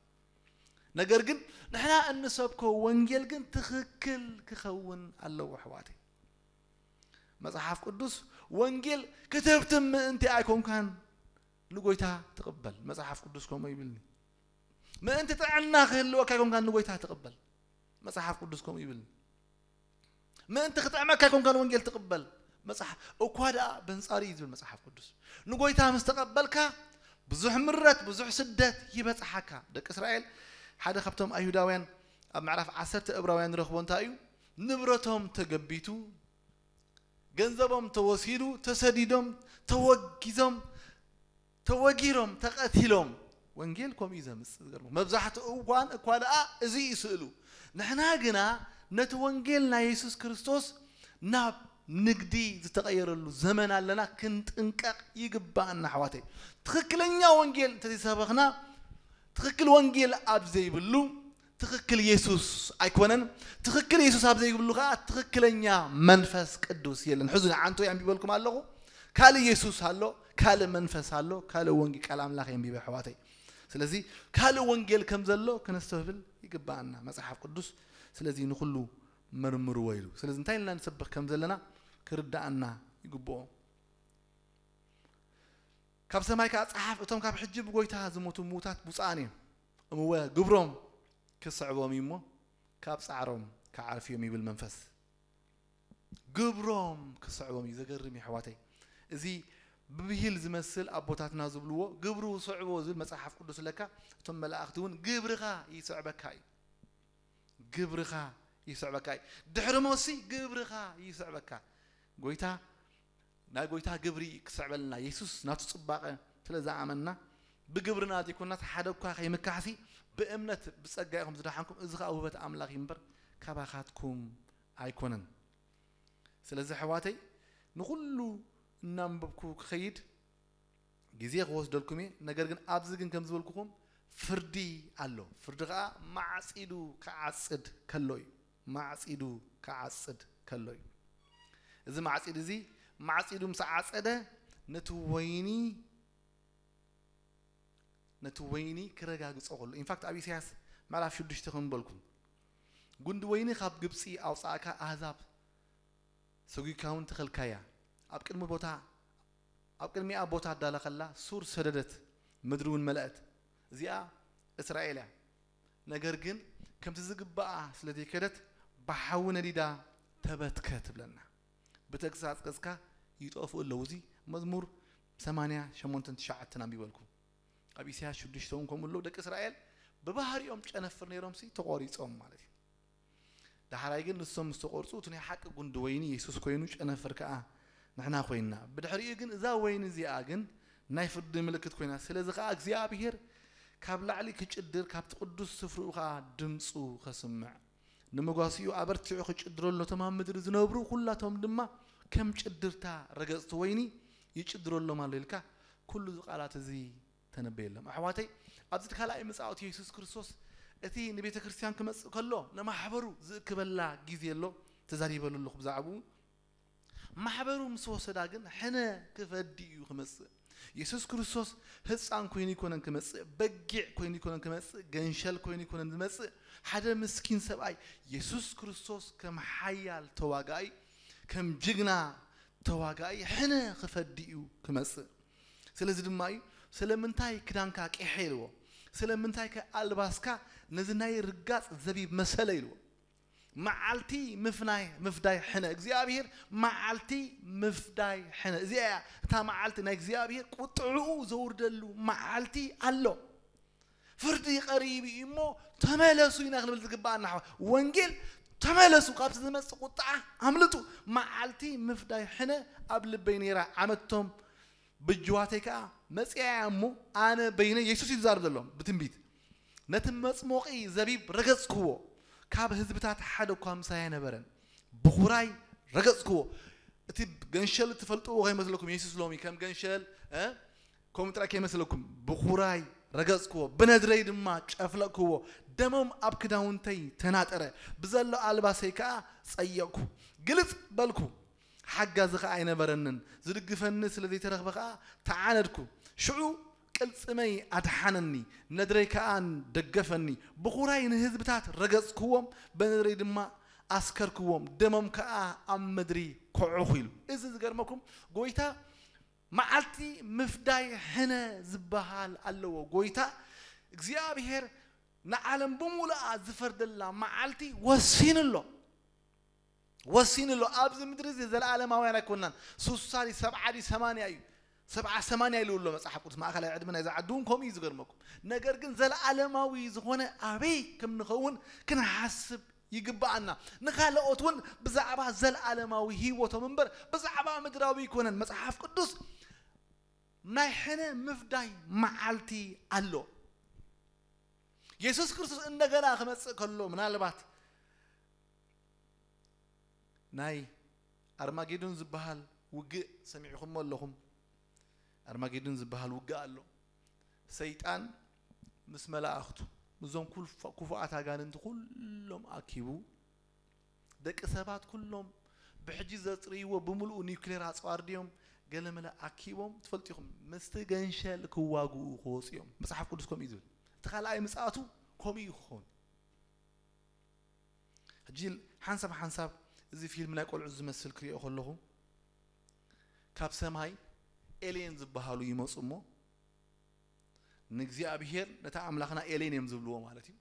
ነገር ግን ንሕና እንሰብኮ ወንጌል ግን ትኽክል ክኸውን ኣለዎ ኣሕዋተይ። መጽሓፍ ቅዱስ ወንጌል ክትህብትም ምእንቲ ኣይኮንካን ንጎይታ ትቕበል። መጽሓፍ ቅዱስ ከምኡ ይብልኒ። ምእንቲ ጥዕና ክህልወካ ኣይኮንካን ንጎይታ ትቕበል። መጽሓፍ ቅዱስ ከምኡ ይብልኒ። ምእንቲ ክጥዕመካ ኣይኮንካን ወንጌል ትቕበል። መጽሓፍ እኳ ደኣ በንጻሩ እዩ ዝብል መጽሓፍ ቅዱስ። ንጎይታ ምስ ተቐበልካ ብዙሕ ምረት፣ ብዙሕ ስደት ይበጽሓካ። ደቂ እስራኤል፣ ሓደ ካብቶም ኣይሁዳውያን ኣብ ምዕራፍ ዓሰርተ እብራውያን ንረኽቦ እንታይ እዩ? ንብረቶም ተገቢቱ፣ ገንዘቦም ተወሲዱ፣ ተሰዲዶም፣ ተወጊዞም፣ ተወጊሮም፣ ተቐቲሎም። ወንጌል ከምኡ እዩ ዘምጽእ። ዝገርመኩም፣ መብዛሕትኡ እዋን እኳ ደኣ እዚ እዩ ስእሉ። ንሕና ግና ነቲ ወንጌል ናይ የሱስ ክርስቶስ ናብ ንግዲ ዝተቐየረሉ ዘመን ኣለና። ክንጥንቀቕ ይግባኣና ኣሕዋተይ። ትኽክለኛ ወንጌል እንተዘይሰበኽና፣ ትኽክል ወንጌል ኣብ ዘይብሉ፣ ትኽክል የሱስ ኣይኮነን። ትኽክል የሱስ ኣብ ዘይብሉ ከዓ ትኽክለኛ መንፈስ ቅዱስ የለን። ሕዙ ንዓንቶ ኣንቢበልኩም ኣለኹ። ካልእ የሱስ ኣሎ፣ ካልእ መንፈስ ኣሎ፣ ካልእ ወንጌል ቃል ኣምላኽ የንቢበ ኣሕዋተይ። ስለዚ ካልእ ወንጌል ከም ዘሎ ክነስተብህል ይግባኣና መጽሓፍ ቅዱስ። ስለዚ ንኹሉ መርምርዎ ኢሉ። ስለዚ እንታይ ኢልና ንሰብኽ ከም ዘለና ክርዳኣና ይግብኦ። ካብ ሰማይ ከኣ ጸሓፍ፣ እቶም ካብ ሕጂ ብጎይታ ዝሞቱ ምዉታት ብፁዓን እዮም። እምወ ግብሮም ክስዕቦም እዩ እሞ ካብ ጻዕሮም ክዓርፉ እዮም ይብል መንፈስ። ግብሮም ክስዕቦም እዩ። ዘገርም እዩ ኣሕዋተይ። እዚ ብብሂል ዝመስል ኣቦታትና ዝብልዎ ግብሩ ስዕቦ ዝብል መጽሓፍ ቅዱስ ለካ እቶም መላእኽቲ እውን ግብርኻ ይስዕበካ እዩ። ግብርኻ ይስዕበካ እዩ። ድሕሪ ሞሲ ግብርኻ ይስዕበካ። ጎይታ ናይ ጎይታ ግብሪ ክስዕበልና የሱስ ናቱ ጽባቐ ስለ ዝኣመንና ብግብርና ዘይኮናስ ሓደ እኳ ከይምካሕሲ ብእምነት ብጸጋ ኢኹም ዝደሓንኩም፣ እዚ ኸኣ ውህበት ኣምላኽ እዩ እምበር ካባኻትኩም ኣይኮነን። ስለዚ ኣሕዋተይ ንኹሉ እናንበብኩ ክኸይድ ግዜ ክወስደልኩም እየ። ነገር ግን ኣብዚ ግን ከም ዝበልኩኹም ፍርዲ ኣሎ። ፍርዲ ኸኣ ማዕጺዱ ክዓጽድ ከሎ እዩ። ማዕጺዱ ክዓጽድ ከሎ እዩ። እዚ ማዕጺድ እዚ ማዕጺዱ ምስ ዓጸደ ነቲ ወይኒ ነቲ ወይኒ ክረጋግጾ ከሎ፣ ኢንፋክት ኣብ ኢሳያስ ምዕራፍ ሽዱሽተ ከም በልኩ፣ ጉንዲ ወይኒ ካብ ግብጺ ኣውጻእካ ኣህዛብ ሰጒግካ እውን ተኸልካያ። ኣብ ቅድሚ ቦታ ኣብ ቅድሚኣ ቦታ ኣዳለኸላ ሱር ሰደደት፣ ምድሪ እውን መለአት። እዚኣ እስራኤል እያ። ነገር ግን ከምቲ ዝግባኣ ስለ ዘይከደት ብሓዊ ነዲዳ ተበትከ ትብለና። ብተግሳጽ ገጽካ ይጠፍኡ ኣለዉ። እዚ መዝሙር ሰማንያ ሸሞንተን ትሽዓተን ኣንቢበልኩ። ኣብ ኢሳያስ ሽዱሽተ እውን ከምኡ ኣለዉ። ደቂ እስራኤል ብባህሪኦም ጨነፍር ነይሮምሲ ተቖሪጾም ማለት እዩ። ዳሕራይ ግን ንሶም ምስ ተቖርጹ እቲ ናይ ሓቂ ጉንዲ ወይኒ የሱስ ኮይኑ ጨነፍር ከኣ ንሕና ኮይንና። ብድሕሪኡ ግን እዛ ወይኒ እዚኣ ግን ናይ ፍርዲ ምልክት ኮይና። ስለዚ ከኣ እግዚኣብሄር ካብ ላዕሊ ክጭድር ካብቲ ቅዱስ ስፍርኡ ከኣ ድምጹ ከስምዕ ንመጓሲኡ ኣበርቲዑ ክጭድረሉ ነቶም ኣብ ምድሪ ዝነብሩ ኩላቶም ድማ ከም ጭድርታ ረገጽቲ ወይኒ ይጭድረሎም ኣሎ ኢልካ ኩሉ እዚ ቃላት እዚ ተነበየሎም። ኣሕዋተይ ኣብዚ ካልኣይ ምጽኣቱ የሱስ ክርስቶስ እቲ ንቤተ ክርስቲያን ክመጽእ ከሎ ንማሕበሩ ዝእክበላ ግዜ ኣሎ። ተዛሪበሉ ኣለኹ ብዛዕባኡ። ማሕበሩ ምስ ወሰዳ ግን ሕነ ክፈዲ እዩ ክመጽእ። የሱስ ክርስቶስ ህፃን ኮይኑ ይኮነን ክመጽእ፣ በጊዕ ኮይኑ ይኮነን ክመጽእ፣ ገንሸል ኮይኑ ይኮነን ዝመጽእ። ሓደ ምስኪን ሰብኣይ የሱስ ክርስቶስ ከም ሓያል ተዋጋኢ፣ ከም ጅግና ተዋጋኢ ሕነ ክፈዲ እዩ ክመጽእ። ስለዚ ድማ እዩ ስለምንታይ ክዳንካ ቂሐ ኢልዎ፣ ስለምንታይ ከ ኣልባስካ ነዚ ናይ ርጋጽ ዘቢብ መሰለ ኢልዎ። መዓልቲ ምፍናይ ምፍዳይ ሕነ እግዚኣብሔር፣ መዓልቲ ምፍዳይ ሕነ። እዚኣ እያ እታ መዓልቲ ናይ እግዚኣብሔር ቁጥዕኡ ዘውርደሉ መዓልቲ ኣሎ። ፍርዲ ቀሪቡ እዩ እሞ ተመለሱ ኢና ክንብል ዝግባኣና ኣሕዋት። ወንጌል ተመለሱ፣ ካብቲ ዝመጽእ ቁጥዓ ኣምልጡ። መዓልቲ ምፍዳይ ሕነ ኣብ ልበይ ነይራ። ዓመቶም ብጅዋተይ ከኣ መጺኣ እያ እሞ ኣነ በይነይ፣ የሱስ እዩ ዝዛረብ ዘሎ ብትንቢት። ነቲ መጽሞቒ ዘቢብ ረገጽክዎ፣ ካብ ህዝብታት ሓደ እኳ ምሳይ ኣይነበረን። ብኹራይ ረገጽክዎ። እቲ ገንሸል እትፈልጥዎ ከይመስለኩም፣ የሱስ ሎሚ ከም ገንሸል፣ እ፣ ከምኡ ጥራይ ከይመስለኩም። ብኹራይ ረገጽክዎ፣ ብነድረይ ድማ ጨፍለቕክዎ። ደሞም ኣብ ክዳውንተይ ተናጠረ፣ ብዘሎ ኣልባሰይ ከኣ ጸየቕኩ። ግልጽ በልኩ፣ ሓጋዚ ከኣ ኣይነበረንን። ዝድግፈኒ ስለ ዘይተረኽበ ከኣ ተዓነድኩ። ሽዑ ቅልጽመይ ኣድሓነኒ፣ ነድረይ ከኣ ደገፈኒ። ብኹራይ ንህዝብታት ረገጽክዎም፣ ብነድረይ ድማ ኣስከርክዎም፣ ደሞም ከኣ ኣብ ምድሪ ኮዑኹ ኢሉ። እዚ ዝገርመኩም፣ ጎይታ መዓልቲ ምፍዳይ ሕነ ዝበሃል ኣለዎ። ጎይታ እግዚኣብሔር ንዓለም ብምሉኣ ዝፈርደላ መዓልቲ ወሲኑ ኣሎ። ወሲኑ ኣሎ። ኣብዚ ምድሪ እዚ ዘለዓለማውያን ኣይኮናን። ሱሳ ድዩ፣ ሰብዓ ድዩ፣ ሰማንያ እዩ። ሰብዓ ሰማንያ ኢሉ ኣሎ መጽሓፍ ቅዱስ። ማእከላይ ዕድመ ናይዛ ዓዲ እውን ከምኡ እዩ ዝገርመኩም። ነገር ግን ዘለዓለማዊ ዝኾነ ኣበይ ከም ንኸውን ክንሓስብ ይግባኣና። ንኻልኦት እውን ብዛዕባ ዘለዓለማዊ ህይወቶም እምበር ብዛዕባ ምድራዊ ኣይኮነን። መጽሓፍ ቅዱስ ናይ ሕነ ምፍዳይ መዓልቲ ኣሎ። የሱስ ክርስቶስ እንደገና ክመጽእ ከሎ ምናልባት ናይ ኣርማጌዶን ዝበሃል ውግእ ሰሚዕኹሞ ኣለኹም። ኣርማጌዶን ዝበሃል ውግእ ኣሎ። ሰይጣን ምስ መላእኽቱ፣ ምስዞም ኩልፋ-፣ ክፉኣት ኣጋንንቲ ኩሎም ኣኪቡ፣ ደቂ ሰባት ኩሎም ብሕጂ ዘጽርይዎ ብምልኡ ኒውክሌር ኣጽዋር ድዮም ገለመለ ኣኪቦም፣ ትፈልጡ ኢኹም፣ ምስቲ ገንሸል ክዋግኡ ክወጹ እዮም። መጽሓፍ ቅዱስ ከምኡ እዩ ዝብል። እቲ ካልኣይ ምጽኣቱ ከምኡ እዩ ክኸውን። ሕጂ ሓንሳብ ሓንሳብ እዚ ፊልም ናይ ቆልዑ ዝመስል ክሪኦ ከለኹ፣ ካብ ሰማይ ኤልየን ዝበሃሉ ይመጹ እሞ፣ ንእግዚኣብሔር ነታ ኣምላኽና ኤልየን እዮም ዝብልዎ ማለት እዩ።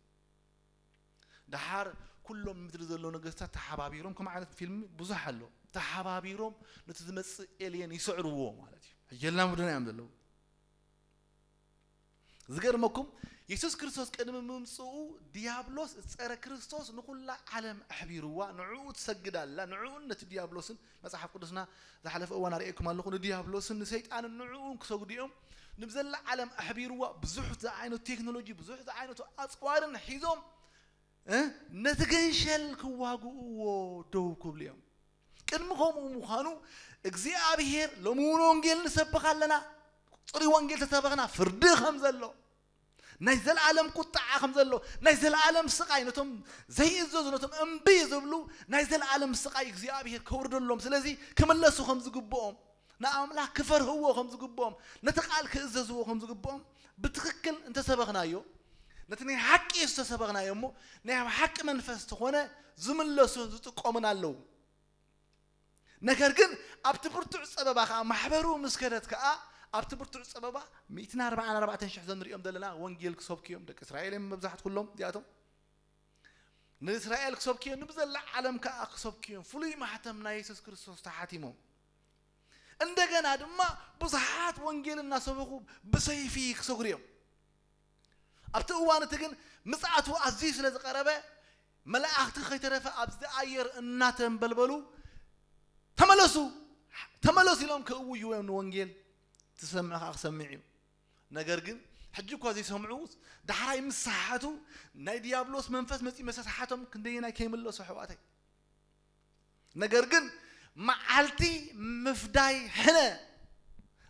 ደሓር ኩሎም ምድሪ ዘለዉ ነገስታት ተሓባቢሮም፣ ከምኡ ዓይነት ፊልም ብዙሕ ኣሎ፣ ተሓባቢሮም ነቲ ዝመጽእ ኤልየን ይስዕርዎ ማለት እዩ። ሕጂ የልና ምድና እዮም ዘለዉ። ዝገርመኩም፣ የሱስ ክርስቶስ ቅድሚ ምምጽኡ ዲያብሎስ ጸረ ክርስቶስ ንኹላ ዓለም ኣሕቢርዋ፣ ንዕኡ ትሰግድ ኣላ። ንዕኡን ነቲ ዲያብሎስን፣ መጽሓፍ ቅዱስና ዝሓለፈ እዋን ኣርእየኩም ኣለኹ፣ ንዲያብሎስን ንሰይጣንን ንዕኡን ክሰግዱ እዮም። ንብዘላ ዓለም ኣሕቢርዋ፣ ብዙሕ ዝዓይነቱ ቴክኖሎጂ፣ ብዙሕ ዝዓይነቱ ኣጽዋርን ሒዞም፣ እ፣ ነቲ ገንሸል ክዋግእዎ ደው ክብሉ እዮም። ቅድሚ ከምኡ ምዃኑ እግዚኣብሔር ሎሚ እውን ወንጌል ንሰብኽ ኣለና። ጽሩይ ወንጌል ተሰበኽና ፍርዲ ከም ዘሎ፣ ናይ ዘለዓለም ቁጥዓ ከም ዘሎ፣ ናይ ዘለዓለም ስቓይ ነቶም ዘይእዘዙ፣ ነቶም እምቢ ዝብሉ ናይ ዘለዓለም ስቓይ እግዚኣብሔር ከውርደሎም፣ ስለዚ ክምለሱ ከም ዝግብኦም፣ ንኣምላኽ ክፈርህዎ ከም ዝግብኦም፣ ነቲ ቃል ክእዘዝዎ ከም ዝግብኦም ብትኽክል እንተሰበኽናዮ፣ ነቲ ናይ ሓቂ ዝተሰበኽናዮ እሞ ናይ ኣብ ሓቂ መንፈስ ዝኾነ ዝምለሱን ዝጥቀሙን ኣለዉ። ነገር ግን ኣብቲ ብርቱዕ ጸበባ ከኣ ማሕበሩ ምስ ከደት ከኣ ኣብቲ ብርቱዕ ጸበባ ሚእትን ኣርባዓን ኣርባዕተን ሽሕ ዘንሪኦም ዘለና ወንጌል ክሰብኩ እዮም። ደቂ እስራኤል እዮም መብዛሕት ኩሎም እዚኣቶም። ንእስራኤል ክሰብኩ እዮም፣ ንብዘላ ዓለም ከኣ ክሰብኩ እዮም። ፍሉይ ማሕተም ናይ የሱስ ክርስቶስ ተሓቲሞም። እንደገና ድማ ብዙሓት ወንጌል እናሰበኹ ብሰይፊ ክሰግሩ እዮም። ኣብቲ እዋን እቲ ግን ምጽኣቱ ኣዝዩ ስለ ዝቐረበ፣ መላእኽቲ ከይተረፈ ኣብዚ ኣየር እናተንበልበሉ፣ "ተመለሱ፣ ተመለሱ" ኢሎም ክእውይዎ እዮም ንወንጌል። ትሰምዕ ከኣ ክሰምዕ እዩ። ነገር ግን ሕጂ እኳ ዘይሰምዑ፣ ዳሕራይ ምስ ሰሓቱ፣ ናይ ዲያብሎስ መንፈስ መጺኡ መሰ ሰሓቶም ክንደየናይ ከይምለሱ ኣሕዋተይ። ነገር ግን መዓልቲ ምፍዳይ ሕነ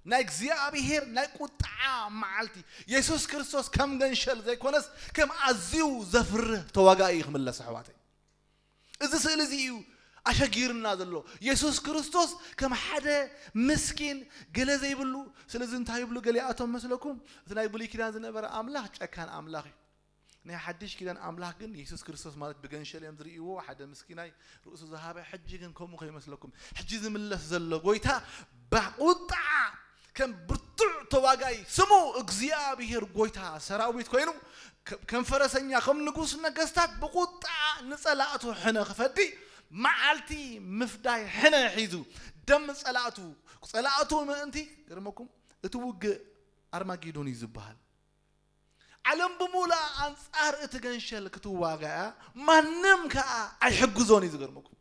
ናይ እግዚኣብሔር ናይ ቁጥዓ መዓልቲ፣ የሱስ ክርስቶስ ከም ገንሸል ዘይኮነስ ከም ኣዝዩ ዘፍርህ ተዋጋኢ እዩ ክምለስ ኣሕዋተይ። እዚ ስእሊ እዚ እዩ ኣሸጊርና ዘሎ። የሱስ ክርስቶስ ከም ሓደ ምስኪን ገለ ዘይብሉ። ስለዚ እንታይ ይብሉ ገሊኣቶም መስለኩም? እቲ ናይ ብሉይ ኪዳን ዝነበረ ኣምላኽ ጨካን ኣምላኽ እዩ። ናይ ሓድሽ ኪዳን ኣምላኽ ግን የሱስ ክርስቶስ ማለት ብገንሸል እዮም ዝርእይዎ፣ ሓደ ምስኪናይ ርእሱ ዝሃበ። ሕጂ ግን ከምኡ ከይመስለኩም፣ ሕጂ ዝምለስ ዘሎ ጎይታ ብቁጥዓ ከም ብርቱዕ ተዋጋኢ ስሙ እግዚኣብሔር ጎይታ ሰራዊት ኮይኑ ከ-፣ ከም ፈረሰኛ፣ ከም ንጉስ ነገስታት ብቁጥዓ ንጸላእቱ ሕነ ክፈዲ መዓልቲ ምፍዳይ ሕነ ሒዙ ደም ጸላእቱ፣ ጸላእቱ ምእንቲ፣ ገርመኩም፣ እቲ ውግእ ኣርማጌዶን እዩ ዝበሃል። ዓለም ብምሉኣ ኣንጻር እቲ ገንሸል ክትዋጋእ እያ፣ ማንም ከኣ ኣይሕግዞን እዩ። ዝገርመኩም፣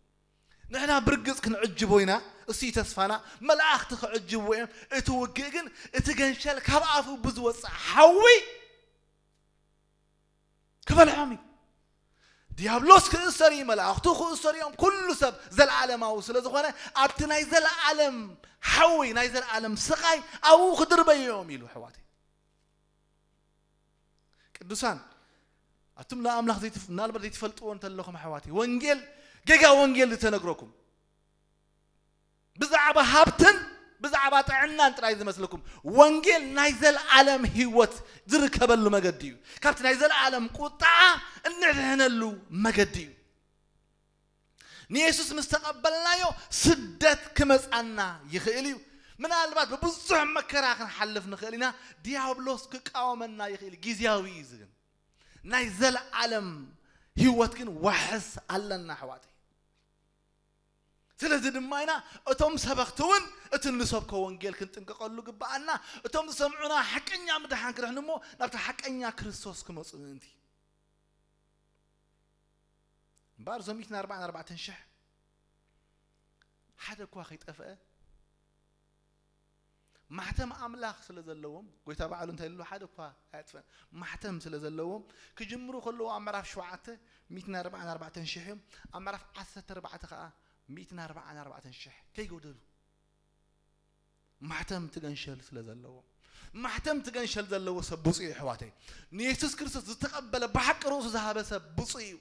ንሕና ብርግጽ ክንዕጅቦ ኢና፣ እሱ እዩ ተስፋና፣ መላእኽቲ ክዕጅብዎ እዮም። እቲ ውግእ ግን እቲ ገንሸል ካብ ኣፉ ብዝወጽእ ሓዊ ክበልዖም እዩ። ዲያብሎስ ክእሰር እዩ፣ መላእኽቱ ክእሰር እዮም። ኩሉ ሰብ ዘለዓለማዊ ስለ ዝኾነ ኣብቲ ናይ ዘለዓለም ሓዊ፣ ናይ ዘለዓለም ስቓይ ኣብኡ ክድርበዩ እዮም ኢሉ ኣሕዋተይ። ቅዱሳን፣ ኣቱም ንኣምላኽ ዘይትፍ-፣ ምናልባት ዘይትፈልጥዎ እንተለኹም ኣሕዋተይ፣ ወንጌል፣ ጌጋ ወንጌል ዝተነግረኩም ብዛዕባ ሃብትን ብዛዕባ ጥዕናን ጥራይ ዝመስለኩም፣ ወንጌል ናይ ዘለዓለም ህይወት ዝርከበሉ መገዲ እዩ። ካብቲ ናይ ዘለዓለም ቁጥዓ እንድሕነሉ መገዲ እዩ። ንየሱስ ምስ ተቐበልናዮ ስደት ክመጻና ይኽእል እዩ። ምናልባት ብብዙሕ መከራ ክንሓልፍ ንኽእል ኢና። ዲያብሎስ ክቃወመና ይኽእል፣ ግዝያዊ እዩ። እዚ ግን ናይ ዘለዓለም ህይወት ግን ዋሕስ ኣለና ኣሕዋተይ። ስለዚ ድማ ኢና እቶም ሰበኽቲ እውን እቲ እንሰብኮ ወንጌል ክንጥንቀቐሉ ግብኣና። እቶም ዝሰምዑና ሓቀኛ ምድሓን ክድሕኑ እሞ ናብቲ ሓቀኛ ክርስቶስ ክመጹ ምእንቲ። እምበኣር እዞም ሚእትን ኣርባዓን ኣርባዕተን ሽሕ ሓደ እኳ ከይጠፍአ ማሕተም ኣምላኽ ስለ ዘለዎም፣ ጎይታ ባዕሉ እንታይ ኢሉ ሓደ እኳ ኣየጥፈን። ማሕተም ስለ ዘለዎም፣ ክጅምሩ ከለዉ ኣብ ምዕራፍ ሸውዓተ ሚእትን ኣርባዓን ኣርባዕተን ሽሕ እዮም። ኣብ ምዕራፍ ዓሰርተ ኣርባዕተ ከኣ ሚእትን ኣርባዓን ኣርባዕተን ሽሕ ከይጎደሉ። ማሕተም ትገንሸል ስለ ዘለዎ፣ ማሕተም ትገንሸል ዘለዎ ሰብ ብፁዕ እዩ፣ ኣሕዋተይ። ንየሱስ ክርስቶስ ዝተቐበለ፣ ብሓቂ ርእሱ ዝሃበ ሰብ ብፁዕ እዩ።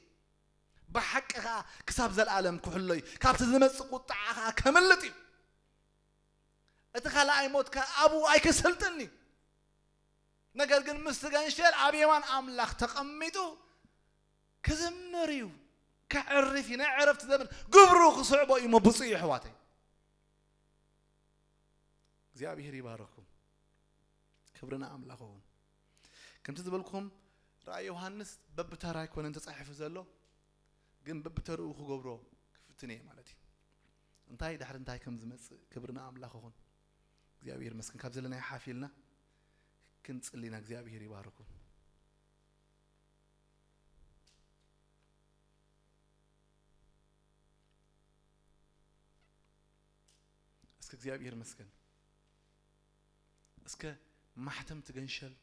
ብሓቂ ከኣ ክሳብ ዘለኣለም ክሕሎ እዩ። ካብቲ ዝመጽእ ቁጥዓ ከኣ ከምልጥ እዩ። እቲ ካልኣይ ሞት ከኣ ኣብኡ ኣይክሰልጥን እዩ። ነገር ግን ምስ ትገንሸል ኣብ የማን ኣምላኽ ተቐሚጡ ክዝምር እዩ። ከዕርፍ እዩ። ናይ ዕረፍቲ ዘመን ግብሩ ክስዕቦ እዩ። እሞ ብፁዕ እዩ፣ ኣሕዋተይ። እግዚኣብሔር ይባረኩም። ክብሪ ንኣምላኽ ይኹን። ከምቲ ዝበልኩም፣ ራእይ ዮሃንስ በብተራ ኣይኮነን ተጻሒፉ ዘሎ፣ ግን በብተርኡ ክገብሮ ክፍትን እየ ማለት እዩ። እንታይ ድሕሪ እንታይ ከም ዝመጽእ ክብሪ ንኣምላኽ ይኹን። እግዚኣብሔር ይመስገን። ካብ ዘለናዮ ሓፍ ኢልና ክንጽሊ ኢና። እግዚኣብሔር ይባርኩም። እስከ እግዚኣብሔር ይመስገን። እስከ ማሕተም ትገንሸል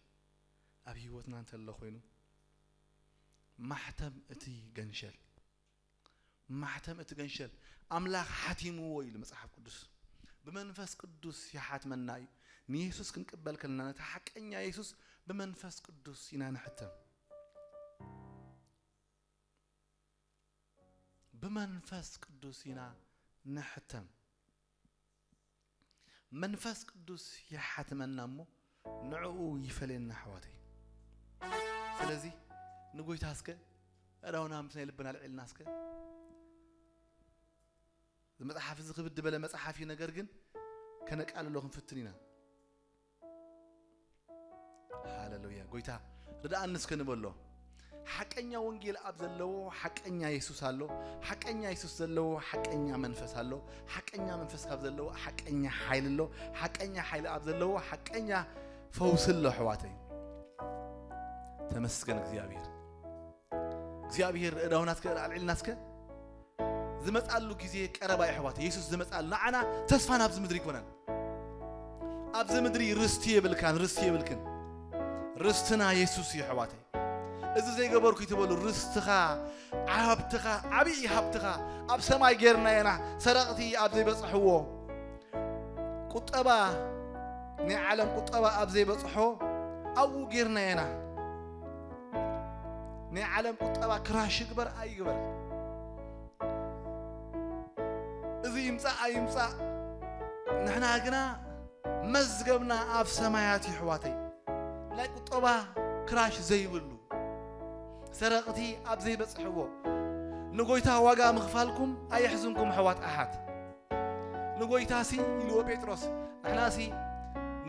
ኣብ ህይወትና እንተሎ ኮይኑ፣ ማሕተም እቲ ገንሸል፣ ማሕተም እቲ ገንሸል ኣምላኽ ሓቲምዎ ኢሉ መጽሓፍ ቅዱስ። ብመንፈስ ቅዱስ ይሓትመና እዩ። ንየሱስ ክንቅበል ከለና፣ ነቲ ሓቀኛ የሱስ ብመንፈስ ቅዱስ ኢና ንሕተም። ብመንፈስ ቅዱስ ኢና ንሕተም። መንፈስ ቅዱስ ይሓትመና እሞ ንዕኡ ይፈልየና፣ ኣሕዋተይ። ስለዚ ንጎይታ እስከ ኣእዳውና ምስ ናይ ልብና ኣልዒልና እስከ፣ እዚ መጽሓፍ እዚ ክብድ ዝበለ መጽሓፍ እዩ፣ ነገር ግን ከነቃልሎ ክንፍትን ኢና። ሃሌሉያ። ጎይታ ርድኣኒ እስከ ንበሎ። ሓቀኛ ወንጌል ኣብ ዘለዎ ሓቀኛ የሱስ ኣሎ። ሓቀኛ የሱስ ዘለዎ ሓቀኛ መንፈስ ኣሎ። ሓቀኛ መንፈስ ካብ ዘለዎ ሓቀኛ ሓይሊ ኣሎ። ሓቀኛ ሓይሊ ኣብ ዘለዎ ሓቀኛ ፈውሲ ኣሎ፣ ኣሕዋተይ። ተመስገን እግዚኣብሔር። እግዚኣብሔር እዳውና እስከ ኣልዒልና እስከ። ዝመጻሉ ግዜ ቀረባ እዩ፣ ኣሕዋተይ። የሱስ ዝመጻሉ፣ ንዓና ተስፋ ናብዚ ምድሪ ኣይኮነን። ኣብዚ ምድሪ ርስቲ የብልካን፣ ርስቲ የብልክን። ርስትና የሱስ እዩ፣ ኣሕዋተይ። እዚ ዘይገበርኩ ይትበሉ፣ ርስትኻ፣ ሃብትኻ፣ ዓብዪ ሃብትኻ ኣብ ሰማይ ጌርና ኢና፣ ሰረቕቲ ኣብ ዘይበጽሕዎ። ቁጠባ፣ ናይ ዓለም ቁጠባ ኣብ ዘይበጽሖ ኣብኡ ጌርና ኢና። ናይ ዓለም ቁጠባ ክራሽ ይግበር ኣይግበር፣ እዚ ይምጻእ ኣይምጻእ፣ ንሕና ግና መዝገብና ኣብ ሰማያት እዩ፣ ኣሕዋተይ። ናይ ቁጠባ ክራሽ ዘይብሉ፣ ሰረቕቲ ኣብ ዘይበጽሕዎ፣ ንጎይታ ዋጋ ምኽፋልኩም ኣየሕዝንኩም፣ ኣሕዋት ኣሓት። ንጎይታሲ ኢልዎ ጴጥሮስ፣ ንሕናሲ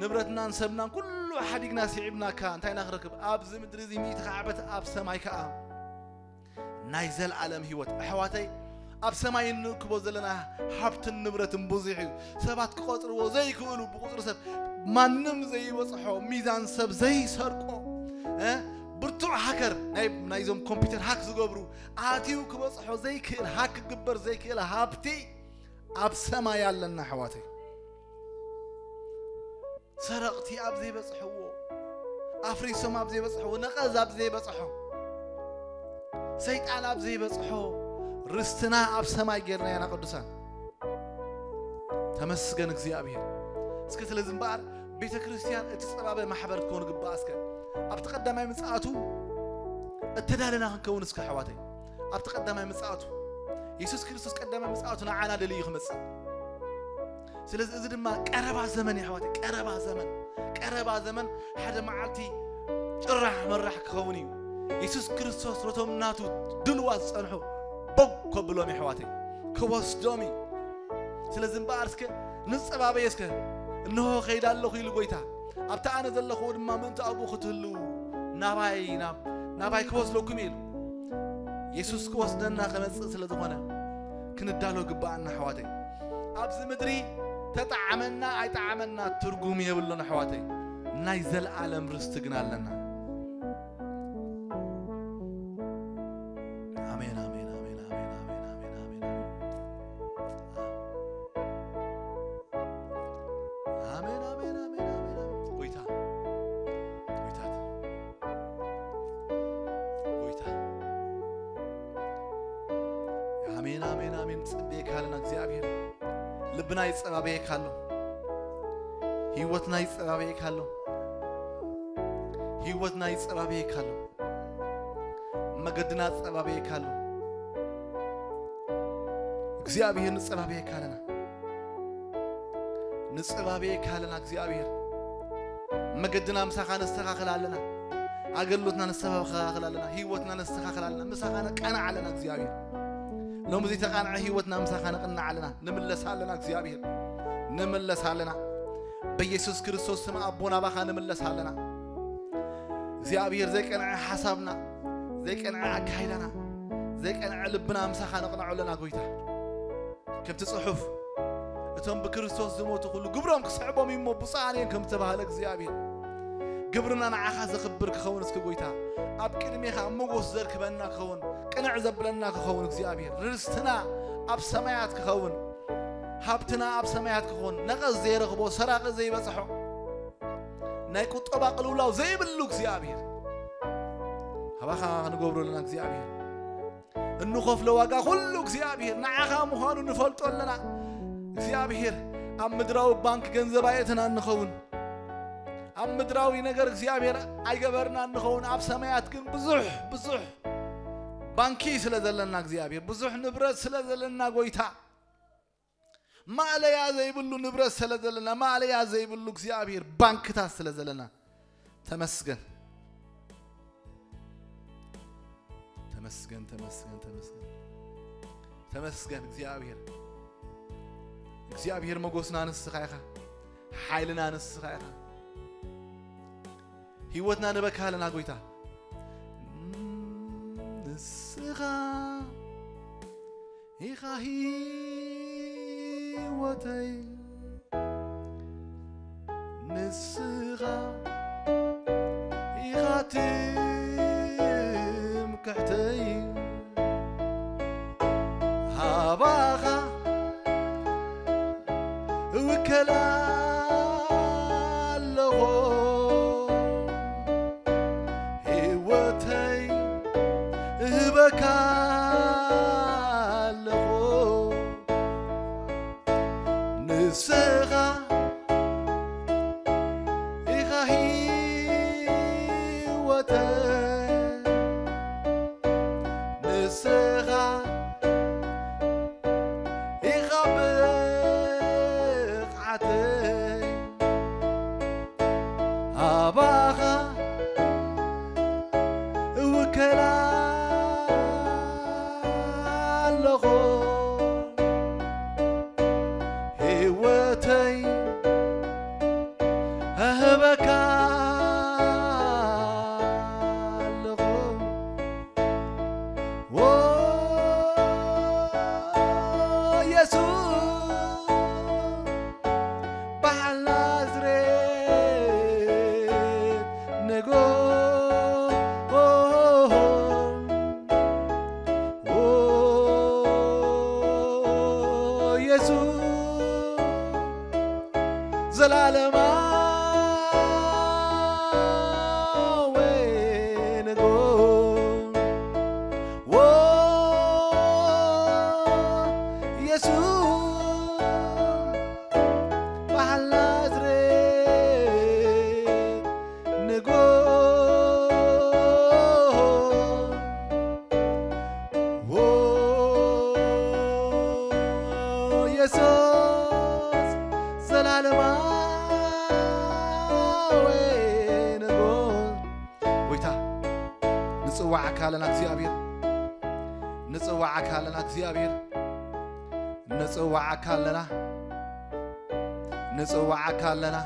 ንብረትናን ሰብናን ኩሉ ሓዲግና ስዒብናካ፣ እንታይ ኢና ክረክብ? ኣብዚ ምድሪ እዚ ሚእቲ ዓመት፣ ኣብ ሰማይ ከኣ ናይ ዘልኣለም ህይወት። ኣሕዋተይ፣ ኣብ ሰማይ እንእክቦ ዘለና ሃብትን ንብረትን ብዙሕ እዩ። ሰባት ክቆጽርዎ ዘይክእሉ፣ ብቁጽሪ ሰብ ማንም ዘይበጽሖ፣ ሚዛን ሰብ ዘይሰርቆ፣ እ፣ ብርቱዕ ሃከር፣ ናይ፣ ናይዞም ኮምፒውተር ሃክ ዝገብሩ፣ ኣትዩ ክበጽሖ ዘይክእል፣ ሃክ ክግበር ዘይክእል ሃብቲ ኣብ ሰማይ ኣለና፣ ኣሕዋተይ። ሰረቕቲ ኣብ ዘይበጽሕዎ፣ ኣፍሪሶም ኣብ ዘይበጽሕዎ፣ ነቐዝ ኣብ ዘይበጽሖ፣ ሰይጣን ኣብ ዘይበጽሖ ርስትና ኣብ ሰማይ ጌርና ኢና፣ ቅዱሳን። ተመስገን እግዚኣብሔር። እስከ ስለዚ እምበኣር ቤተ ክርስቲያን እቲ ጸባበ ማሕበር ክኸውን ግባኣ። እስከ ኣብቲ ቀዳማይ ምጽኣቱ እተዳለና ክንከውን፣ እስከ ኣሕዋተይ፣ ኣብቲ ቀዳማይ ምጽኣቱ፣ የሱስ ክርስቶስ ቀዳማይ ምጽኣቱ ንዓና ደልዩ ክመጽእ። ስለዚ እዚ ድማ ቀረባ ዘመን እዩ፣ ኣሕዋተይ፣ ቀረባ ዘመን፣ ቀረባ ዘመን፣ ሓደ መዓልቲ ጭራሕ መራሕ ክኸውን እዩ። የሱስ ክርስቶስ ነቶም ናቱ ድልዋት ዝጸንሑ ቦግ ከብሎም እዩ፣ ኣሕዋተይ፣ ክወስዶም እዩ። ስለዚ እምበኣር እስከ ንጸባበየ እስከ፣ እንሆ ከይደ ኣለኹ ኢሉ ጎይታ፣ ኣብቲ ኣነ ዘለኹዎ ድማ ምእንቲ ኣብኡ ክትህልዉ ናባይ፣ ናብ፣ ናባይ ክወስደኩም እዩ ኢሉ። የሱስ ክወስደና ክመጽእ ስለ ዝኾነ ክንዳሎ ግብኣና፣ ኣሕዋተይ። ኣብዚ ምድሪ ተጠዓመና ኣይጠዓመና ትርጉም የብሉን፣ ኣሕዋተይ። ናይ ዘለኣለም ርስቲ ግን ኣለና። ኣሜን፣ ኣሜን፣ ኣሜን፣ ኣሜን፣ ኣሜን፣ ኣሜን፣ ኣሜን፣ ኣሜን። ኣሜን፣ ኣሜን፣ ኣሜን፣ ኣሜን፣ ኣሜን፣ ኣሜን። ጽቤካ ኣለና እግዚኣብሔር። ልብና ይጸባበየካ ኣሎ። ህይወትና ይጸባበየካ ኣሎ። ህይወትና ይጸባበየካ ኣሎ። መገድና ጸባበየካ ኣሎ። እግዚኣብሔር ንጸባበየካ ኣለና። ንጸባበየካ ኣለና እግዚኣብሔር። መገድና ምሳኻ ነስተኻኽል ኣለና። ኣገልግሎትና ነስተኻኽል ኣለና። ህይወትና ነስተኻኽል ኣለና። ምሳኻ ነቃንዕ ኣለና እግዚኣብሔር። ሎሚ እዚ ተቃንዐ ህይወትና ምሳኻ ነቅንዕ ኣለና። ንምለስ ኣለና እግዚኣብሔር። ንምለስ ኣለና። በኢየሱስ ክርስቶስ ስም ኣቦ ናባኻ ንምለስ ኣለና። እግዚኣብሔር ዘይቀንዐ ሓሳብና፣ ዘይቀንዐ ኣካይዳና፣ ዘይቀንዐ ልብና ምሳኻ ነቅንዖ ኣለና ጎይታ። ከምቲ ጽሑፍ እቶም ብክርስቶስ ዝሞቱ ኩሉ ግብሮም ክስዕቦም እዩ እሞ ብፁዓን እዮም ከም ዝተባህለ እግዚኣብሔር ግብርና ንዓኻ ዘኽብር ክኸውን እስኪ ጎይታ ኣብ ቅድሜኻ ሞጎስ ዘርክበና ክኸውን ቅንዕ ዘብለና ክኸውን እግዚኣብሔር ርስትና ኣብ ሰማያት ክኸውን ሃብትና ኣብ ሰማያት ክኸውን ነቐዝ ዘይረኽቦ ሰራቒ ዘይበጽሖ ናይ ቁጠባ ቅልውላው ዘይብሉ እግዚኣብሔር ኣባኻ ክንገብሮ ኣለና እግዚኣብሔር እንኸፍሎ ዋጋ ኩሉ እግዚኣብሔር ንዓኻ ምዃኑ ንፈልጦ ኣለና። እግዚኣብሔር ኣብ ምድራዊ ባንክ ገንዘብ ኣየእተና እንኸውን ኣብ ምድራዊ ነገር እግዚኣብሔር ኣይገበርና እንኸውን ኣብ ሰማያት ግን ብዙሕ ብዙሕ ባንኪ ስለ ዘለና እግዚኣብሔር ብዙሕ ንብረት ስለ ዘለና ጎይታ ማእለያ ዘይብሉ ንብረት ስለ ዘለና ማእለያ ዘይብሉ እግዚኣብሔር ባንክታት ስለ ዘለና ተመስገን ተመስገን ተመስገን ተመስገን ተመስገን እግዚኣብሔር እግዚኣብሔር መጎስና ንስኻ ኢኻ ሓይልና ንስኻ ኢኻ ህይወትና ንበካ ኣለና ጎይታ ንስኻ ኢኻ ህይወተይ ንስኻ ኢኻ ትምክሕተይ ሃባኻ እውከላ ኣለኹ ህይወተይ እህበካ ኣለኹ ንስኻ ኢኻ ህይወተይ ንስኻ ኢኻ ብቕዓተይ ኣባኻ እውከላ ኣለኹ ህይወተይ እህበካ ኣለኹ ዎ የሱስ በዓል ናዝሬት ንጎ የሱስ ዘላለማዊ ንጉስ ዎ የሱስ በዓል ናዝሬት ንጉስ ዎ የሱስ ዘላለማዊ ንጉስ ጎይታ ንጽዋዓካ ኣለና እግዚኣብሔር ንጽዋዓካ ኣለና እግዚኣብሔር ንጽዋዓካ ኣለና ንጽዋዓካ ኣለና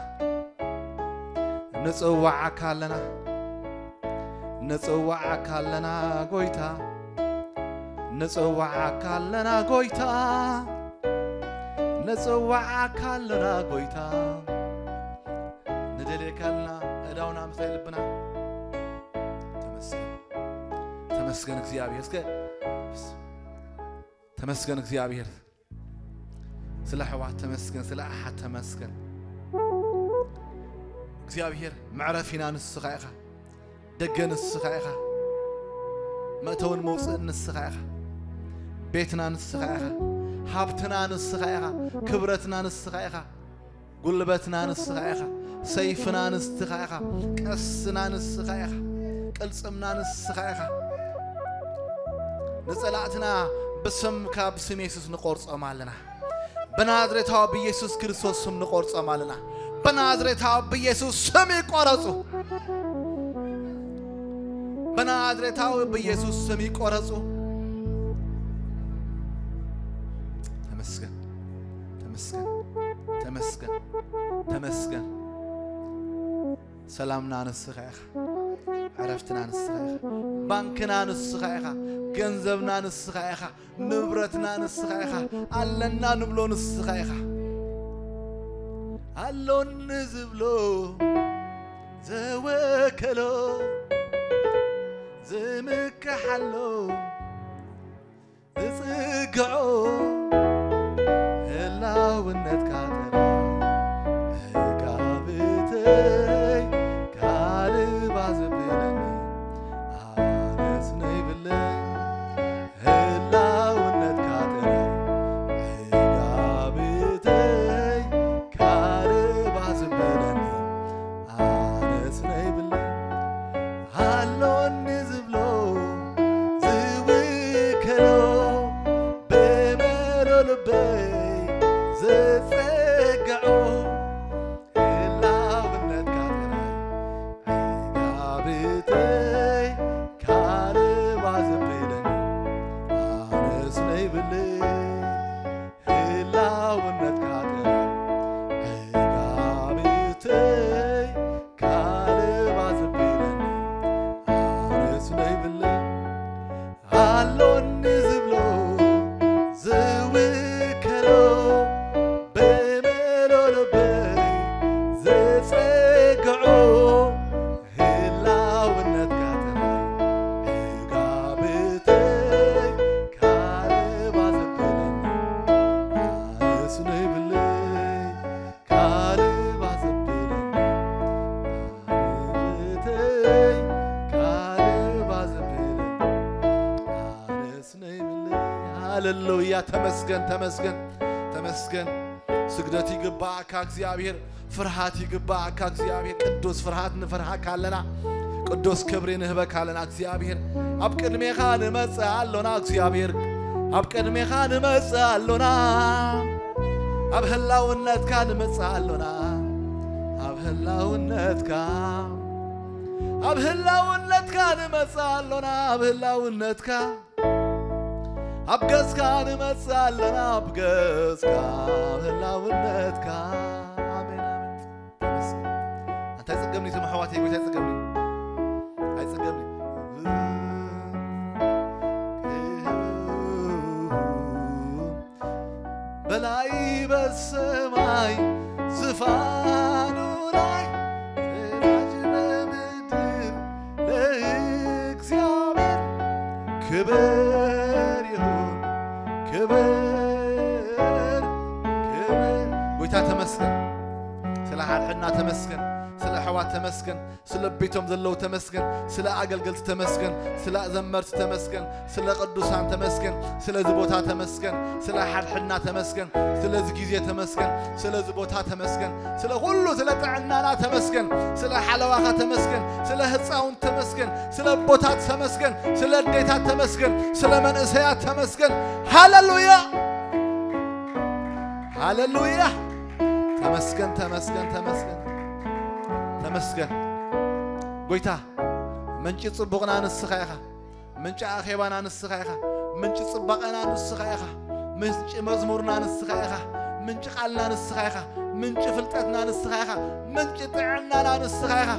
ንጽዋዓካ ኣለና ንጽዋዓካ ኣለና ጎይታ ንጽዋዓካ ኣለና ጎይታ ንጽዋዓካ ኣለና ጎይታ ንደልየካ ኣለና ኣእዳውና ምሳይ ልብና ተመስገን ተመስገን እግዚኣብሔር እስከ ተመስገን እግዚኣብሔር ስለ ኣሕዋት ተመስገን ስለ ኣሓት ተመስገን እግዚኣብሔር መዕረፊና ንስኻ ኢኻ ደገ ንስኻ ኢኻ መእተውን መውፅእን ንስኻ ኢኻ ቤትና ንስኻ ኢኻ፣ ሃብትና ንስኻ ኢኻ፣ ክብረትና ንስኻ ኢኻ፣ ጉልበትና ንስኻ ኢኻ፣ ሰይፍና ንስኻ ኢኻ፣ ቀስና ንስኻ ኢኻ፣ ቅልጽምና ንስኻ ኢኻ። ንጸላእትና ብስምካ፣ ብስም የሱስ ንቆርጾም ኣለና። ብናዝሬታዊ ብኢየሱስ ክርስቶስ ስም ንቆርጾም ኣለና። ብናዝሬታዊ ብኢየሱስ ስም ይቆረጹ። ብናዝሬታዊ ብኢየሱስ ስም ይቆረጹ። ተመስገን፣ ተመስገን፣ ተመስገን፣ ተመስገን። ሰላምና ንስኻ ኢኻ፣ ዕረፍትና ንስኻ ኢኻ፣ ባንክና ንስኻ ኢኻ፣ ገንዘብና ንስኻ ኢኻ፣ ንብረትና ንስኻ ኢኻ፣ ኣለና ንብሎ ንስኻ ኢኻ። ኣሎኒ ዝብሎ ዘወከሎ ዝምክሓሎ ዝጽግዖ ህላውነትካ ጥራይ ዕጋብተይ ካልባ ዘብለኒ ኣነስ ነይብለይ። ህላውነትካ ጥራይ ዕጋብተይ ካልባ ዘብለኒ ኣነስ ነይብለይ። ኣሎኒ ዝብሎ ዝውከሎ ብመሎ ልበይ ዝጸግዖ ህላውነትካ ጥራይ ዕጋብተይ ካልባ ዘብለኒ ኣነስ ነይብለይ። ህላውነትካ ጥራይ ዕጋብተይ ካልባ ዘብለኒ ኣነስ ነይብለይ። ኣሎኒ ዝብሎ ዝውከሎ ብመሎ ልበይ ዝጸግዖ ህላውነትካ ጥራይ ዕጋብተይ ካልባ ዘብለኒ ኣነስ ነይብለይ። ካልባ ዘብለኒ ኣነስ ካልባ ዘብለኒ ኣነስ ነይብለይ። ሃሌሉያ። ተመስገን፣ ተመስገን፣ ተመስገን። ስግደት ይግባኣካ እግዚኣብሔር፣ ፍርሃት ይግባኣካ እግዚኣብሔር። ቅዱስ ፍርሃት ንፈርሃካ ኣለና፣ ቅዱስ ክብሪ ንህበካ ኣለና እግዚኣብሔር። ኣብ ቅድሜኻ ንመጽእ ኣሎና እግዚኣብሔር፣ ኣብ ቅድሜኻ ንመጽእ ኣሎና፣ ኣብ ህላውነትካ ንመጽእ ኣሎና፣ ኣብ ህላውነትካ፣ ኣብ ህላውነትካ ንመጽእ ኣሎና፣ ኣብ ህላውነትካ ኣብ ገጽካ ንመጽእ ኣለና፣ ኣብ ገጽካ፣ ኣብ ህላውነትካ። ኣሜን፣ ኣሜን። ተመስገን። ኣንታይ ጸገምኒ እቶም ኣሕዋተይ፣ ጎይታ ጸገምኒ። ኣይጸገምኒ። በላይ በሰማይ ዙፋኑ ላይ፣ በታች በምድር ለእግዚአብሔር ክብር ይሁን፣ ክብር፣ ክብር። ጎይታ ተመስገን፣ ስለ ሓድሕድና ተመስገን፣ ስለ ኣሕዋት ተመስገን፣ ስለ ቤቶም ዘለዉ ተመስገን፣ ስለ ኣገልገልቲ ተመስገን፣ ስለ ዘመርቲ ተመስገን፣ ስለ ቅዱሳን ተመስገን፣ ስለዚ ቦታ ተመስገን፣ ስለ ሓድሕድና ተመስገን፣ ስለዚ ግዜ ተመስገን፣ ስለዚ ቦታ ተመስገን፣ ስለ ኩሉ፣ ስለ ጥዕናና ተመስገን፣ ስለ ሓለዋኻ ተመስገን፣ ስለ ህፃውንቲ ተመስገን፣ ስለ ኣቦታት ተመስገን፣ ስለ ኣዴታት ተመስገን፣ ስለ መንእሰያት ተመስገን። ሃሌሉያ፣ ሃሌሉያ። ተመስገን፣ ተመስገን፣ ተመስገን፣ ተመስገን። ጎይታ፣ ምንጪ ጽቡቕና ንስኻ ኢኻ። ምንጪ ኣኼባና ንስኻ ኢኻ። ምንጪ ጽባቐና ንስኻ ኢኻ። ምንጪ መዝሙርና ንስኻ ኢኻ። ምንጪ ቃልና ንስኻ ኢኻ። ምንጪ ፍልጠትና ንስኻ ኢኻ። ምንጪ ጥዕናና ንስኻ ኢኻ።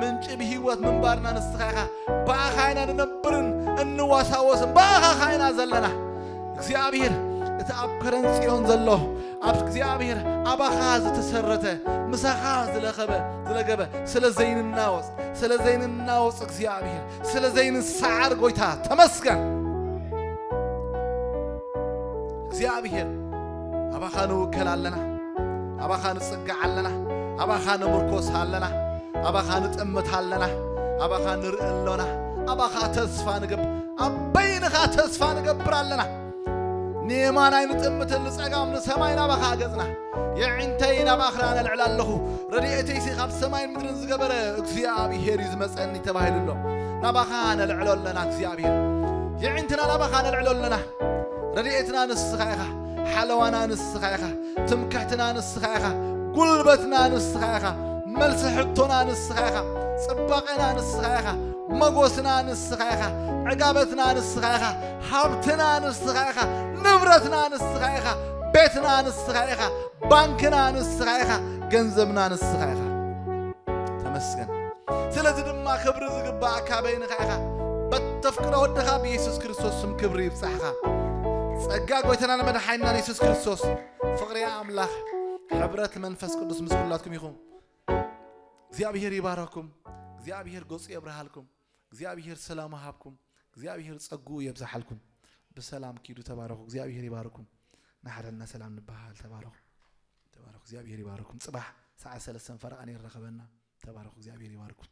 ምንጪ ብህይወት ምንባርና ንስኻ ኢኻ። ብኣኻ ኢና ንነብርን እንዋሳወስን። ብኣኻ ኸኣ ኢና ዘለና። እግዚኣብሔር፣ እቲ ኣብ ከረን ጽዮን ዘሎ፣ ኣብ እግዚኣብሔር ኣባኻ ዝተሰረተ፣ ምሳኻ ዝለኸበ፣ ዝለገበ፣ ስለ ዘይንናወጽ፣ ስለ ዘይንናወጽ እግዚኣብሔር፣ ስለ ዘይንሰዓር ጎይታ ተመስገን። እግዚኣብሔር፣ ኣባኻ ንውከል ኣለና፣ ኣባኻ ንጽጋዕ ኣለና፣ ኣባኻ ንምርኮስ ኣለና፣ ኣባኻ ንጠምት ኣለና፣ ኣባኻ ንርኢ ኣሎና፣ ኣባኻ ተስፋ ንገብር፣ ኣብ በይንኻ ተስፋ ንገብር ኣለና። ንየማን ኣይንጥምትን ንጸጋም ንሰማይ ናባኻ ገጽና። የዒንተይ ናብ ኣኽራን ኣልዕል ኣለኹ፣ ረድኤተይሲ ካብ ሰማይን ምድርን ዝገበረ እግዚኣብሔር እዩ ዝመጸኒ ተባሂሉ ኣሎ። ናባኻ ነልዕሎ ኣለና እግዚኣብሔር። የዒንትና ናባኻ ነልዕሎ ኣለና። ረድኤትና ንስኻ ኢኻ፣ ሓለዋና ንስኻ ኢኻ፣ ትምክሕትና ንስኻ ኢኻ፣ ጉልበትና ንስኻ ኢኻ፣ መልሲ ሕቶና ንስኻ ኢኻ፣ ጽባቐና ንስኻ ኢኻ፣ መጎስና ንስኻ ኢኻ፣ ዕጋበትና ንስኻ ኢኻ፣ ሃብትና ንስኻ ኢኻ፣ ንብረትና ንስኻ ኢኻ፣ ቤትና ንስኻ ኢኻ፣ ባንክና ንስኻ ኢኻ፣ ገንዘብና ንስኻ ኢኻ። ተመስገን። ስለዚ ድማ ክብሪ ዝግባእካ በይንኻ ኢኻ። በተፍቅሮ ወድኻ ብየሱስ ክርስቶስ ስም ክብሪ ይብጻሕኻ። ጸጋ ጎይታናን መድሓኒናን የሱስ ክርስቶስ፣ ፍቕሪ ኣምላኽ፣ ሕብረት መንፈስ ቅዱስ ምስ ኩላትኩም ይኹን። እግዚኣብሔር ይባረኩም። እግዚኣብሔር ገጹ የብርሃልኩም። እግዚኣብሔር ሰላሙ ሃብኩም። እግዚኣብሔር ጸግኡ የብዝሓልኩም። ብሰላም ኪዱ። ተባረኹ። እግዚኣብሔር ይባርኩም። ንሓደና ሰላም ንበሃል። ተባረኹ። ተባረኹ። እግዚኣብሔር ይባርኩም። ጽባሕ ሰዓት ሰለስተን ፈረቓ ንረኸበና። ተባረኹ። እግዚኣብሔር ይባርኩም።